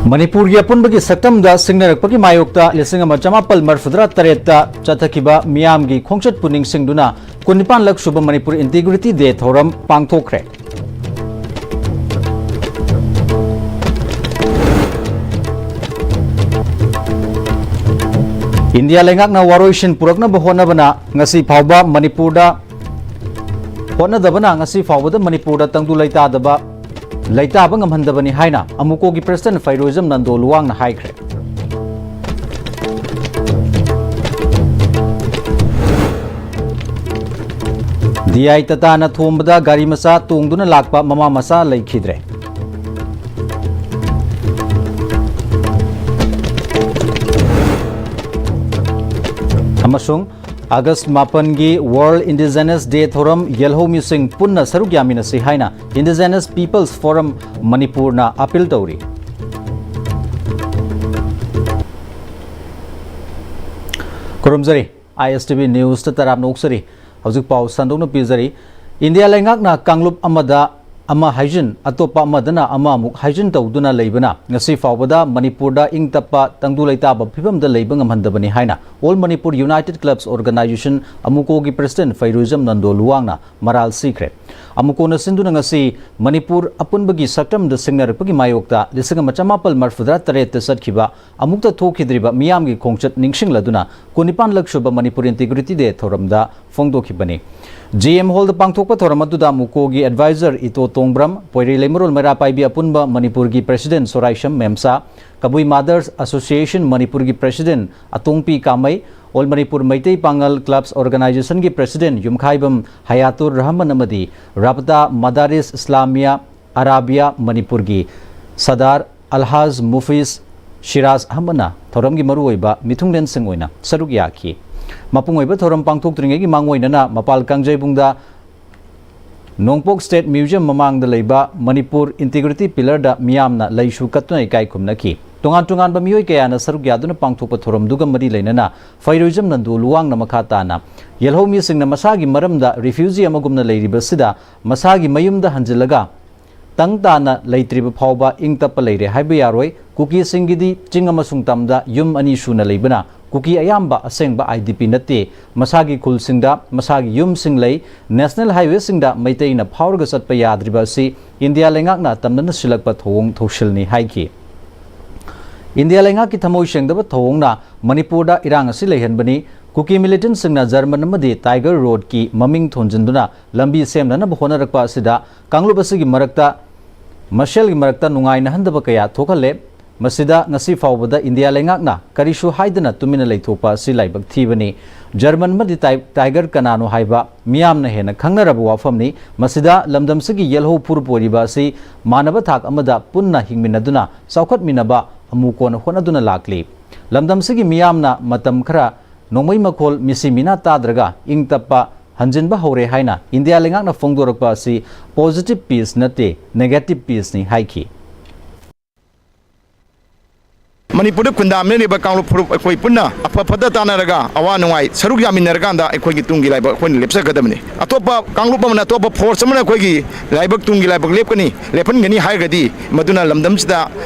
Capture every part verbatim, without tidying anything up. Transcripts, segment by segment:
ꯃꯅꯤꯄꯨꯔꯒꯤ ꯑꯄꯨꯟꯕꯒꯤ ꯁꯛꯇꯝꯗ ꯁꯤꯡꯅꯔꯛꯄꯒꯤ ꯃꯥꯌꯣꯛꯇ ꯂꯤꯁꯤꯡ ꯑꯃ ꯆꯃꯥꯄꯜ ꯃꯔꯤꯐꯨꯇꯔꯥ ꯇꯔꯦꯠꯇ ꯆꯠꯊꯈꯤꯕ ꯃꯤꯌꯥꯝꯒꯤ ꯈꯣꯡꯆꯠꯄꯨ ꯅꯤꯡꯁꯤꯡꯗꯨꯅ ꯀꯨꯟꯅꯤꯄꯥꯟꯂꯛ ꯁꯨꯕ ꯃꯅꯤꯄꯨꯔ ꯏꯟꯇꯤꯒ꯭ꯔꯤꯇꯤ ꯗꯦ ꯊꯧꯔꯝ ꯄꯥꯡꯊꯣꯛꯈ꯭ꯔꯦ꯫ ꯏꯟꯗꯤꯌꯥ ꯂꯩꯉꯥꯛꯅ ꯋꯥꯔꯣꯏꯁꯤꯟ ꯄꯨꯔꯛꯅꯕ ꯍꯣꯠꯅꯕꯅ ꯉꯁꯤ ꯐꯥꯎꯕ ꯃꯅꯤꯄꯨꯔꯗ ꯍꯣꯠꯅꯗꯕꯅ ꯉꯁꯤ ꯐꯥꯎꯕꯗ ꯃꯅꯤꯄꯨꯔꯗ ꯇꯪꯗꯨ ꯂꯩꯇꯥꯗꯕ, ꯂꯩꯇꯥꯕ ꯉꯝꯍꯟꯗꯕꯅꯤ ꯍꯥꯏꯅ ꯑꯃꯨꯀꯣꯒꯤ ꯄ꯭ꯔꯁꯤꯗꯦꯟꯠ ꯐꯩꯔꯣꯏꯖꯝ ꯅꯟꯗꯣ ꯂꯨꯋꯥꯡꯅ ꯍꯥꯏꯈ꯭ꯔꯦ꯫ ꯗꯤ ꯑꯥꯏ ꯇꯥꯇꯥꯅ ꯊꯣꯝꯕꯗ ꯒꯥꯔꯤ ꯃꯆꯥ ꯇꯣꯡꯗꯨꯅ ꯂꯥꯛꯄ ꯃꯃꯥ ꯃꯆꯥ ꯂꯩꯈꯤꯗ꯭ꯔꯦ꯫ ꯑꯃꯁꯨꯡ ꯑꯥꯒꯁ ꯃꯥꯄꯟꯒꯤ World Indigenous Day ꯊꯧꯔꯝ ꯌꯦꯜꯍꯧꯃꯤꯁꯤꯡ ꯄꯨꯟꯅ ꯁꯔꯨꯛ ꯌꯥꯃꯤꯟꯅꯁꯤ ꯍꯥꯏꯅ Indigenous Peoples Forum ꯃꯅꯤꯄꯨꯔꯅ ꯑꯥꯄꯤꯜ ꯇꯧꯔꯤ꯫ ꯈꯨꯔꯨꯝꯖꯔꯤ꯫ ꯑꯥꯏ ꯑꯦꯁ ꯇꯤ ꯚꯤ ꯅ꯭ꯌꯨꯁꯇ ꯇꯔꯥꯝꯅ ꯑꯣꯛꯆꯔꯤ꯫ ꯍꯧꯖꯤꯛ ꯄꯥꯎ ꯁꯟꯗꯣꯛꯅ ꯄꯤꯖꯔꯤ꯫ ꯏꯟꯗꯤꯌꯥ ꯂꯩꯉꯥꯛꯅ ꯀꯥꯡꯂꯨꯞ ꯑꯃꯗ ꯑꯃ ꯍꯥꯏꯖꯤꯟ, ꯑꯇꯣꯞꯄ ꯑꯃꯗꯅ ꯑꯃ ꯑꯃꯨꯛ ꯍꯥꯏꯖꯤꯟ ꯇꯧꯗꯨꯅ ꯂꯩꯕꯅ ꯉꯁꯤ ꯐꯥꯎꯕꯗ ꯃꯅꯤꯄꯨꯔꯗ ꯏꯪ ꯇꯞꯄ ꯇꯪꯗꯨ ꯂꯩꯇꯥꯕ ꯐꯤꯕꯝꯗ ꯂꯩꯕ ꯉꯝꯍꯟꯗꯕꯅꯤ ꯍꯥꯏꯅ All Manipur United Clubs Organization, ꯑꯃꯨꯀꯣꯒꯤ ꯄ꯭ꯔꯁꯤꯗꯦꯟꯠ ꯐꯩꯔꯨꯖꯝ ꯅꯟꯗꯣ ꯂꯨꯋꯥꯡꯅ ꯃꯔꯥꯜ ꯁꯤꯈ꯭ꯔꯦ꯫ ꯑꯃꯨꯀꯣꯅ ꯁꯤꯟꯗꯨꯅ ꯉꯁꯤ ꯃꯅꯤꯄꯨꯔ ꯑꯄꯨꯟꯕꯒꯤ ꯁꯛꯇꯝꯗ ꯁꯤꯡꯅꯔꯛꯄꯒꯤ ꯃꯥꯌꯣꯛꯇ ꯂꯤꯁꯤꯡ ꯑꯃ ꯆꯃꯥꯄꯜ ꯃꯔꯤꯐꯨꯇꯔꯥ ꯇꯔꯦꯠꯇ ꯆꯠꯈꯤꯕ ꯑꯃꯨꯛꯇ ꯊꯣꯛꯈꯤꯗ꯭ꯔꯤꯕ ꯃꯤꯌꯥꯝꯒꯤ ꯈꯣꯡꯆꯠ ꯅꯤꯡꯁꯤꯡꯂꯗꯨꯅ ꯀꯨꯟꯅꯤꯄꯥꯟꯂꯛ ꯁꯨꯕ ꯃꯅꯤꯄꯨꯔ ꯏꯟꯇꯤꯒ꯭ꯔꯤꯇꯤ ꯗꯦ ꯊꯧꯔꯝꯗ ꯐꯣꯡꯗꯣꯛꯈꯤꯕꯅꯤ꯫ ꯖꯤ ꯑꯦꯝ ꯍꯣꯜꯗ ꯄꯥꯡꯊꯣꯛꯄ ꯊꯧꯔꯝ ꯑꯗꯨꯗ ꯃꯨꯀꯣꯒꯤ ꯑꯦꯗꯚꯥꯏꯖꯔ ꯏꯇꯣ ꯇꯣꯡꯕ꯭ꯔꯝ, ꯄꯣꯏꯔꯩ ꯂꯩꯃꯔꯣꯜ ꯃꯩꯔꯥ ꯄꯥꯏꯕꯤ ꯑꯄꯨꯟꯕ ꯃꯅꯤꯄꯨꯔꯒꯤ ꯄ꯭ꯔꯁꯤꯗꯦꯟꯠ ꯁꯣꯔꯥꯏꯁꯝ ꯃꯦꯝꯁꯥ, ꯀꯕꯨꯏ ꯃꯥꯗꯔꯁ ꯑꯦꯁꯣꯁꯤꯌꯦꯁꯟ ꯃꯅꯤꯄꯨꯔꯒꯤ ꯄ꯭ꯔꯁꯤꯗꯦꯟꯠ ꯑꯇꯣꯡꯄꯤ ꯀꯥꯃꯩ, ꯑꯣꯜ ꯃꯅꯤꯄꯨꯔ ꯃꯩꯇꯩ ꯄꯥꯉꯜ ꯀ꯭ꯂꯕꯁ ꯑꯣꯔꯒꯅꯥꯏꯖꯦꯁꯟꯒꯤ ꯄ꯭ꯔꯁꯤꯗꯦꯟꯠ ꯌꯨꯝꯈꯥꯏꯕꯝ ꯍꯌꯥꯇꯨꯔ ꯔꯍꯃꯟ ꯑꯃꯗꯤ ꯔꯥꯕꯇꯥ ꯃꯗꯥꯔꯤꯁ ꯏꯁꯂꯥꯃꯤꯌꯥ ꯑꯔꯥꯕꯤꯌꯥ ꯃꯅꯤꯄꯨꯔꯒꯤ ꯁꯗꯥꯔ ꯑꯜꯍꯥꯖ ꯃꯨꯐꯤꯖ ꯁꯤꯔꯥꯖ ꯑꯍꯃꯗꯅ ꯊꯧꯔꯝꯒꯤ ꯃꯔꯨꯑꯣꯏꯕ ꯃꯤꯊꯨꯡꯂꯦꯟꯁꯤꯡ ꯑꯣꯏꯅ ꯁꯔꯨꯛ ꯌꯥꯈꯤ꯫ ꯃꯄꯨꯡ ꯑꯣꯏꯕ ꯊꯧꯔꯝ ꯄꯥꯡꯊꯣꯛꯇ꯭ꯔꯤꯉꯩꯒꯤ ꯃꯥꯡꯑꯣꯏꯅꯅ ꯃꯄꯥꯜ ꯀꯥꯡꯖꯩꯕꯨꯡꯗ ꯅꯣꯡꯄꯣꯛ ꯁ꯭ꯇꯦꯠ ꯃ꯭ꯌꯨꯖꯤꯌꯝ ꯃꯃꯥꯡꯗ ꯂꯩꯕ ꯃꯅꯤꯄꯨꯔ ꯏꯟꯇꯤꯒ꯭ꯔꯤꯇꯤ ꯄꯤꯂꯔꯗ ꯃꯤꯌꯥꯝꯅ ꯂꯩꯁꯨ ꯀꯠꯇꯨꯅ ꯏꯀꯥꯏ ꯈꯨꯝꯅꯈꯤ꯫ ꯇꯣꯉꯥꯟ ꯇꯣꯉꯥꯟꯕ ꯃꯤꯑꯣꯏ ꯀꯌꯥꯅ ꯁꯔꯨꯛ ꯌꯥꯗꯨꯅ ꯄꯥꯡꯊꯣꯛꯄ ꯊꯧꯔꯝꯗꯨꯒ ꯃꯔꯤ ꯂꯩꯅꯅ ꯐꯩꯔꯣꯏꯖꯝ ꯅꯟꯗꯣ ꯂꯨꯋꯥꯡꯅ ꯃꯈꯥ ꯇꯥꯅ ꯌꯦꯜꯍꯧꯃꯤꯁꯤꯡꯅ ꯃꯁꯥꯒꯤ ꯃꯔꯝꯗ ꯔꯤꯐ꯭ꯌꯨꯖꯤ ꯑꯃꯒꯨꯝꯅ ꯂꯩꯔꯤꯕꯁꯤꯗ ꯃꯁꯥꯒꯤ ꯃꯌꯨꯝꯗ ꯍꯟꯖꯤꯜꯂꯒ ꯇꯪ ꯇꯥꯅ ꯂꯩꯇ꯭ꯔꯤꯕ ꯐꯥꯎꯕ ꯏꯪ ꯇꯞꯄ ꯂꯩꯔꯦ ꯍꯥꯏꯕ ꯌꯥꯔꯣꯏ꯫ ꯀꯨꯀꯤꯁꯤꯡꯒꯤꯗꯤ ꯆꯤꯡ ꯑꯃꯁꯨꯡ ꯇꯝꯗ ꯌꯨꯝ ꯑꯅꯤ ꯁꯨꯅ ꯂꯩꯕꯅ ꯀꯨꯀꯤ ꯑꯌꯥꯝꯕ ꯑꯁꯦꯡꯕ ꯑꯥꯏ ꯗꯤ ꯄꯤ ꯅꯠꯇꯦ꯫ ꯃꯁꯥꯒꯤ ꯈꯨꯜꯁꯤꯡꯗ ꯃꯁꯥꯒꯤ ꯌꯨꯝꯁꯤꯡ ꯂꯩ꯫ ꯅꯦꯁꯅꯦꯜ ꯍꯥꯏꯋꯦꯁꯤꯡꯗ ꯃꯩꯇꯩꯅ ꯐꯥꯎꯔꯒ ꯆꯠꯄ ꯌꯥꯗ꯭ꯔꯤꯕ ꯑꯁꯤ ꯏꯟꯗꯤꯌꯥ ꯂꯩꯉꯥꯛꯅ ꯇꯝꯅꯅ ꯁꯤꯜꯂꯛꯄ ꯊꯧꯑꯣꯡ ꯊꯧꯁꯤꯜꯅꯤ ꯍꯥꯏꯈꯤ꯫ ꯏꯟꯗꯤꯌꯥ ꯂꯩꯉꯥꯛꯀꯤ ꯊꯃꯣꯏ ꯁꯦꯡꯗꯕ ꯊꯧꯑꯣꯡꯅ ꯃꯅꯤꯄꯨꯔꯗ ꯏꯔꯥꯡ ꯑꯁꯤ ꯂꯩꯍꯟꯕꯅꯤ꯫ ꯀꯨꯀꯤ ꯃꯤꯂꯤꯇꯦꯟꯠꯁꯤꯡꯅ ꯖꯔꯃꯟ ꯑꯃꯗꯤ ꯇꯥꯏꯒꯔ ꯔꯣꯗꯀꯤ ꯃꯃꯤꯡ ꯊꯣꯟꯖꯤꯟꯗꯨꯅ ꯂꯝꯕꯤ ꯁꯦꯝꯅꯅꯕ ꯍꯣꯠꯅꯔꯛꯄ ꯑꯁꯤꯗ ꯀꯥꯡꯂꯨꯞ ꯑꯁꯤꯒꯤ ꯃꯔꯛꯇ, ꯃꯁꯦꯜꯒꯤ ꯃꯔꯛꯇ ꯅꯨꯡꯉꯥꯏꯅꯍꯟꯗꯕ ꯀꯌꯥ ꯊꯣꯛꯍꯜꯂꯦ꯫ ꯃꯁꯤꯗ ꯉꯁꯤ ꯐꯥꯎꯕꯗ ꯏꯟꯗꯤꯌꯥ ꯂꯩꯉꯥꯛꯅ ꯀꯔꯤꯁꯨ ꯍꯥꯏꯗꯅ ꯇꯨꯃꯤꯟꯅ ꯂꯩꯊꯣꯛꯄ ꯑꯁꯤ ꯂꯥꯏꯕꯛ ꯊꯤꯕꯅꯤ꯫ ꯖꯔꯃꯟ ꯑꯃꯗꯤ ꯇꯥꯏ-, ꯇꯥꯏꯒꯔ ꯀꯅꯥꯅꯣ ꯍꯥꯏꯕ ꯃꯤꯌꯥꯝꯅ ꯍꯦꯟꯅ ꯈꯪꯅꯔꯕ ꯋꯥꯐꯝꯅꯤ꯫ ꯃꯁꯤꯗ ꯂꯝꯗꯝꯁꯤꯒꯤ ꯌꯦꯜꯍꯧ ꯐꯨꯔꯨꯞ ꯑꯣꯏꯔꯤꯕ ꯑꯁꯤ ꯃꯥꯟꯅꯕ ꯊꯥꯛ ꯑꯃꯗ ꯄꯨꯟꯅ ꯍꯤꯡꯃꯤꯟꯅꯗꯨꯅ ꯆꯥꯎꯈꯠꯃꯤꯟꯅꯕ ꯑꯃꯨꯛ ꯀꯣꯟꯅ ꯍꯣꯠꯅꯗꯨꯅ ꯂꯥꯛꯂꯤ꯫ ꯂꯝꯗꯝꯁꯤꯒꯤ ꯃꯤꯌꯥꯝꯅ ꯃꯇꯝ ꯈꯔ ꯅꯣꯡꯃꯩ ꯃꯈꯣꯜ, ꯃꯤꯁꯤ ꯃꯤꯅꯥ ꯇꯥꯗ꯭ꯔꯒ ꯏꯪ ꯇꯞꯄ ꯍꯟꯖꯤꯟꯕ ꯍꯧꯔꯦ ꯍꯥꯏꯅ ꯏꯟꯗꯤꯌꯥ ꯂꯩꯉꯥꯛꯅ ꯐꯣꯡꯗꯣꯔꯛꯄ ꯑꯁꯤ positive peace ꯅꯠꯇꯦ, negative peace ꯅꯤ ꯍꯥꯏꯈꯤ꯫ ꯃꯅꯤꯄꯨꯔꯗ ꯈꯨꯟꯗꯥꯃꯤꯟꯅꯔꯤꯕ ꯀꯥꯡꯂꯨꯞ ꯐꯨꯔꯨꯞ ꯑꯩꯈꯣꯏ ꯄꯨꯟꯅ ꯑꯐ ꯐꯠꯇ ꯇꯥꯟꯅꯔꯒ ꯑꯋꯥ ꯅꯨꯡꯉꯥꯏ ꯁꯔꯨꯛ ꯌꯥꯃꯤꯟꯅꯔꯀꯥꯟꯗ ꯑꯩꯈꯣꯏꯒꯤ ꯇꯨꯡꯒꯤ ꯂꯥꯏꯕꯛ ꯑꯩꯈꯣꯏꯅ ꯂꯦꯞꯆꯒꯗꯕꯅꯤ꯫ ꯑꯇꯣꯞꯄ ꯀꯥꯡꯂꯨꯞ ꯑꯃꯅ, ꯑꯇꯣꯞꯄ ꯐꯣꯔꯁ ꯑꯃꯅ ꯑꯩꯈꯣꯏꯒꯤ ꯂꯥꯏꯕꯛ, ꯇꯨꯡꯒꯤ ꯂꯥꯏꯕꯛ ꯂꯦꯞꯀꯅꯤ, ꯂꯦꯞꯍꯟꯒꯅꯤ ꯍꯥꯏꯔꯒꯗꯤ ꯃꯗꯨꯅ ꯂꯝꯗꯝꯁꯤꯗ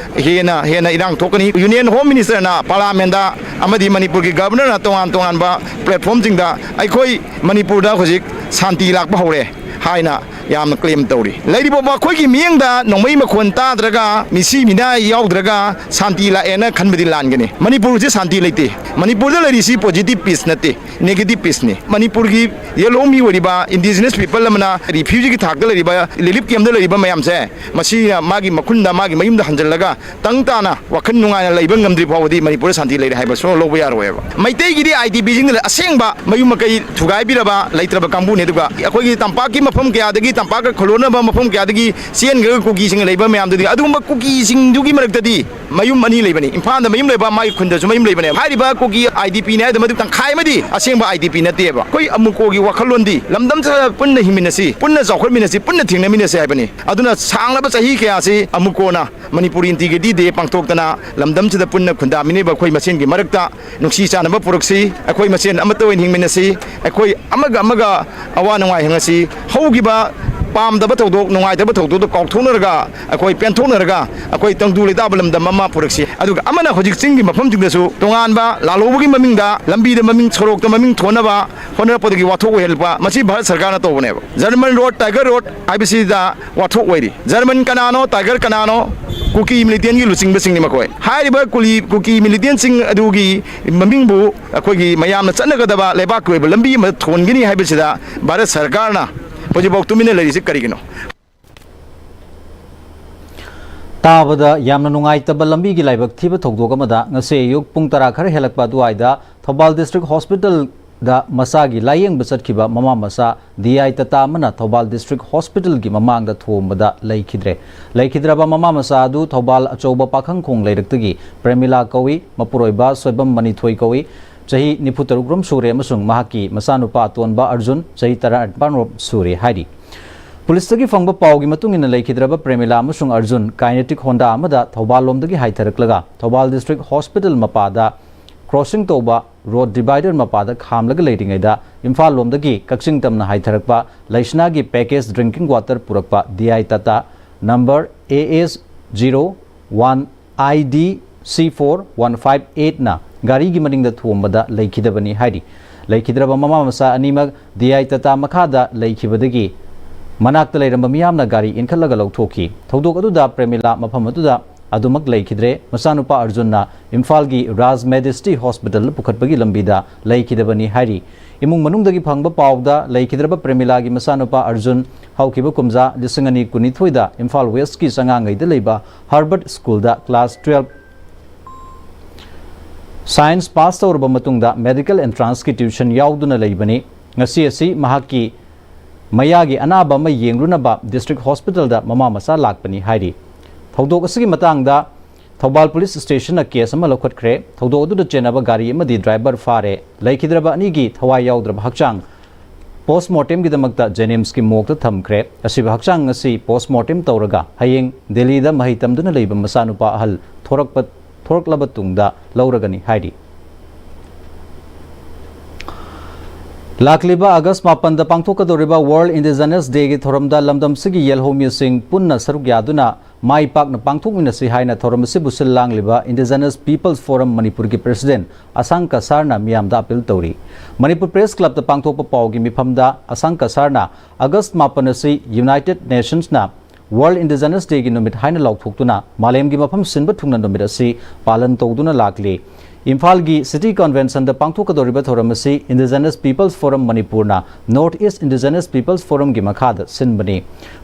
ꯍꯦꯟꯅ, ꯍꯦꯟꯅ ꯏꯔꯥꯡ ꯊꯣꯛꯀꯅꯤ꯫ ꯌꯨꯅꯤꯌꯟ ꯍꯣꯝ ꯃꯤꯅꯤꯁꯇꯔꯅ ꯄꯥꯔꯂꯥꯃꯦꯟꯗ ꯑꯃꯗꯤ ꯃꯅꯤꯄꯨꯔꯒꯤ ꯒꯕꯔꯅꯔꯅ ꯇꯣꯉꯥꯟ ꯇꯣꯉꯥꯟꯕ ꯄ꯭ꯂꯦꯠꯐꯣꯝꯁꯤꯡꯗ ꯑꯩꯈꯣꯏ ꯃꯅꯤꯄꯨꯔꯗ ꯍꯧꯖꯤꯛ ꯁꯥꯟꯇꯤ ꯂꯥꯛꯄ ꯍꯧꯔꯦ ꯍꯥꯏꯅ ꯌꯥꯝꯅ ꯀ꯭ꯂꯦꯝ ꯇꯧꯔꯤ꯫ ꯂꯩꯔꯤꯕ ꯃꯈꯣꯏꯒꯤ ꯃꯤꯠꯌꯦꯡꯗ ꯅꯣꯡꯃꯩ ꯃꯈꯣꯟ ꯇꯥꯗ꯭ꯔꯒ, ꯃꯤꯁꯤ ꯃꯤꯅꯥ ꯌꯥꯎꯗ꯭ꯔꯒ ꯁꯥꯟꯇꯤ ꯂꯥꯛꯑꯦꯅ ꯈꯟꯕꯗꯤ ꯂꯥꯟꯒꯅꯤ꯫ ꯃꯅꯤꯄꯨꯔꯁꯤ ꯁꯥꯟꯇꯤ ꯂꯩꯇꯦ꯫ ꯃꯅꯤꯄꯨꯔꯗ ꯂꯩꯔꯤꯁꯤ positive peace ꯅꯠꯇꯦ, negative peace ꯅꯤ꯫ ꯃꯅꯤꯄꯨꯔꯒꯤ ꯌꯦꯜꯍꯧ ꯃꯤ ꯑꯣꯏꯔꯤꯕ indigenous people ꯑꯃꯅ ꯔꯤꯐ꯭ꯌꯨꯖꯤꯒꯤ ꯊꯥꯛꯇ ꯂꯩꯔꯤꯕ, ꯔꯤꯂꯤꯐ ꯀꯦꯝꯞꯇ ꯂꯩꯔꯤꯕ ꯃꯌꯥꯝꯁꯦ, ꯃꯁꯤꯅ ꯃꯥꯒꯤ ꯃꯈꯨꯟꯗ, ꯃꯥꯒꯤ ꯃꯌꯨꯝꯗ ꯍꯟꯖꯤꯜꯂꯒ ꯇꯪ ꯇꯥꯅ ꯋꯥꯈꯜ ꯅꯨꯡꯉꯥꯏꯅ ꯂꯩꯕ ꯉꯝꯗ꯭ꯔꯤ ꯐꯥꯎꯕꯗꯤ ꯃꯅꯤꯄꯨꯔꯗ ꯁꯥꯟꯇꯤ ꯂꯩꯔꯦ ꯍꯥꯏꯕ ꯁꯨꯡꯂꯧ ꯂꯧꯕ ꯌꯥꯔꯣꯏꯕ꯫ ꯃꯩꯇꯩꯒꯤꯗꯤ ꯑꯥꯏ ꯗꯤ ꯄꯤꯁꯤꯡꯅ ꯑꯁꯦꯡꯕ ꯃꯌꯨꯝ ꯃꯀꯩ ꯊꯨꯒꯥꯏꯕꯤꯔꯕ ꯂꯩꯇ꯭ꯔꯕ ꯀꯥꯡꯕꯨꯅꯤ꯫ ꯑꯗꯨꯒ ꯑꯩꯈꯣꯏꯒꯤ ꯇꯝꯄꯥꯛꯀꯤ ꯃꯐꯝ ꯀꯌꯥꯗꯒꯤ, ꯇꯝꯄꯥꯛꯀ ꯈꯨꯜꯂꯣꯟꯅꯕ ꯃꯐꯝ ꯀꯌꯥꯗꯒꯤ ꯆꯦꯟꯈ꯭ꯔꯒ ꯀꯨꯀꯤꯁꯤꯡ ꯂꯩꯕ ꯃꯌꯥꯝꯗꯨꯗꯤ, ꯑꯗꯨꯒꯨꯝꯕ ꯀꯨꯀꯤꯁꯤꯡꯗꯨꯒꯤ ꯃꯔꯛꯇꯗꯤ ꯃꯌꯨꯝ ꯑꯅꯤ ꯂꯩꯕꯅꯤ꯫ ꯏꯝꯐꯥꯜꯗ ꯃꯌꯨꯝ ꯂꯩꯕ, ꯃꯥꯒꯤ ꯈꯨꯟꯗꯁꯨ ꯃꯌꯨꯝ ꯂꯩꯕꯅꯦꯕ꯫ ꯍꯥꯏꯔꯤꯕ ꯀꯨꯀꯤ ꯑꯥꯏ ꯗꯤ ꯄꯤꯅꯤ ꯍꯥꯏꯗꯣ ꯃꯗꯨ ꯇꯪꯈꯥꯏ ꯑꯃꯗꯤ ꯑꯁꯦꯡꯕ ꯑꯥꯏ ꯗꯤ ꯄꯤ ꯅꯠꯇꯦꯕ꯫ ꯑꯩꯈꯣꯏ ꯑꯃꯨꯀꯣꯒꯤ ꯋꯥꯈꯜꯂꯣꯟꯗꯤ ꯂꯝꯗꯝꯁꯤꯗ ꯄꯨꯟꯅ ꯍꯤꯡꯃꯤꯟꯅꯁꯤ, ꯄꯨꯟꯅ ꯆꯥꯎꯈꯠꯃꯤꯟꯅꯁꯤ, ꯄꯨꯟꯅ ꯊꯦꯡꯅꯃꯤꯟꯅꯁꯤ ꯍꯥꯏꯕꯅꯤ꯫ ꯑꯗꯨꯅ ꯁꯥꯡꯂꯕ ꯆꯍꯤ ꯀꯌꯥꯁꯤ ꯑꯃꯨꯀꯣꯅ ꯃꯅꯤꯄꯨꯔ ꯏꯟꯇꯤꯒ꯭ꯔꯤꯇꯤ ꯗꯦ ꯄꯥꯡꯊꯣꯛꯇꯅ ꯂꯝꯗꯝꯁꯤꯗ ꯄꯨꯟꯅ ꯈꯨꯟꯗꯥꯃꯤꯟꯅꯔꯤꯕ ꯑꯩꯈꯣꯏ ꯃꯁꯦꯟꯒꯤ ꯃꯔꯛꯇ ꯅꯨꯡꯁꯤ ꯆꯥꯟꯅꯕ ꯄꯨꯔꯛꯁꯤ, ꯑꯩꯈꯣꯏ ꯃꯁꯦꯟ ꯑꯃꯠꯇ ꯑꯣꯏꯅ ꯍꯤꯡꯃꯤꯟꯅꯁꯤ, ꯑꯩꯈꯣꯏ ꯑꯃꯒ ꯑꯃꯒ ꯑꯋꯥ ꯅꯨꯡꯉꯥꯏ ꯍꯪꯉꯁꯤ꯫ ꯍꯧꯈꯤꯕ ꯄꯥꯝꯗꯕ ꯊꯧꯗꯣꯛ, ꯅꯨꯡꯉꯥꯏꯇꯕ ꯊꯧꯗꯣꯛꯇꯣ ꯀꯥꯎꯊꯣꯛꯅꯔꯒ, ꯑꯩꯈꯣꯏ ꯄꯦꯟꯊꯣꯛꯅꯔꯒ, ꯑꯩꯈꯣꯏ ꯇꯪꯗꯨ ꯂꯩꯇꯥꯕ ꯂꯝꯗꯝ ꯑꯃ ꯄꯨꯔꯛꯁꯤ꯫ ꯑꯗꯨꯒ ꯑꯃꯅ ꯍꯧꯖꯤꯛ ꯆꯤꯡꯒꯤ ꯃꯐꯝꯁꯤꯡꯗꯁꯨ ꯇꯣꯉꯥꯟꯕ ꯂꯥꯜꯍꯧꯕꯒꯤ ꯃꯃꯤꯡꯗ, ꯂꯝꯕꯤꯗ ꯃꯃꯤꯡ, ꯁꯣꯔꯣꯛꯇ ꯃꯃꯤꯡ ꯊꯣꯟꯅꯕ ꯍꯣꯠꯅꯔꯛꯄꯗꯒꯤ ꯋꯥꯊꯣꯛ ꯑꯣꯏꯍꯜꯂꯛꯄ, ꯃꯁꯤ ꯚꯥꯔꯠ ꯁꯔꯀꯥꯔꯅ ꯇꯧꯕꯅꯦꯕ꯫ ꯖꯔꯃꯟ ꯔꯣꯗ, ꯇꯥꯏꯒꯔ ꯔꯣꯗ ꯍꯥꯏꯕꯁꯤꯗ ꯋꯥꯊꯣꯛ ꯑꯣꯏꯔꯤ꯫ ꯖꯔꯃꯟ ꯀꯅꯥꯅꯣ, ꯇꯥꯏꯒꯔ ꯀꯅꯥꯅꯣ, ꯀꯨꯀꯤ ꯃꯤꯂꯤꯇꯦꯟꯒꯤ ꯂꯨꯆꯤꯡꯕꯁꯤꯡꯅꯤ ꯃꯈꯣꯏ꯫ ꯍꯥꯏꯔꯤꯕ ꯀꯨꯂꯤ-, ꯀꯨꯀꯤ ꯃꯤꯂꯤꯇꯦꯟꯁꯤꯡ ꯑꯗꯨꯒꯤ ꯃꯃꯤꯡꯕꯨ ꯑꯩꯈꯣꯏꯒꯤ ꯃꯌꯥꯝꯅ ꯆꯠꯅꯒꯗꯕ ꯂꯩꯕꯥꯛꯀꯤ ꯑꯣꯏꯕ ꯂꯝꯕꯤ ꯑꯃꯗ ꯊꯣꯟꯒꯅꯤ ꯍꯥꯏꯕꯁꯤꯗ ꯚꯥꯔꯠ ꯁꯔꯀꯥꯔꯅ ꯍꯧꯖꯤꯛꯐꯥꯎ ꯇꯨꯃꯤꯟꯅ ꯂꯩꯔꯤꯁꯤ ꯀꯔꯤꯒꯤꯅꯣ? ꯇꯥꯕꯗ ꯌꯥꯝꯅ ꯅꯨꯡꯉꯥꯏꯇꯕ ꯂꯝꯕꯤꯒꯤ ꯂꯥꯏꯕꯛ ꯊꯤꯕ ꯊꯧꯗꯣꯛ ꯑꯃꯗ ꯉꯁꯤ ꯑꯌꯨꯛ ꯄꯨꯡ ꯇꯔꯥ ꯈꯔ ꯍꯦꯜꯂꯛꯄ ꯑꯗꯨꯋꯥꯏꯗ ꯊꯧꯕꯥꯜ ꯗꯤꯁꯇ꯭ꯔꯤꯛ ꯍꯣꯁꯄꯤꯇꯥꯜꯗ ꯃꯆꯥꯒꯤ ꯂꯥꯌꯦꯡꯕ ꯆꯠꯈꯤꯕ ꯃꯃꯥ ꯃꯆꯥ ꯗꯤ ꯑꯥꯏ ꯇꯥꯇꯥ ꯑꯃꯅ ꯊꯧꯕꯥꯜ ꯗꯤꯁꯇ꯭ꯔꯤꯛ ꯍꯣꯁꯄꯤꯇꯥꯜꯒꯤ ꯃꯃꯥꯡꯗ ꯊꯣꯝꯕꯗ ꯂꯩꯈꯤꯗ꯭ꯔꯦ꯫ ꯂꯩꯈꯤꯗ꯭ꯔꯕ ꯃꯃꯥ ꯃꯆꯥ ꯑꯗꯨ ꯊꯧꯕꯥꯜ ꯑꯆꯧꯕ ꯄꯥꯈꯪꯈꯣꯡ ꯂꯩꯔꯛꯇꯒꯤ ꯄ꯭ꯔꯦꯃꯤꯂꯥ ꯀꯧꯏ, ꯃꯄꯨꯔꯣꯏꯕ ꯁꯣꯏꯕꯝ ꯃꯅꯤꯊꯣꯏ ꯀꯧꯏ, ꯆꯍꯤ ꯅꯤꯐꯨ ꯇꯔꯨꯛ ꯔꯣꯝ ꯁꯨꯔꯦ ꯑꯃꯁꯨꯡ ꯃꯍꯥꯛꯀꯤ ꯃꯆꯥꯅꯨꯄꯥ ꯑꯇꯣꯟꯕ ꯑꯔꯖꯨꯟ ꯆꯍꯤ ꯇꯔꯥꯅꯤꯄꯥꯟ ꯔꯣꯝ ꯁꯨꯔꯦ ꯍꯥꯏꯔꯤ꯫ ꯄꯨꯂꯤꯁꯇꯒꯤ ꯐꯪꯕ ꯄꯥꯎꯒꯤ ꯃꯇꯨꯡ ꯏꯟꯅ ꯂꯩꯈꯤꯗ꯭ꯔꯕ ꯄ꯭ꯔꯦꯃꯤꯂꯥ ꯑꯃꯁꯨꯡ ꯑꯔꯖꯨꯟ ꯀꯥꯏꯅꯦꯇꯤꯛ ꯍꯣꯟꯗꯥ ꯑꯃꯗ ꯊꯧꯕꯥꯜ ꯂꯣꯝꯗꯒꯤ ꯍꯥꯏꯊꯔꯛꯂꯒ ꯊꯧꯕꯥꯜ ꯗꯤꯁꯇ꯭ꯔꯤꯛ ꯍꯣꯁꯄꯤꯇꯥꯜ ꯃꯄꯥꯗ ꯀ꯭ꯔꯣꯁꯤꯡ ꯇꯧꯕ ꯔꯣꯗ ꯗꯤꯚꯥꯏꯗꯔ ꯃꯄꯥꯗ ꯈꯥꯝꯂꯒ ꯂꯩꯔꯤꯉꯩꯗ ꯏꯝꯐꯥꯜ ꯂꯣꯝꯗꯒꯤ ꯀꯛꯆꯤꯡ ꯇꯝꯅ ꯍꯥꯏꯊꯔꯛꯄ ꯂꯩꯁꯅꯥꯒꯤ ꯄꯦꯀꯦꯖ ꯗ꯭ꯔꯤꯡꯀꯤꯡ ꯋꯥꯇꯔ ꯄꯨꯔꯛꯄ D I Tata number A S zero one I D ꯁꯤ ꯐꯣꯔ ꯋꯥꯟ ꯐꯥꯏꯚ ꯑꯩꯠꯅ ꯒꯥꯔꯤꯒꯤ ꯃꯅꯤꯡꯗ ꯊꯣꯝꯕꯗ ꯂꯩꯈꯤꯗꯕꯅꯤ ꯍꯥꯏꯔꯤ꯫ ꯂꯩꯈꯤꯗ꯭ꯔꯕ ꯃꯃꯥ ꯃꯆꯥ ꯑꯅꯤꯃꯛ ꯗꯤ ꯑꯥꯏ ꯇꯥꯇꯥ ꯃꯈꯥꯗ ꯂꯩꯈꯤꯕꯗꯒꯤ ꯃꯅꯥꯛꯇ ꯂꯩꯔꯝꯕ ꯃꯤꯌꯥꯝꯅ ꯒꯥꯔꯤ ꯏꯟꯈꯠꯂꯒ ꯂꯧꯊꯣꯛꯈꯤ꯫ ꯊꯧꯗꯣꯛ ꯑꯗꯨꯗ ꯄ꯭ꯔꯦꯃꯤꯂꯥ ꯃꯐꯝ ꯑꯗꯨꯗ ꯑꯗꯨꯃꯛ ꯂꯩꯈꯤꯗ꯭ꯔꯦ꯫ ꯃꯆꯥꯅꯨꯄꯥ ꯑꯔꯖꯨꯟꯅ ꯏꯝꯐꯥꯜꯒꯤ ꯔꯥꯖ ꯃꯦꯖꯦꯁꯇꯤ ꯍꯣꯁꯄꯤꯇꯥꯜꯗ ꯄꯨꯈꯠꯄꯒꯤ ꯂꯝꯕꯤꯗ ꯂꯩꯈꯤꯗꯕꯅꯤ ꯍꯥꯏꯔꯤ꯫ ꯏꯃꯨꯡ ꯃꯅꯨꯡꯗꯒꯤ ꯐꯪꯕ ꯄꯥꯎꯗ ꯂꯩꯈꯤꯗ꯭ꯔꯕ ꯄ꯭ꯔꯦꯃꯤꯂꯥꯒꯤ ꯃꯆꯥꯅꯨꯄꯥ ꯑꯔꯖꯨꯟ ꯍꯧꯈꯤꯕ ꯀꯨꯝꯖꯥ ꯂꯤꯁꯤꯡ ꯑꯅꯤ ꯀꯨꯟꯅꯤꯊꯣꯏꯗ ꯏꯝꯐꯥꯜ ꯋꯦꯁꯀꯤ ꯆꯉꯥꯡꯉꯩꯗ ꯂꯩꯕ ꯍꯔꯕꯔꯠ ꯁ꯭ꯀꯨꯜꯗ ꯀ꯭ꯂꯥꯁ ꯇꯨꯋꯦꯜꯐ ꯁꯥꯏꯟꯁ ꯄꯥꯁ ꯇꯧꯔꯕ ꯃꯇꯨꯡꯗ ꯃꯦꯗꯤꯀꯦꯜ ꯑꯦꯟꯇ꯭ꯔꯥꯟꯁꯀꯤ ꯇ꯭ꯌꯨꯁꯟ ꯌꯥꯎꯗꯨꯅ ꯂꯩꯕꯅꯤ꯫ ꯉꯁꯤ ꯑꯁꯤ ꯃꯍꯥꯛꯀꯤ ꯃꯌꯥꯒꯤ ꯑꯅꯥꯕ ꯑꯃ ꯌꯦꯡꯂꯨꯅꯕ ꯗꯤꯁꯇ꯭ꯔꯤꯛ ꯍꯣꯁꯄꯤꯇꯥꯜꯗ ꯃꯃꯥ ꯃꯆꯥ ꯂꯥꯛꯄꯅꯤ ꯍꯥꯏꯔꯤ꯫ ꯊꯧꯗꯣꯛ ꯑꯁꯤꯒꯤ ꯃꯇꯥꯡꯗ ꯊꯧꯕꯥꯜ ꯄꯨꯂꯤꯁ ꯁ꯭ꯇꯦꯁꯟꯅ ꯀꯦꯁ ꯑꯃ ꯂꯧꯈꯠꯈ꯭ꯔꯦ꯫ ꯊꯧꯗꯣꯛ ꯑꯗꯨꯗ ꯆꯦꯟꯅꯕ ꯒꯥꯔꯤ ꯑꯃꯗꯤ ꯗ꯭ꯔꯥꯏꯚꯔ ꯐꯥꯔꯦ꯫ ꯂꯩꯈꯤꯗ꯭ꯔꯕ ꯑꯅꯤꯒꯤ ꯊꯋꯥꯏ ꯌꯥꯎꯗ꯭ꯔꯕ ꯍꯛꯆꯥꯡ ꯄꯣꯁꯃꯣꯔꯇꯦꯝꯒꯤꯗꯃꯛꯇ ꯖꯦꯅꯤꯝꯁꯀꯤ ꯃꯣꯔꯒꯇ ꯊꯝꯈ꯭ꯔꯦ꯫ ꯑꯁꯤꯕ ꯍꯛꯆꯥꯡ ꯑꯁꯤ ꯄꯣꯁꯃꯣꯔꯇꯦꯝ ꯇꯧꯔꯒ ꯍꯌꯦꯡ ꯗꯦꯜꯂꯤꯗ ꯃꯍꯩ ꯇꯝꯗꯨꯅ ꯂꯩꯕ ꯃꯆꯥꯅꯨꯄꯥ ꯑꯍꯜ ꯊꯣꯔꯛꯄ, ꯊꯣꯔꯛꯂꯕ ꯇꯨꯡꯗ ꯂꯧꯔꯒꯅꯤ ꯍꯥꯏꯔꯤ꯫ ꯂꯥꯛꯂꯤꯕ ꯑꯥꯒꯁ ꯃꯥꯄꯟꯗ ꯄꯥꯡꯊꯣꯛꯀꯗꯧꯔꯤꯕ World Indigenous Day ꯒꯤ ꯊꯧꯔꯝꯗ ꯂꯝꯗꯝꯁꯤꯒꯤ ꯌꯦꯜꯍꯧꯃꯤꯁꯤꯡ ꯄꯨꯟꯅ ꯁꯔꯨꯛ ꯌꯥꯗꯨꯅ ꯃꯥꯏ ꯄꯥꯛꯅ ꯄꯥꯡꯊꯣꯛꯃꯤꯟꯅꯁꯤ ꯍꯥꯏꯅ ꯊꯧꯔꯝ ꯑꯁꯤꯕꯨ ꯁꯤꯜ ꯂꯥꯡꯂꯤꯕ Indigenous People's Forum ꯃꯅꯤꯄꯨꯔꯒꯤ president ꯑꯁꯥꯡ ꯀꯁꯥꯔꯅ ꯃꯤꯌꯥꯝꯗ appeal ꯇꯧꯔꯤ꯫ ꯃꯅꯤꯄꯨꯔ Press Club ꯇ ꯄꯥꯡꯊꯣꯛꯄ ꯄꯥꯎꯒꯤ ꯃꯤꯐꯝꯗ ꯑꯁꯥꯡ ꯀꯁꯥꯔꯅ ꯑꯥꯒꯁ ꯃꯥꯄꯟ ꯑꯁꯤ United Nations ꯅ World Indigenous Day ꯒꯤ ꯅꯨꯃꯤꯠ ꯍꯥꯏꯅ ꯂꯥꯎꯊꯣꯛꯇꯨꯅ ꯃꯥꯂꯦꯝꯒꯤ ꯃꯐꯝ ꯁꯤꯟꯕ ꯊꯨꯡꯅ ꯅꯨꯃꯤꯠ ꯑꯁꯤ ꯄꯥꯂꯟ ꯇꯧꯗꯨꯅ ꯂꯥꯛꯂꯤ꯫ ꯏꯝꯐꯥꯜꯒꯤ City Convention ꯗ ꯄꯥꯡꯊꯣꯛꯀꯗꯧꯔꯤꯕ ꯊꯧꯔꯝ ꯑꯁꯤ Indigenous People's Forum ꯃꯅꯤꯄꯨꯔꯅ North East Indigenous People's Forum ꯒꯤ ꯃꯈꯥꯗ ꯁꯤꯟꯕꯅꯤ꯫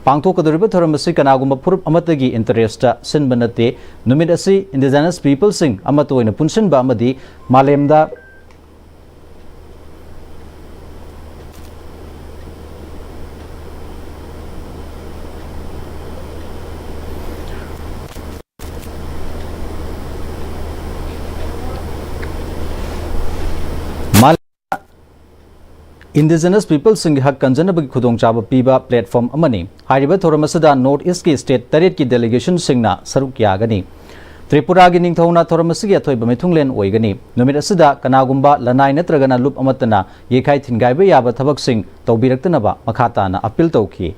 ꯄꯥꯡꯊꯣꯛꯀꯗꯧꯔꯤꯕ ꯊꯧꯔꯝ ꯑꯁꯤ ꯀꯅꯥꯒꯨꯝꯕ ꯐꯨꯔꯨꯞ ꯑꯃꯠꯇꯒꯤ interest ꯇ ꯁꯤꯟꯕ ꯅꯠꯇꯦ꯫ ꯅꯨꯃꯤꯠ ꯑꯁꯤ Indigenous Peopleꯁꯤꯡ ꯑꯃꯠꯇ ꯑꯣꯏꯅ ꯄꯨꯟꯁꯤꯟꯕ ꯑꯃꯗꯤ ꯃꯥꯂꯦꯝꯗ ꯃꯥꯂꯦꯝꯗ Indigenous Peopleꯁꯤꯡꯒꯤ ꯍꯛ ꯀꯟꯖꯅꯕꯒꯤ ꯈꯨꯗꯣꯡꯆꯥꯕ ꯄꯤꯕ platform ꯑꯃꯅꯤ꯫ ꯍꯥꯏꯔꯤꯕ ꯊꯧꯔꯝ ꯑꯁꯤꯗ North Eastꯀꯤ state ꯇꯔꯦꯠꯀꯤ delegationꯁꯤꯡꯅ ꯁꯔꯨꯛ ꯌꯥꯒꯅꯤ꯫ ꯇ꯭ꯔꯤꯄꯨꯔꯥꯒꯤ ꯅꯤꯡꯊꯧꯅ ꯊꯧꯔꯝ ꯑꯁꯤꯒꯤ ꯑꯊꯣꯏꯕ ꯃꯤꯊꯨꯡꯂꯦꯟ ꯑꯣꯏꯒꯅꯤ꯫ ꯅꯨꯃꯤꯠ ꯑꯁꯤꯗ ꯀꯅꯥꯒꯨꯝꯕ ꯂꯅꯥꯏ ꯅꯠꯇ꯭ꯔꯒꯅ ꯂꯨꯞ ꯑꯃꯠꯇꯅ ꯌꯩꯈꯥꯏ ꯊꯤꯟꯒꯥꯏꯕ ꯌꯥꯕ ꯊꯕꯛꯁꯤꯡ ꯇꯧꯕꯤꯔꯛꯇꯅꯕ ꯃꯈꯥ ꯇꯥꯅ appeal ꯇꯧꯈꯤ꯫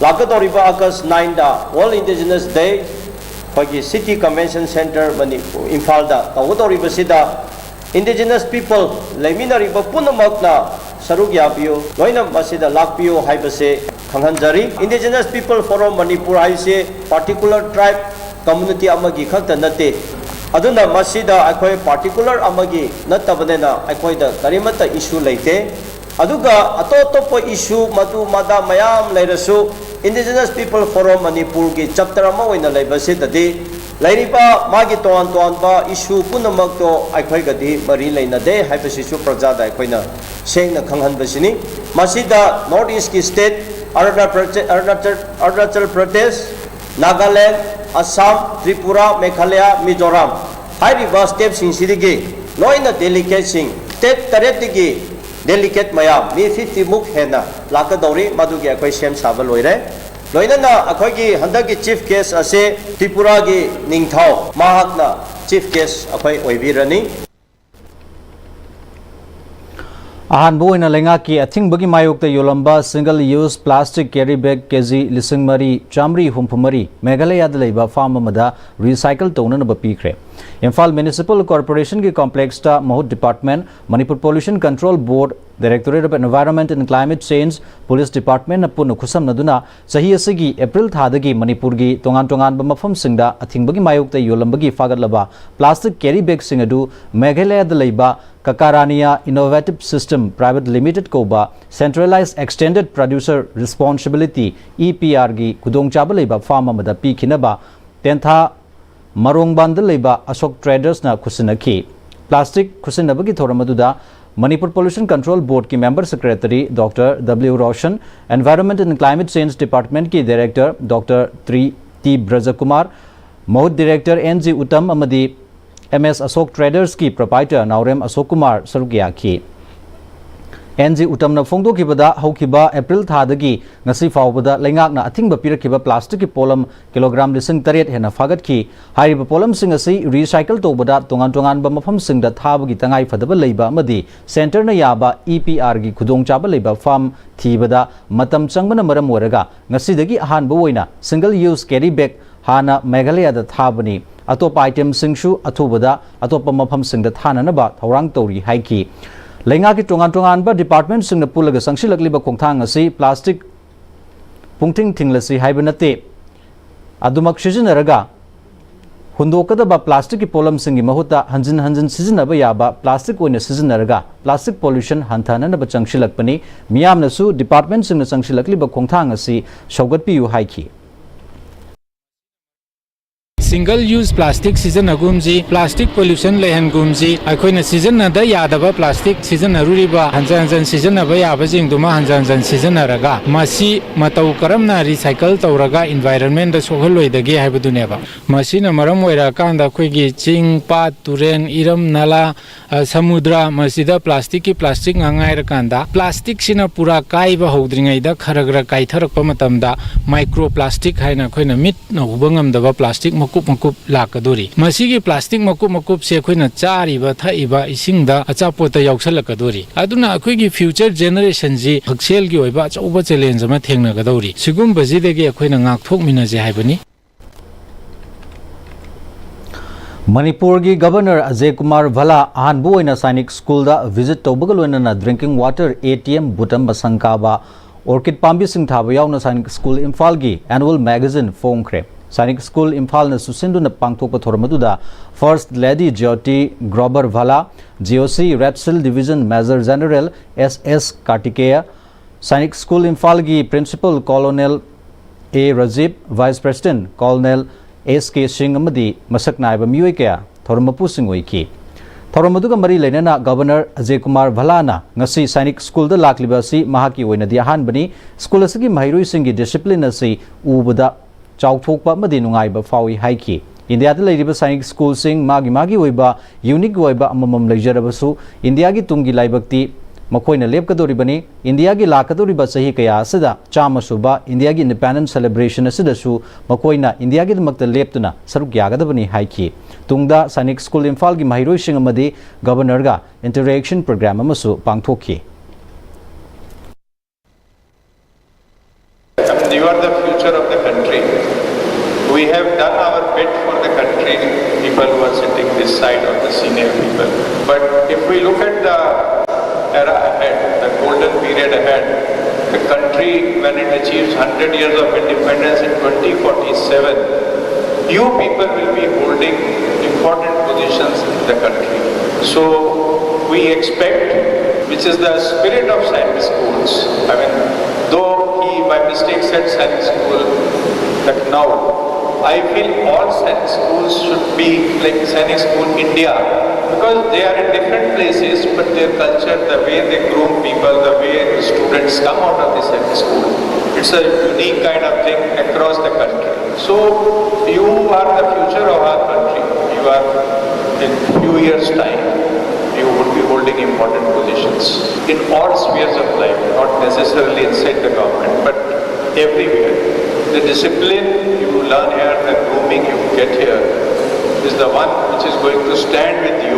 ꯂꯥꯛꯀꯗꯧꯔꯤꯕ ꯑꯥꯒꯁ ꯅꯥꯏꯟꯗ World Indigenous Day ꯑꯩꯈꯣꯏꯒꯤ City Convention Centre ꯃꯅꯤ-, ꯏꯝꯐꯥꯜꯗ ꯇꯧꯒꯗꯧꯔꯤꯕꯁꯤꯗ Indigenous people ꯂꯩꯃꯤꯟꯅꯔꯤꯕ ꯄꯨꯝꯅꯃꯛꯅ ꯁꯔꯨꯛ ꯌꯥꯕꯤꯌꯨ, ꯂꯣꯏꯅ ꯃꯁꯤꯗ ꯂꯥꯛꯄꯤꯌꯨ ꯍꯥꯏꯕꯁꯦ ꯈꯪꯍꯟꯖꯔꯤ꯫ Indigenous People Forum ꯃꯅꯤꯄꯨꯔ ꯍꯥꯏꯁꯦ particular tribe community ꯑꯃꯒꯤ ꯈꯛꯇ ꯅꯠꯇꯦ꯫ ꯑꯗꯨꯅ ꯃꯁꯤꯗ ꯑꯩꯈꯣꯏ particular ꯑꯃꯒꯤ ꯅꯠꯇꯕꯅꯤꯅ ꯑꯩꯈꯣꯏꯗ ꯀꯔꯤꯃꯠꯇ issue ꯂꯩꯇꯦ꯫ ꯑꯗꯨꯒ ꯑꯇꯣꯞ ꯑꯇꯣꯞꯄ issue ꯃꯗꯨ ꯃꯗꯥ ꯃꯌꯥꯝ ꯂꯩꯔꯁꯨ, Indigenous People Forum ꯃꯅꯤꯄꯨꯔꯒꯤ chapter ꯑꯃ ꯑꯣꯏꯅ ꯂꯩꯕꯁꯤꯗꯗꯤ ꯂꯩꯔꯤꯕ ꯃꯥꯒꯤ ꯇꯣꯉꯥꯟ ꯇꯣꯉꯥꯟꯕ issue ꯄꯨꯝꯅꯃꯛꯇꯣ ꯑꯩꯈꯣꯏꯒꯗꯤ ꯃꯔꯤ ꯂꯩꯅꯗꯦ ꯍꯥꯏꯕꯁꯤꯁꯨ ꯄ꯭ꯔꯖꯥꯗ ꯑꯩꯈꯣꯏꯅ ꯁꯦꯡꯅ ꯈꯪꯍꯟꯕꯁꯤꯅꯤ꯫ ꯃꯁꯤꯗ North Eastꯀꯤ state ꯑꯔꯨꯅꯥꯆꯜ ꯄ꯭ꯔꯖꯦ-, ꯑꯔꯨꯅꯥꯆꯜ, ꯑꯔꯨꯅꯥꯆꯜ ꯄ꯭ꯔꯗꯦꯁ, ꯅꯥꯒꯥꯂꯦꯟ, ꯑꯁꯥꯝ, ꯇ꯭ꯔꯤꯄꯨꯔꯥ, ꯃꯦꯘꯥꯂꯌꯥ, ꯃꯤꯖꯣꯔꯥꯝ ꯍꯥꯏꯔꯤꯕ stateꯁꯤꯡꯁꯤꯗꯒꯤ ꯂꯣꯏꯅ delegateꯁꯤꯡ, state ꯇꯔꯦꯠꯇꯒꯤ delegate ꯃꯌꯥꯝ ꯃꯤ fifty ꯃꯨꯛ ꯍꯦꯟꯅ ꯂꯥꯛꯀꯗꯧꯔꯤ꯫ ꯃꯗꯨꯒꯤ ꯑꯩꯈꯣꯏ ꯁꯦꯝ ꯁꯥꯕ ꯂꯣꯏꯔꯦ꯫ ꯂꯣꯏꯅꯅ ꯑꯩꯈꯣꯏꯒꯤ ꯍꯟꯗꯛꯀꯤ chief guest ꯑꯁꯤ ꯇ꯭ꯔꯤꯄꯨꯔꯥꯒꯤ ꯅꯤꯡꯊꯧ, ꯃꯍꯥꯛꯅ chief guest ꯑꯩꯈꯣꯏ ꯑꯣꯏꯕꯤꯔꯅꯤ꯫ ꯑꯍꯥꯟꯕ ꯑꯣꯏꯅ ꯂꯩꯉꯥꯛꯀꯤ ꯑꯊꯤꯡꯕꯒꯤ ꯃꯥꯌꯣꯛꯇ ꯌꯣꯜꯂꯝꯕ single use plastic carry bag ꯀꯦꯖꯤ ꯂꯤꯁꯤꯡ ꯃꯔꯤ ꯆꯥꯃꯔꯤ ꯍꯨꯝꯐꯨ ꯃꯔꯤ ꯃꯦꯘꯥꯂꯌꯥꯗ ꯂꯩꯕ ꯐꯥꯔꯝ ꯑꯃꯗ recycle ꯇꯧꯅꯅꯕ ꯄꯤꯈ꯭ꯔꯦ꯫ ꯏꯝꯐꯥꯜ ꯃ꯭ꯌꯨꯅꯤꯁꯤꯄꯥꯜ ꯀꯣꯔꯄꯣꯔꯦꯁꯟꯒꯤ ꯀꯣꯝꯄ꯭ꯂꯦꯛꯁꯇ ꯃꯍꯨꯠ department, Manipur pollution control board, Directorate of Environment and Climate Change, police ꯗꯤꯄꯥꯔꯠꯃꯦꯟꯅ ꯄꯨꯟꯅ ꯈꯨꯠꯁꯝꯅꯗꯨꯅ ꯆꯍꯤ ꯑꯁꯤꯒꯤ ꯑꯦꯄ꯭ꯔꯤꯜ ꯊꯥꯗꯒꯤ ꯃꯅꯤꯄꯨꯔꯒꯤ ꯇꯣꯉꯥꯟ ꯇꯣꯉꯥꯟꯕ ꯃꯐꯝꯁꯤꯡꯗ ꯑꯊꯤꯡꯕꯒꯤ ꯃꯥꯌꯣꯛꯇ ꯌꯣꯜꯂꯝꯕꯒꯤ ꯐꯥꯒꯠꯂꯕ plastic carry bagꯁꯤꯡ ꯑꯗꯨ ꯃꯦꯘꯥꯂꯌꯥꯗ ꯂꯩꯕ Kakarania Innovative System Private Limited ꯀꯧꯕ Centralized Extended Producer Responsibility, EPRꯒꯤ ꯈꯨꯗꯣꯡꯆꯥꯕ ꯂꯩꯕ ꯐꯥꯔꯝ ꯑꯃꯗ ꯄꯤꯈꯤꯅꯕ ꯇꯦꯟꯊꯥ ꯃꯔꯣꯡꯕꯥꯟꯗ ꯂꯩꯕ ꯑꯁꯣꯛ ꯇ꯭ꯔꯦꯗꯔꯁꯅ ꯈꯨꯠꯁꯤꯟꯅꯈꯤ꯫ Plastic ꯈꯨꯠꯁꯤꯟꯅꯕꯒꯤ ꯊꯧꯔꯝ ꯑꯗꯨꯗ ꯃꯅꯤꯄꯨꯔ ꯄꯣꯂꯨꯁꯟ ꯀꯟꯇ꯭ꯔꯣꯜ ꯕꯣꯔꯗꯀꯤ member secretary doctor W Roshan, Environment and Climate Change Departmentꯀꯤ Director ꯗꯣꯛꯇꯔ ꯇ꯭ꯔꯤ ꯇꯤ ꯕ꯭ꯔꯖꯀꯨꯃꯥꯔ, ꯃꯍꯨꯠ ꯗꯤꯔꯦꯛꯇꯔ ꯑꯦꯟ ꯖꯤ ꯎꯇꯝ ꯑꯃꯗꯤ ꯑꯦꯝ ꯑꯦꯁ ꯑꯁꯣꯛ ꯇ꯭ꯔꯦꯗꯔꯁꯀꯤ ꯄ꯭ꯔꯣꯄꯥꯏꯇꯔ ꯅꯥꯎꯔꯦꯝ ꯑꯁꯣꯛ ꯀꯨꯃꯥꯔ ꯁꯔꯨꯛ ꯌꯥꯈꯤ꯫ ꯑꯦꯟ ꯖꯤ ꯎꯇꯝꯅ ꯐꯣꯡꯗꯣꯛꯈꯤꯕꯗ, ꯍꯧꯈꯤꯕ ꯑꯦꯄ꯭ꯔꯤꯜ ꯊꯥꯗꯒꯤ ꯉꯁꯤ ꯐꯥꯎꯕꯗ ꯂꯩꯉꯥꯛꯅ ꯑꯊꯤꯡꯕ ꯄꯤꯔꯛꯈꯤꯕ plasticꯀꯤ ꯄꯣꯠꯂꯝ ꯀꯤꯂꯣꯒ꯭ꯔꯥꯝ ꯂꯤꯁꯤꯡ ꯇꯔꯦꯠ ꯍꯦꯟꯅ ꯐꯥꯒꯠꯈꯤ꯫ ꯍꯥꯏꯔꯤꯕ ꯄꯣꯠꯂꯝꯁꯤꯡ ꯑꯁꯤ recycle ꯇꯧꯕꯗ ꯇꯣꯉꯥꯟ ꯇꯣꯉꯥꯟꯕ ꯃꯐꯝꯁꯤꯡꯗ ꯊꯥꯕꯒꯤ ꯇꯉꯥꯏ ꯐꯗꯕ ꯂꯩꯕ ꯑꯃꯗꯤ centreꯅ ꯌꯥꯕ EPRꯒꯤ ꯈꯨꯗꯣꯡꯆꯥꯕ ꯂꯩꯕ ꯐꯥꯔꯝ ꯊꯤꯕꯗ ꯃꯇꯝ ꯆꯪꯕꯅ ꯃꯔꯝ ꯑꯣꯏꯔꯒ ꯉꯁꯤꯗꯒꯤ ꯑꯍꯥꯟꯕ ꯑꯣꯏꯅ single use carry bag ꯍꯥꯟꯅ ꯃꯦꯘꯥꯂꯌꯥꯗ ꯊꯥꯕꯅꯤ꯫ ꯑꯇꯣꯞꯄ itemꯁꯤꯡꯁꯨ ꯑꯊꯨꯕꯗ ꯑꯇꯣꯞꯄ ꯃꯐꯝꯁꯤꯡꯗ ꯊꯥꯅꯅꯕ ꯊꯧꯔꯥꯡ ꯇꯧꯔꯤ ꯍꯥꯏꯈꯤ꯫ ꯂꯩꯉꯥꯛꯀꯤ ꯇꯣꯉꯥꯟ ꯇꯣꯉꯥꯟꯕ ꯗꯤꯄꯥꯔꯠꯃꯦꯟꯁꯤꯡꯅ ꯄꯨꯜꯂꯒ ꯆꯪꯁꯤꯜꯂꯛꯂꯤꯕ ꯈꯣꯡꯊꯥꯡ ꯑꯁꯤ plastic ꯄꯨꯡꯊꯤꯡ ꯊꯤꯡꯂꯁꯤ ꯍꯥꯏꯕ ꯅꯠꯇꯦ꯫ ꯑꯗꯨꯃꯛ ꯁꯤꯖꯤꯟꯅꯔꯒ ꯍꯨꯟꯗꯣꯛꯀꯗꯕ plasticꯀꯤ ꯄꯣꯠꯂꯝꯁꯤꯡꯒꯤ ꯃꯍꯨꯠꯇ ꯍꯟꯖꯤꯟ ꯍꯟꯖꯤꯟ ꯁꯤꯖꯤꯟꯅꯕ ꯌꯥꯕ plastic ꯑꯣꯏꯅ ꯁꯤꯖꯤꯟꯅꯔꯒ plastic pollution ꯍꯟꯊꯅꯅꯕ ꯆꯪꯁꯤꯜꯂꯛꯄꯅꯤ꯫ ꯃꯤꯌꯥꯝꯅꯁꯨ ꯗꯤꯄꯥꯔꯠꯃꯦꯟꯁꯤꯡꯅ ꯆꯪꯁꯤꯜꯂꯛꯂꯤꯕ ꯈꯣꯡꯊꯥꯡ ꯑꯁꯤ ꯁꯧꯒꯠꯄꯤꯌꯨ ꯍꯥꯏꯈꯤ꯫ Single use plastic ꯁꯤꯖꯤꯟꯅꯒꯨꯝꯁꯤ, plastic pollution ꯂꯩꯍꯟꯒꯨꯝꯁꯤ꯫ ꯑꯩꯈꯣꯏꯅ ꯁꯤꯖꯤꯟꯅꯗ ꯌꯥꯗꯕ plastic ꯁꯤꯖꯤꯟꯅꯔꯨꯔꯤꯕ ꯍꯟꯖꯟ ꯍꯟꯖꯟ ꯁꯤꯖꯤꯟꯅꯕ ꯌꯥꯕꯁꯤꯡꯗꯨꯃ ꯍꯟꯖꯟ ꯍꯟꯖꯟ ꯁꯤꯖꯤꯟꯅꯔꯒ ꯃꯁꯤ ꯃꯇꯧ ꯀꯔꯝꯅ recycle ꯇꯧꯔꯒ environmentꯗ ꯁꯣꯛꯍꯜꯂꯣꯏꯗꯒꯦ ꯍꯥꯏꯕꯗꯨꯅꯦꯕ꯫ ꯃꯁꯤꯅ ꯃꯔꯝ ꯑꯣꯏꯔꯀꯥꯟꯗ ꯑꯩꯈꯣꯏꯒꯤ ꯆꯤꯡ, ꯄꯥꯠ, ꯇꯨꯔꯦꯟ, ꯏꯔꯝ, ꯅꯂꯥ, ꯑ, ꯁꯃꯨꯗ꯭ꯔ ꯃꯁꯤꯗ plasticꯀꯤ plastic ꯉꯥꯛ ꯉꯥꯏꯔꯀꯥꯟꯗ plasticꯁꯤꯅ ꯄꯨꯔꯥ ꯀꯥꯏꯕ ꯍꯧꯗ꯭ꯔꯤꯉꯩꯗ ꯈꯔ ꯈꯔ ꯀꯥꯏꯊꯔꯛꯄ ꯃꯇꯝꯗ micro plastic ꯍꯥꯏꯅ ꯑꯩꯈꯣꯏꯅ ꯃꯤꯠꯅ ꯎꯕ ꯉꯝꯗꯕ plastic ꯃꯀꯨꯞ ꯃꯀꯨꯞ ꯂꯥꯛꯀꯗꯣꯔꯤ꯫ ꯃꯁꯤꯒꯤ ꯄ꯭ꯂꯥꯁꯇꯤꯛ ꯃꯀꯨꯞ ꯃꯀꯨꯞꯁꯦ ꯑꯩꯈꯣꯏꯅ ꯆꯥꯔꯤꯕ, ꯊꯛꯏꯕ ꯏꯁꯤꯡꯗ, ꯑꯆꯥꯄꯣꯠꯇ ꯌꯥꯎꯁꯜꯂꯛꯀꯗꯣꯔꯤ꯫ ꯑꯗꯨꯅ ꯑꯩꯈꯣꯏꯒꯤ ꯐ꯭ꯌꯨꯆꯔ ꯖꯦꯅꯦꯔꯦꯁꯟꯁꯤ ꯍꯛꯁꯦꯜꯒꯤ ꯑꯣꯏꯕ ꯑꯆꯧꯕ ꯆꯦꯂꯦꯟꯖ ꯑꯃ ꯊꯦꯡꯅꯒꯗꯧꯔꯤ꯫ ꯁꯤꯒꯨꯝꯕꯁꯤꯗꯒꯤ ꯑꯩꯈꯣꯏꯅ ꯉꯥꯛꯊꯣꯛꯃꯤꯟꯅꯁꯦ ꯍꯥꯏꯕꯅꯤ꯫ ꯃꯅꯤꯄꯨꯔꯒꯤ ꯒꯕꯔꯅꯔ ꯑꯖꯌ ꯀꯨꯃꯥꯔ ꯚꯂꯥ ꯑꯍꯥꯟꯕ ꯑꯣꯏꯅ ꯁꯥꯏꯅꯤꯛ ꯁ꯭ꯀꯨꯜꯗ ꯚꯤꯖꯤꯠ ꯇꯧꯕꯒ ꯂꯣꯏꯅꯅ drinking water, A T M, booth ꯃꯁꯪ ꯀꯥꯕ, ꯑꯣꯔꯀꯤꯗ ꯄꯥꯝꯕꯤꯁꯤꯡ ꯊꯥꯕ ꯌꯥꯎꯅ ꯁꯥꯏꯅꯤꯛ ꯁ꯭ꯀꯨꯜ ꯏꯝꯐꯥꯜꯒꯤ ꯑꯦꯅꯨꯑꯦꯜ ꯃꯦꯒꯥꯖꯤꯟ ꯐꯣꯡꯈ꯭ꯔꯦ꯫ ꯁꯥꯏꯅꯤꯛ ꯁ꯭ꯀꯨꯜ ꯏꯝꯐꯥꯜꯅ ꯁꯨꯁꯤꯟꯗꯨꯅ ꯄꯥꯡꯊꯣꯛꯄ ꯊꯧꯔꯝ ꯑꯗꯨꯗ first lady Jyoti Grover Bhalla, G O C red shield division major general S S Kartikeya, Sainik school ꯏꯝꯐꯥꯜꯒꯤ principal colonel A Rajiv, vice president colonel S K Singh ꯑꯃꯗꯤ ꯃꯁꯛ ꯅꯥꯏꯕ ꯃꯤꯑꯣꯏ ꯀꯌꯥ ꯊꯧꯔꯝ ꯃꯄꯨꯁꯤꯡ ꯑꯣꯏꯈꯤ꯫ ꯊꯧꯔꯝ ꯑꯗꯨꯒ ꯃꯔꯤ ꯂꯩꯅꯅ ꯒꯕꯔꯅꯔ ꯑꯖꯌ ꯀꯨꯃꯥꯔ ꯚꯂꯥꯅ ꯉꯁꯤ ꯁꯥꯏꯅꯤꯛ ꯁ꯭ꯀꯨꯜꯗ ꯂꯥꯛꯂꯤꯕ ꯑꯁꯤ ꯃꯍꯥꯛꯀꯤ ꯑꯣꯏꯅꯗꯤ ꯑꯍꯥꯟꯕꯅꯤ꯫ ꯁ꯭ꯀꯨꯜ ꯑꯁꯤꯒꯤ ꯃꯍꯩꯔꯣꯏꯁꯤꯡꯒꯤ ꯗꯤꯁꯤꯄ꯭ꯂꯤꯟ ꯑꯁꯤ ꯎꯕꯗ ꯆꯥꯎꯊꯣꯛꯄ ꯑꯃꯗꯤ ꯅꯨꯡꯉꯥꯏꯕ ꯐꯥꯎꯏ ꯍꯥꯏꯈꯤ꯫ ꯏꯟꯗꯤꯌꯥꯗ ꯂꯩꯔꯤꯕ ꯁꯥꯏꯅꯤꯛ ꯁ꯭ꯀꯨꯜꯁꯤꯡ ꯃꯥꯒꯤ ꯃꯥꯒꯤ ꯑꯣꯏꯕ ꯌꯨꯅꯤꯛ ꯑꯣꯏꯕ ꯑꯃꯃꯝ ꯂꯩꯖꯔꯕꯁꯨ, ꯏꯟꯗꯤꯌꯥꯒꯤ ꯇꯨꯡꯒꯤ ꯂꯥꯏꯕꯛꯇꯤ ꯃꯈꯣꯏꯅ ꯂꯦꯞꯀꯗꯧꯔꯤꯕꯅꯤ꯫ ꯏꯟꯗꯤꯌꯥꯒꯤ ꯂꯥꯛꯀꯗꯧꯔꯤꯕ ꯆꯍꯤ ꯀꯌꯥ ꯑꯁꯤꯗ ꯆꯥꯝꯃ ꯁꯨꯕ ꯏꯟꯗꯤꯌꯥꯒꯤ ꯏꯟꯗꯤꯄꯦꯟꯗꯦꯟꯁ ꯁꯦꯂꯦꯕ꯭ꯔꯦꯁꯟ ꯑꯁꯤꯗꯁꯨ ꯃꯈꯣꯏꯅ ꯏꯟꯗꯤꯌꯥꯒꯤꯗꯃꯛꯇ ꯂꯦꯞꯇꯨꯅ ꯁꯔꯨꯛ ꯌꯥꯒꯗꯕꯅꯤ ꯍꯥꯏꯈꯤ꯫ ꯇꯨꯡꯗ ꯁꯥꯏꯅꯤꯛ ꯁ꯭ꯀꯨꯜ ꯏꯝꯐꯥꯜꯒꯤ ꯃꯍꯩꯔꯣꯏꯁꯤꯡ ꯑꯃꯗꯤ ꯒꯕꯔꯅꯔꯒ ꯏꯟꯇꯔꯦꯛꯁꯟ ꯄ꯭ꯔꯣꯒ꯭ꯔꯥꯝ ꯑꯃꯁꯨ ꯄꯥꯡꯊꯣꯛꯈꯤ꯫ You are the future of the country. We have done our bit for the country, people who are sitting this side of the senior people. But if we look at the era ahead, the golden period ahead, the country, when it achieves hundred years of independence in twenty forty-seven, you people will be holding important positions in the country. So we expect, which is the spirit of Sainik schools. I mean, though he by mistake said Sainik school Lucknow, I feel all Sainik schools should be like Sainik school India, because they are in different places, but their culture, the way they groom people, the way the students come out of the Sainik school, it's a unique kind of thing across the country. So you are the future of our country. You are, in few years' time, you would be holding important positions in all spheres of life, not necessarily inside the government, but everywhere. The discipline you learn here, the grooming you get here, is the one which is going to stand with you.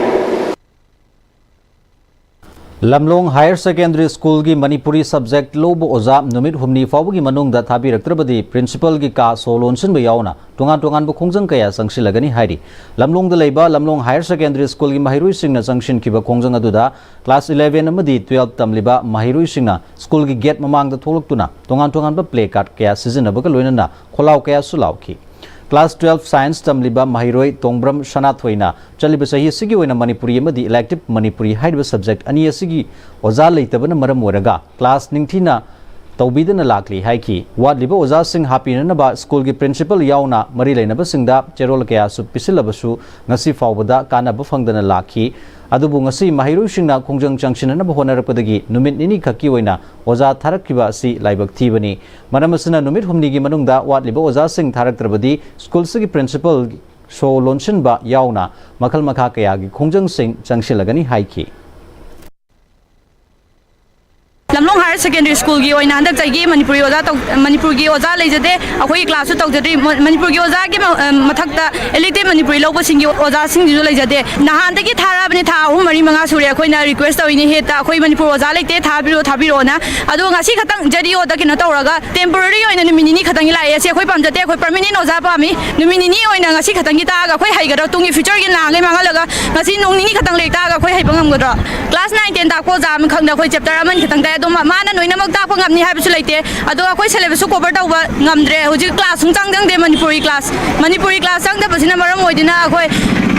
Lamlong higher secondary ꯁ꯭ꯀꯨꯜꯒꯤ Manipuri subject ꯂꯧꯕ ꯑꯣꯖꯥ ꯅꯨꯃꯤꯠ ꯍꯨꯝꯅꯤ ꯐꯥꯎꯕꯒꯤ ꯃꯅꯨꯡꯗ ꯊꯥꯕꯤꯔꯛꯇ꯭ꯔꯕꯗꯤ ꯄ꯭ꯔꯤꯟꯁꯤꯄꯜꯒꯤ ꯀꯥ ꯁꯣ ꯂꯣꯟꯁꯤꯟꯕ ꯌꯥꯎꯅ ꯇꯣꯉꯥꯟ ꯇꯣꯉꯥꯟꯕ ꯈꯣꯡꯖꯪ ꯀꯌꯥ ꯆꯪꯁꯤꯜꯂꯒꯅꯤ ꯍꯥꯏꯔꯤ꯫ ꯂꯝꯂꯣꯡꯗ ꯂꯩꯕ ꯂꯝꯂꯣꯡ ꯍꯥꯌꯔ ꯁꯦꯀꯦꯟꯗꯔꯤ ꯁ꯭ꯀꯨꯜꯒꯤ ꯃꯍꯩꯔꯣꯏꯁꯤꯡꯅ ꯆꯪꯁꯤꯟꯈꯤꯕ ꯈꯣꯡꯖꯪ ꯑꯗꯨꯗ ꯀ꯭ꯂꯥꯁ ꯏꯂꯦꯚꯦꯟ ꯑꯃꯗꯤ ꯇꯨꯌꯦꯜꯐ ꯇꯝꯂꯤꯕ ꯃꯍꯩꯔꯣꯏꯁꯤꯡꯅ ꯁ꯭ꯀꯨꯜꯒꯤ ꯒꯦꯠ ꯃꯃꯥꯡꯗ ꯊꯣꯛꯂꯛꯇꯨꯅ ꯇꯣꯉꯥꯟ ꯇꯣꯉꯥꯟꯕ ꯄ꯭ꯂꯦ ꯀꯥꯔꯗ ꯀꯌꯥ ꯁꯤꯖꯤꯟꯅꯕꯒ ꯂꯣꯏꯅꯅ ꯈꯣꯜꯂꯥꯎ ꯀꯌꯥꯁꯨ ꯂꯥꯎꯈꯤ꯫ ꯀ꯭ꯂꯥꯁ ꯇꯨꯌꯦꯜꯐ ꯁꯥꯏꯟꯁ ꯇꯝꯂꯤꯕ ꯃꯍꯩꯔꯣꯏ ꯇꯣꯡꯕ꯭ꯔꯝ ꯁꯅꯥꯊꯣꯏꯅ ꯆꯠꯂꯤꯕ ꯆꯍꯤ ꯑꯁꯤꯒꯤ ꯑꯣꯏꯅ ꯃꯅꯤꯄꯨꯔꯤ ꯑꯃꯗꯤ ꯏꯂꯦꯛꯇꯤꯚ ꯃꯅꯤꯄꯨꯔꯤ ꯍꯥꯏꯔꯤꯕ ꯁꯕꯖꯦꯛ ꯑꯅꯤ ꯑꯁꯤꯒꯤ ꯑꯣꯖꯥ ꯂꯩꯇꯕꯅ ꯃꯔꯝ ꯑꯣꯏꯔꯒ ꯀ꯭ꯂꯥꯁ ꯅꯤꯡꯊꯤꯅ ꯇꯧꯕꯤꯗꯅ ꯂꯥꯛꯂꯤ ꯍꯥꯏꯈꯤ꯫ ꯋꯥꯠꯂꯤꯕ ꯑꯣꯖꯥꯁꯤꯡ ꯍꯥꯞꯄꯤꯅꯅꯕ ꯁ꯭ꯀꯨꯜꯒꯤ ꯄ꯭ꯔꯤꯟꯁꯤꯄꯜ ꯌꯥꯎꯅ ꯃꯔꯤ ꯂꯩꯅꯕꯁꯤꯡꯗ ꯆꯦꯔꯣꯜ ꯀꯌꯥꯁꯨ ꯄꯤꯁꯤꯜꯂꯕꯁꯨ ꯉꯁꯤ ꯐꯥꯎꯕꯗ ꯀꯥꯟꯅꯕ ꯐꯪꯗꯅ ꯂꯥꯛꯈꯤ꯫ ꯑꯗꯨꯕꯨ ꯉꯁꯤ ꯃꯍꯩꯔꯣꯏꯁꯤꯡꯅ ꯈꯣꯡꯖꯪ ꯆꯪꯁꯤꯟꯅꯅꯕ ꯍꯣꯠꯅꯔꯛꯄꯗꯒꯤ ꯅꯨꯃꯤꯠ ꯅꯤꯅꯤ ꯈꯛꯀꯤ ꯑꯣꯏꯅ ꯑꯣꯖꯥ ꯊꯥꯔꯛꯈꯤꯕ ꯑꯁꯤ ꯂꯥꯏꯕꯛ ꯊꯤꯕꯅꯤ꯫ ꯃꯔꯝ ꯑꯁꯤꯅ ꯅꯨꯃꯤꯠ ꯍꯨꯝꯅꯤꯒꯤ ꯃꯅꯨꯡꯗ ꯋꯥꯠꯂꯤꯕ ꯑꯣꯖꯥꯁꯤꯡ ꯊꯥꯔꯛꯇ꯭ꯔꯕꯗꯤ ꯁ꯭ꯀꯨꯜꯁꯤꯒꯤ ꯄ꯭ꯔꯤꯟꯁꯤꯄꯜ ꯁꯣ ꯂꯣꯟꯁꯤꯟꯕ ꯌꯥꯎꯅ ꯃꯈꯜ ꯃꯈꯥ ꯀꯌꯥꯒꯤ ꯈꯣꯡꯖꯪꯁꯤꯡ ꯆꯪꯁꯤꯜꯂꯒꯅꯤ ꯍꯥꯏꯈꯤ꯫ ꯂꯝꯂꯣꯡ ꯍꯥꯌꯔ ꯁꯦꯀꯦꯟꯗꯔꯤ ꯁ꯭ꯀꯨꯜꯒꯤ ꯑꯣꯏꯅ ꯍꯟꯗꯛ ꯆꯍꯤꯒꯤ ꯃꯅꯤꯄꯨꯔꯤ ꯑꯣꯖꯥ ꯇꯧ-, ꯃꯅꯤꯄꯨꯔꯒꯤ ꯑꯣꯖꯥ ꯂꯩꯖꯗꯦ꯫ ꯑꯩꯈꯣꯏꯒꯤ ꯀ꯭ꯂꯥꯁꯁꯨ ꯇꯧꯖꯗ꯭ꯔꯤ꯫ ꯃ-, ꯃꯅꯤꯄꯨꯔꯒꯤ ꯑꯣꯖꯥꯒꯤ ꯃ-, ꯑ, ꯃꯊꯛꯇ ꯏꯂꯦꯛꯇꯤꯚ ꯃꯅꯤꯄꯨꯔꯤ ꯂꯧꯕꯁꯤꯡꯒꯤ ꯑꯣꯖꯥꯁꯤꯡꯁꯤꯁꯨ ꯂꯩꯖꯗꯦ꯫ ꯅꯍꯥꯟꯗꯒꯤ ꯊꯥꯔꯛꯑꯕꯅꯤ, ꯊꯥ ꯑꯍꯨꯝ, ꯃꯔꯤ, ꯃꯉꯥ ꯁꯨꯔꯦ ꯑꯩꯈꯣꯏꯅ ꯔꯤꯀ꯭ꯋꯦꯁ ꯇꯧꯔꯤꯅꯦ ꯍꯦꯠꯇ, "ꯑꯩꯈꯣꯏ ꯃꯅꯤꯄꯨꯔ ꯑꯣꯖꯥ ꯂꯩꯇꯦ, ꯊꯥꯕꯤꯔꯛꯑꯣ, ꯊꯥꯕꯤꯔꯛꯑꯣꯅ"꯫ ꯑꯗꯣ ꯉꯁꯤ ꯈꯛꯇꯪ ꯖꯦ ꯗꯤ ꯑꯣꯗ ꯀꯩꯅꯣ ꯇꯧꯔꯒ ꯇꯦꯝꯄꯣꯔꯔꯤ ꯑꯣꯏꯅ ꯅꯨꯃꯤꯠ ꯅꯤꯅꯤ ꯈꯛꯇꯪꯒꯤ ꯂꯥꯛꯑꯦ꯫ ꯑꯁꯤ ꯑꯩꯈꯣꯏ ꯄꯥꯝꯖꯗꯦ, ꯑꯩꯈꯣꯏ ꯄꯔꯃꯤꯅꯦꯟ ꯑꯣꯖꯥ ꯄꯥꯝꯃꯤ꯫ ꯅꯨꯃꯤꯠ ꯅꯤꯅꯤ ꯑꯣꯏꯅ ꯉꯁꯤ ꯈꯛꯇꯪꯒꯤ ꯇꯥꯛꯑꯒ ꯑꯩꯈꯣꯏ ꯍꯩꯒꯗ꯭ꯔꯣ? ꯇꯨꯡꯒꯤ ꯐ꯭ꯌꯨꯆꯔꯒꯤ ꯅꯍꯥꯟꯈꯩ ꯃꯥꯡꯍꯜꯂꯒ ꯉꯁꯤ ꯅꯣꯡ ꯅꯤꯅꯤ ꯈꯛꯇꯪ ꯂꯩ ꯇꯥꯛꯑꯒ ꯑꯩꯈꯣꯏ ꯍꯩꯕ ꯉꯝꯒꯗ꯭ꯔꯣ? ꯀ꯭ꯂꯥꯁ ꯅꯥꯏꯟ ꯇꯦꯟ ꯇꯥꯛꯄ ꯑꯣꯖꯥ ꯑꯃ ꯈꯪꯗ ꯑꯩꯈꯣꯏ ꯆꯦꯞꯇꯔ ꯑꯃꯅꯤ ꯈꯛꯇꯪ ꯇꯥꯛꯑꯦ꯫ ꯑꯗꯣ ꯃꯥ-, ꯃꯥꯅ ꯂꯣꯏꯅꯃꯛ ꯇꯥꯛꯄ ꯉꯝꯅꯤ ꯍꯥꯏꯕꯁꯨ ꯂꯩꯇꯦ꯫ ꯑꯗꯣ ꯑꯩꯈꯣꯏ ꯁꯦꯂꯦꯕꯁꯁꯨ ꯀꯣꯚꯔ ꯇꯧꯕ ꯉꯝꯗ꯭ꯔꯦ꯫ ꯍꯧꯖꯤꯛ ꯀ꯭ꯂꯥꯁ ꯁꯨꯡꯆꯪ ꯆꯪꯗꯦ, ꯃꯅꯤꯄꯨꯔꯤ ꯀ꯭ꯂꯥꯁ꯫ ꯃꯅꯤꯄꯨꯔꯤ ꯀ꯭ꯂꯥꯁ ꯆꯪꯗꯕꯁꯤꯅ ꯃꯔꯝ ꯑꯣꯏꯗꯨꯅ ꯑꯩꯈꯣꯏ,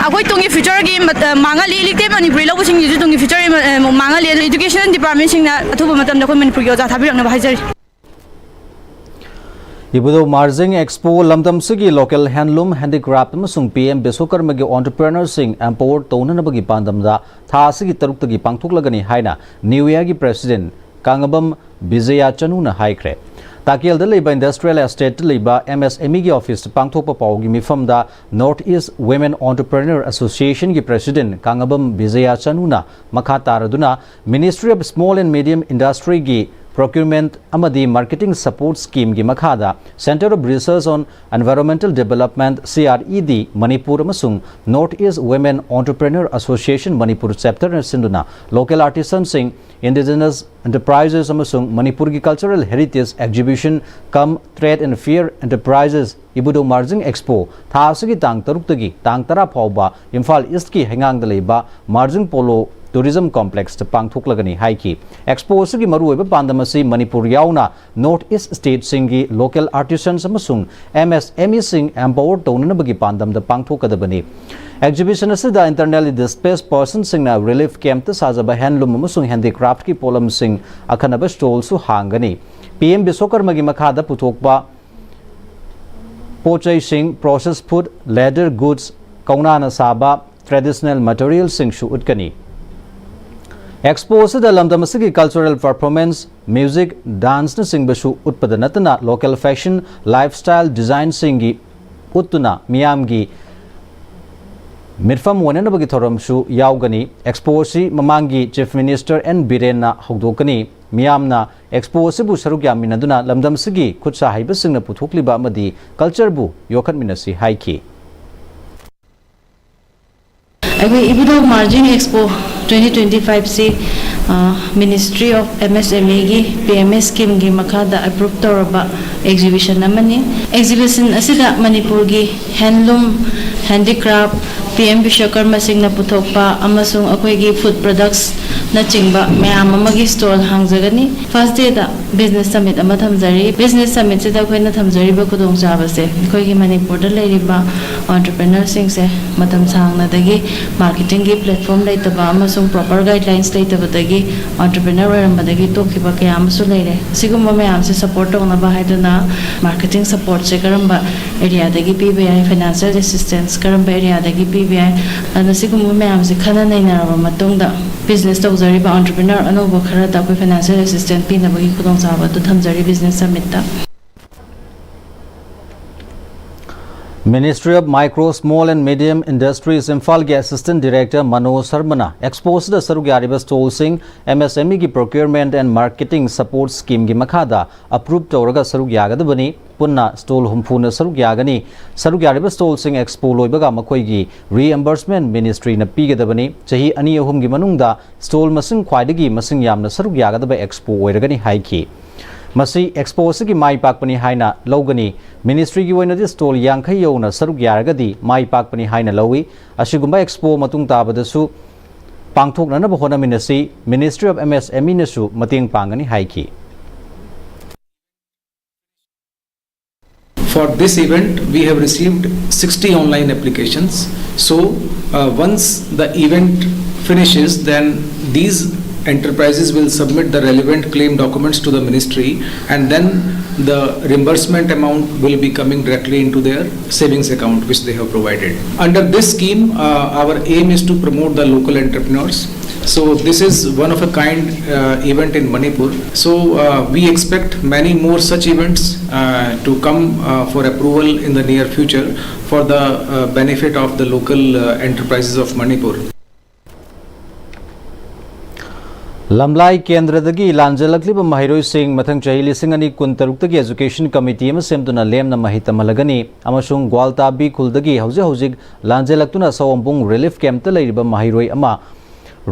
ꯑꯩꯈꯣꯏ ꯇꯨꯡꯒꯤ ꯐ꯭ꯌꯨꯆꯔꯒꯤ ꯃꯠ-, ꯑ, ꯃꯥꯡꯍꯜꯂꯤ꯫ ꯏꯂꯦꯛꯇꯤꯚ ꯃꯅꯤꯄꯨꯔꯤ ꯂꯧꯕꯁꯤꯡꯁꯤꯁꯨ ꯇꯨꯡꯒꯤ ꯐ꯭ꯌꯨꯆꯔꯒꯤ ꯃ-, ꯑ, ꯃꯥꯡꯍꯜꯂꯤ꯫ ꯑꯗꯨꯅ ꯏꯗꯨꯀꯦꯁꯟ ꯗꯤꯄꯥꯔꯠꯃꯦꯟꯁꯤꯡꯅ ꯑꯊꯨꯕ ꯃꯇꯝꯗ ꯑꯩꯈꯣꯏ ꯃꯅꯤꯄꯨꯔꯒꯤ ꯑꯣꯖꯥ ꯊꯥꯕꯤꯔꯛꯅꯕ ꯍꯥꯏꯖꯔꯤ꯫ ꯏꯕꯨꯙꯧ ꯃꯥꯔꯖꯤꯡ ꯑꯦꯛꯁꯄꯣ ꯂꯝꯗꯝꯁꯤꯒꯤ ꯂꯣꯀꯦꯜ ꯍꯦꯟꯂꯨꯝ, ꯍꯦꯟꯗꯤꯀ꯭ꯔꯥꯐ ꯑꯃꯁꯨꯡ ꯄꯤ ꯑꯦꯝ ꯕꯤꯁ꯭ꯋꯀꯔꯃꯒꯤ ꯑꯣꯟꯇꯔꯄ꯭ꯔꯦꯅꯔꯁꯤꯡ ꯑꯦꯝꯄꯥꯋꯔ ꯇꯧꯅꯅꯕꯒꯤ ꯄꯥꯟꯗꯝꯗ ꯊꯥ ꯑꯁꯤꯒꯤ ꯇꯔꯨꯛꯇꯒꯤ ꯄꯥꯡꯊꯣꯛꯂꯒꯅꯤ ꯍꯥꯏꯅ ꯅ꯭ꯌꯨꯌꯥꯒꯤ ꯄ꯭ꯔꯦꯁꯤꯗꯦꯟꯠ ꯀꯥꯡꯉꯕꯝ ꯕꯤꯖꯌꯥ ꯆꯅꯨꯅ ꯍꯥꯏꯈ꯭ꯔꯦ꯫ ꯇꯥꯀꯦꯜꯗ ꯂꯩꯕ ꯏꯟꯗꯁꯇ꯭ꯔꯤꯌꯦꯜ ꯑꯦꯁꯇꯦꯠꯇ ꯂꯩꯕ ꯑꯦꯝ ꯑꯦꯁ ꯑꯦꯝ ꯏꯒꯤ ꯑꯣꯐꯤꯁꯇ ꯄꯥꯡꯊꯣꯛꯄ ꯄꯥꯎꯒꯤ ꯃꯤꯐꯝꯗ north east women entrepreneur ꯑꯦꯁꯣꯁꯤꯌꯦꯁꯟꯒꯤ president ꯀꯥꯡꯉꯕꯝ Bijaya ꯆꯅꯨꯅ ꯃꯈꯥ ꯇꯥꯔꯗꯨꯅ Ministry of Small and Medium Industryꯒꯤ Procurement ꯑꯃꯗꯤ Marketing Support Scheme ꯒꯤ ꯃꯈꯥꯗ Centre of Research on Environmental Development, C R E D, Manipur ꯑꯃꯁꯨꯡ North East Women Entrepreneur Association Manipur chapter ꯅ ꯁꯤꯟꯗꯨꯅ local artisan ꯁꯤꯡ, indigenous enterprises ꯑꯃꯁꯨꯡ ꯃꯅꯤꯄꯨꯔꯒꯤ cultural heritage exhibition cum trade and fair enterprises ꯏꯕꯨꯙꯧ Marjing Expo ꯊꯥ ꯑꯁꯤꯒꯤ ꯇꯥꯡ ꯇꯔꯨꯛꯇꯒꯤ ꯇꯥꯡ ꯇꯔꯥ ꯐꯥꯎꯕ ꯏꯝꯐꯥꯜ ꯏꯁ꯭ꯠꯀꯤ ꯍꯩꯉꯥꯡꯗ ꯂꯩꯕ ꯃꯥꯔꯖꯤꯡ ꯄꯣꯂꯣ Tourism Complex ꯇ ꯄꯥꯡꯊꯣꯛꯂꯒꯅꯤ ꯍꯥꯏꯈꯤ꯫ Expo ꯑꯁꯤꯒꯤ ꯃꯔꯨꯑꯣꯏꯕ ꯄꯥꯟꯗꯝ ꯑꯁꯤ ꯃꯅꯤꯄꯨꯔ ꯌꯥꯎꯅ North East state ꯁꯤꯡꯒꯤ local artisans ꯑꯃꯁꯨꯡ M S M E ꯁꯤꯡ empower ꯇꯧꯅꯅꯕꯒꯤ ꯄꯥꯟꯗꯝꯗ ꯄꯥꯡꯊꯣꯛꯀꯗꯕꯅꯤ꯫ Exhibition ꯑꯁꯤꯗ internally displaced person ꯁꯤꯡꯅ relief camp ꯇ ꯁꯥꯖꯕ handloom ꯑꯃꯁꯨꯡ handicraft ꯀꯤ ꯄꯣꯠꯂꯝꯁꯤꯡ ꯑꯈꯟꯅꯕ stall ꯁꯨ ꯍꯥꯡꯒꯅꯤ꯫ P M ꯕꯤꯁ꯭ꯋꯀꯔꯃꯒꯤ ꯃꯈꯥꯗ ꯄꯨꯊꯣꯛꯄ ꯄꯣꯠꯆꯩꯁꯤꯡ, processed food, leather goods, ꯀꯧꯅꯥꯅ ꯁꯥꯕ traditional material ꯁꯤꯡꯁꯨ ꯎꯠꯀꯅꯤ꯫ Expo ꯑꯁꯤꯗ ꯂꯝꯗꯝ ꯑꯁꯤꯒꯤ cultural performance, music, dance ꯅꯆꯤꯡꯕꯁꯨ ꯎꯠꯄꯗ ꯅꯠꯇꯅ local fashion, lifestyle design ꯁꯤꯡꯒꯤ ꯎꯠꯇꯨꯅ ꯃꯤꯌꯥꯝꯒꯤ ꯃꯤꯠꯐꯝ ꯑꯣꯏꯅꯅꯕꯒꯤ ꯊꯧꯔꯝꯁꯨ ꯌꯥꯎꯒꯅꯤ꯫ Expo ꯑꯁꯤ ꯃꯃꯥꯡꯒꯤ Chief Minister N ꯕꯤꯔꯦꯟꯅ ꯍꯧꯗꯣꯛꯀꯅꯤ꯫ ꯃꯤꯌꯥꯝꯅ Expo ꯑꯁꯤꯕꯨ ꯁꯔꯨꯛ ꯌꯥꯃꯤꯟꯅꯗꯨꯅ ꯂꯝꯗꯝ ꯑꯁꯤꯒꯤ ꯈꯨꯠꯁꯥ ꯍꯩꯕꯁꯤꯡꯅ ꯄꯨꯊꯣꯛꯂꯤꯕ ꯑꯃꯗꯤ culture ꯕꯨ ꯌꯣꯛꯈꯠꯃꯤꯟꯅꯁꯤ ꯍꯥꯏꯈꯤ꯫ ꯑꯩꯈꯣꯏ ꯏꯕꯨꯙꯧ Marjing Expo twenty twenty five ꯁꯤ, ꯑ, Ministry of M S M E ꯒꯤ P M A scheme ꯒꯤ ꯃꯈꯥꯗ approve ꯇꯧꯔꯕ exhibition ꯑꯃꯅꯤ꯫ Exhibition ꯑꯁꯤꯗ ꯃꯅꯤꯄꯨꯔꯒꯤ handloom, handicraft, P M ꯕꯤꯁ꯭ꯋꯀꯔꯃꯁꯤꯡꯅ ꯄꯨꯊꯣꯛꯄ ꯑꯃꯁꯨꯡ ꯑꯩꯈꯣꯏꯒꯤ food products ꯅꯆꯤꯡꯕ ꯃꯌꯥꯝ ꯑꯃꯒꯤ stall ꯍꯥꯡꯖꯒꯅꯤ꯫ First day ꯗ business summit ꯑꯃ ꯊꯝꯖꯔꯤ꯫ Business summit ꯁꯤꯗ ꯑꯩꯈꯣꯏꯅ ꯊꯝꯖꯔꯤꯕ ꯈꯨꯗꯣꯡꯆꯥꯕꯁꯦ ꯑꯩꯈꯣꯏꯒꯤ ꯃꯅꯤꯄꯨꯔꯗ ꯂꯩꯔꯤꯕ entrepreneur ꯁꯤꯡꯁꯦ ꯃꯇꯝ ꯁꯥꯡꯅꯗꯒꯤ marketing ꯒꯤ platform ꯂꯩꯇꯕ ꯑꯃꯁꯨꯡ proper guidelines ꯂꯩꯇꯕꯗꯒꯤ entrepreneur ꯑꯣꯏꯔꯝꯕꯗꯒꯤ ꯇꯣꯛꯈꯤꯕ ꯀꯌꯥ ꯑꯃꯁꯨ ꯂꯩꯔꯦ꯫ ꯁꯤꯒꯨꯝꯕ ꯃꯌꯥꯝꯁꯦ support ꯇꯧꯅꯕ ꯍꯥꯏꯗꯨꯅ marketing support ꯁꯦ ꯀꯔꯝꯕ area ꯗꯒꯤ ꯄꯤꯕ ꯌꯥꯏ, financial assistance ꯀꯔꯝꯕ area ꯗꯒꯤ ꯄꯤꯕ ꯌꯥꯏ, ꯑꯗꯨꯅ ꯁꯤꯒꯨꯝꯕ ꯃꯌꯥꯝꯁꯦ ꯈꯟꯅ ꯅꯩꯅꯔꯕ ꯃꯇꯨꯡꯗ business ꯇꯧꯖꯔꯤꯕ entrepreneur ꯑꯅꯧꯕ ꯈꯔꯗ ꯑꯩꯈꯣꯏ financial assistance ꯄꯤꯅꯕꯒꯤ ꯈꯨꯗꯣꯡꯆꯥꯕ ꯑꯗꯨ ꯊꯝꯖꯔꯤ business summit ꯇ꯫ Ministry of Micro, Small and Medium Industries ꯏꯝꯐꯥꯜꯒꯤ Assistant Director ꯃꯅꯣꯖ ꯁꯔꯃꯅ ꯑꯦꯛꯁꯄꯣ ꯑꯁꯤꯗ ꯁꯔꯨꯛ ꯌꯥꯔꯤꯕ ꯁ꯭ꯇꯣꯜꯁꯤꯡ MSMEꯒꯤ Procurement and Marketing Support Schemeꯒꯤ ꯃꯈꯥꯗ ꯑꯦꯄ꯭ꯔꯨꯚ ꯇꯧꯔꯒ ꯁꯔꯨꯛ ꯌꯥꯒꯗꯕꯅꯤ꯫ ꯄꯨꯟꯅ ꯁ꯭ꯇꯣꯜ ꯍꯨꯝꯐꯨꯅ ꯁꯔꯨꯛ ꯌꯥꯒꯅꯤ꯫ ꯁꯔꯨꯛ ꯌꯥꯔꯤꯕ ꯁ꯭ꯇꯣꯜꯁꯤꯡ ꯑꯦꯛꯁꯄꯣ ꯂꯣꯏꯕꯒ ꯃꯈꯣꯏꯒꯤ reimbursement Ministryꯅ ꯄꯤꯒꯗꯕꯅꯤ꯫ ꯆꯍꯤ ꯑꯅꯤ ꯑꯍꯨꯝꯒꯤ ꯃꯅꯨꯡꯗ ꯁ꯭ꯇꯣꯜ ꯃꯁꯤꯡ ꯈ꯭ꯋꯥꯏꯗꯒꯤ ꯃꯁꯤꯡ ꯌꯥꯝꯅ ꯁꯔꯨꯛ ꯌꯥꯒꯗꯕ ꯑꯦꯛꯁꯄꯣ ꯑꯣꯏꯔꯒꯅꯤ ꯍꯥꯏꯈꯤ꯫ ꯃꯁꯤ ꯑꯦꯛꯁꯄꯣ ꯑꯁꯤꯒꯤ ꯃꯥꯏ ꯄꯥꯛꯄꯅꯤ ꯍꯥꯏꯅ ꯂꯧꯒꯅꯤ꯫ Ministryꯒꯤ ꯑꯣꯏꯅꯗꯤ ꯁ꯭ꯇꯣꯜ ꯌꯥꯡꯈꯩ ꯌꯧꯅ ꯁꯔꯨꯛ ꯌꯥꯔꯒꯗꯤ ꯃꯥꯏ ꯄꯥꯛꯄꯅꯤ ꯍꯥꯏꯅ ꯂꯧꯏ꯫ ꯑꯁꯤꯒꯨꯝꯕ ꯑꯦꯛꯁꯄꯣ ꯃꯇꯨꯡ ꯇꯥꯕꯗꯁꯨ ꯄꯥꯡꯊꯣꯛꯅꯅꯕ ꯍꯣꯠꯅꯃꯤꯟꯅꯁꯤ꯫ Ministry of MSMEꯅꯁꯨ ꯃꯇꯦꯡ ꯄꯥꯡꯒꯅꯤ ꯍꯥꯏꯈꯤ꯫ For this event, we have received sixty online applications. So, uh, once the event finishes, then these enterprises will submit the relevant claim documents to the ministry, and then the reimbursement amount will be coming directly into their savings account which they have provided. Under this scheme, uh, our aim is to promote the local entrepreneurs. So this is one of a kind uh, event in Manipur. So uh, we expect many more such events uh, to come uh, for approval in the near future for the uh, benefit of the local uh, enterprises of Manipur. ꯂꯝꯂꯥꯏ ꯀꯦꯟꯗ꯭ꯔꯗꯒꯤ ꯂꯥꯟꯖꯦꯜꯂꯛꯂꯤꯕ ꯃꯍꯩꯔꯣꯏꯁꯤꯡ ꯃꯊꯪ ꯆꯍꯤ ꯂꯤꯁꯤꯡ ꯑꯅꯤ ꯀꯨꯟ ꯇꯔꯨꯛꯇꯒꯤ Education Committee ꯑꯃ ꯁꯦꯝꯗꯨꯅ ꯂꯦꯝꯅ ꯃꯍꯩ ꯇꯝꯍꯜꯂꯒꯅꯤ ꯑꯃꯁꯨꯡ ꯒ꯭ꯋꯥꯜꯇꯥꯕꯤ ꯈꯨꯜꯗꯒꯤ ꯍꯧꯖꯤꯛ ꯍꯧꯖꯤꯛ ꯂꯥꯟꯖꯦꯜꯂꯛꯇꯨꯅ ꯁꯑꯣꯝꯕꯨꯡ Relief Campꯇ ꯂꯩꯔꯤꯕ ꯃꯍꯩꯔꯣꯏ ꯑꯃ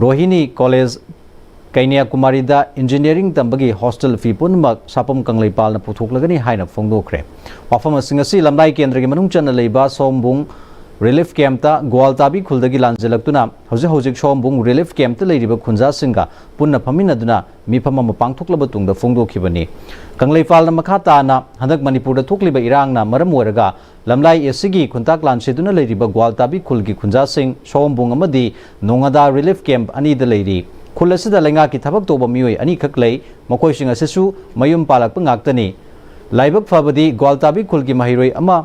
ꯔꯣꯍꯤꯅꯤ College ꯀꯩꯅ꯭ꯌꯥꯀꯨꯃꯥꯔꯤꯗ engineering ꯇꯝꯕꯒꯤ hostel fee ꯄꯨꯝꯅꯃꯛ ꯁꯥꯄꯝ ꯀꯪꯂꯩꯄꯥꯜꯅ ꯄꯨꯊꯣꯛꯂꯒꯅꯤ ꯍꯥꯏꯅ ꯐꯣꯡꯗꯣꯛꯈ꯭ꯔꯦ꯫ ꯋꯥꯐꯝꯁꯤꯡ ꯑꯁꯤ ꯂꯝꯂꯥꯏ ꯀꯦꯟꯗ꯭ꯔꯒꯤ ꯃꯅꯨꯡ ꯆꯟꯅ ꯂꯩꯕ ꯁꯑꯣꯝꯕꯨꯡ Relief Campꯇ ꯒ꯭ꯋꯥꯜꯇꯥꯕꯤ ꯈꯨꯜꯗꯒꯤ ꯂꯥꯟꯖꯦꯜꯂꯛꯇꯨꯅ ꯍꯧꯖꯤꯛ ꯍꯧꯖꯤꯛ ꯁꯑꯣꯝꯕꯨꯡ Relief Campꯇ ꯂꯩꯔꯤꯕ ꯈꯨꯟꯖꯥꯁꯤꯡꯒ ꯄꯨꯟꯅ ꯐꯝꯃꯤꯟꯅꯗꯨꯅ ꯃꯤꯐꯝ ꯑꯃ ꯄꯥꯡꯊꯣꯛꯂꯕ ꯇꯨꯡꯗ ꯐꯣꯡꯗꯣꯛꯈꯤꯕꯅꯤ꯫ ꯀꯪꯂꯩꯄꯥꯜꯅ ꯃꯈꯥ ꯇꯥꯅ ꯍꯟꯗꯛ ꯃꯅꯤꯄꯨꯔꯗ ꯊꯣꯛꯂꯤꯕ ꯏꯔꯥꯡꯅ ꯃꯔꯝ ꯑꯣꯏꯔꯒ ꯂꯝꯂꯥꯏ ꯑꯁꯤꯒꯤ ꯈꯨꯟꯇꯥꯛ ꯂꯥꯟꯁꯤꯗꯨꯅ ꯂꯩꯔꯤꯕ ꯒ꯭ꯋꯥꯜꯇꯥꯕꯤ ꯈꯨꯜꯒꯤ ꯈꯨꯟꯖꯥꯁꯤꯡ ꯁꯑꯣꯝꯕꯨꯡ ꯑꯃꯗꯤ ꯅꯣꯉꯥꯗꯥ Relief Camp ꯑꯅꯤꯗ ꯂꯩꯔꯤ꯫ ꯈꯨꯜ ꯑꯁꯤꯗ ꯂꯩꯉꯥꯛꯀꯤ ꯊꯕꯛ ꯇꯧꯕ ꯃꯤꯑꯣꯏ ꯑꯅꯤꯈꯛ ꯂꯩ꯫ ꯃꯈꯣꯏꯁꯤꯡ ꯑꯁꯤꯁꯨ ꯃꯌꯨꯝ ꯄꯥꯜꯂꯛꯄ ꯉꯥꯛꯇꯅꯤ꯫ ꯂꯥꯏꯕꯛ ꯐꯕꯗꯤ ꯒ꯭ꯋꯥꯜꯇꯥꯕꯤ ꯈꯨꯜꯒꯤ ꯃꯍꯩꯔꯣꯏ ꯑꯃ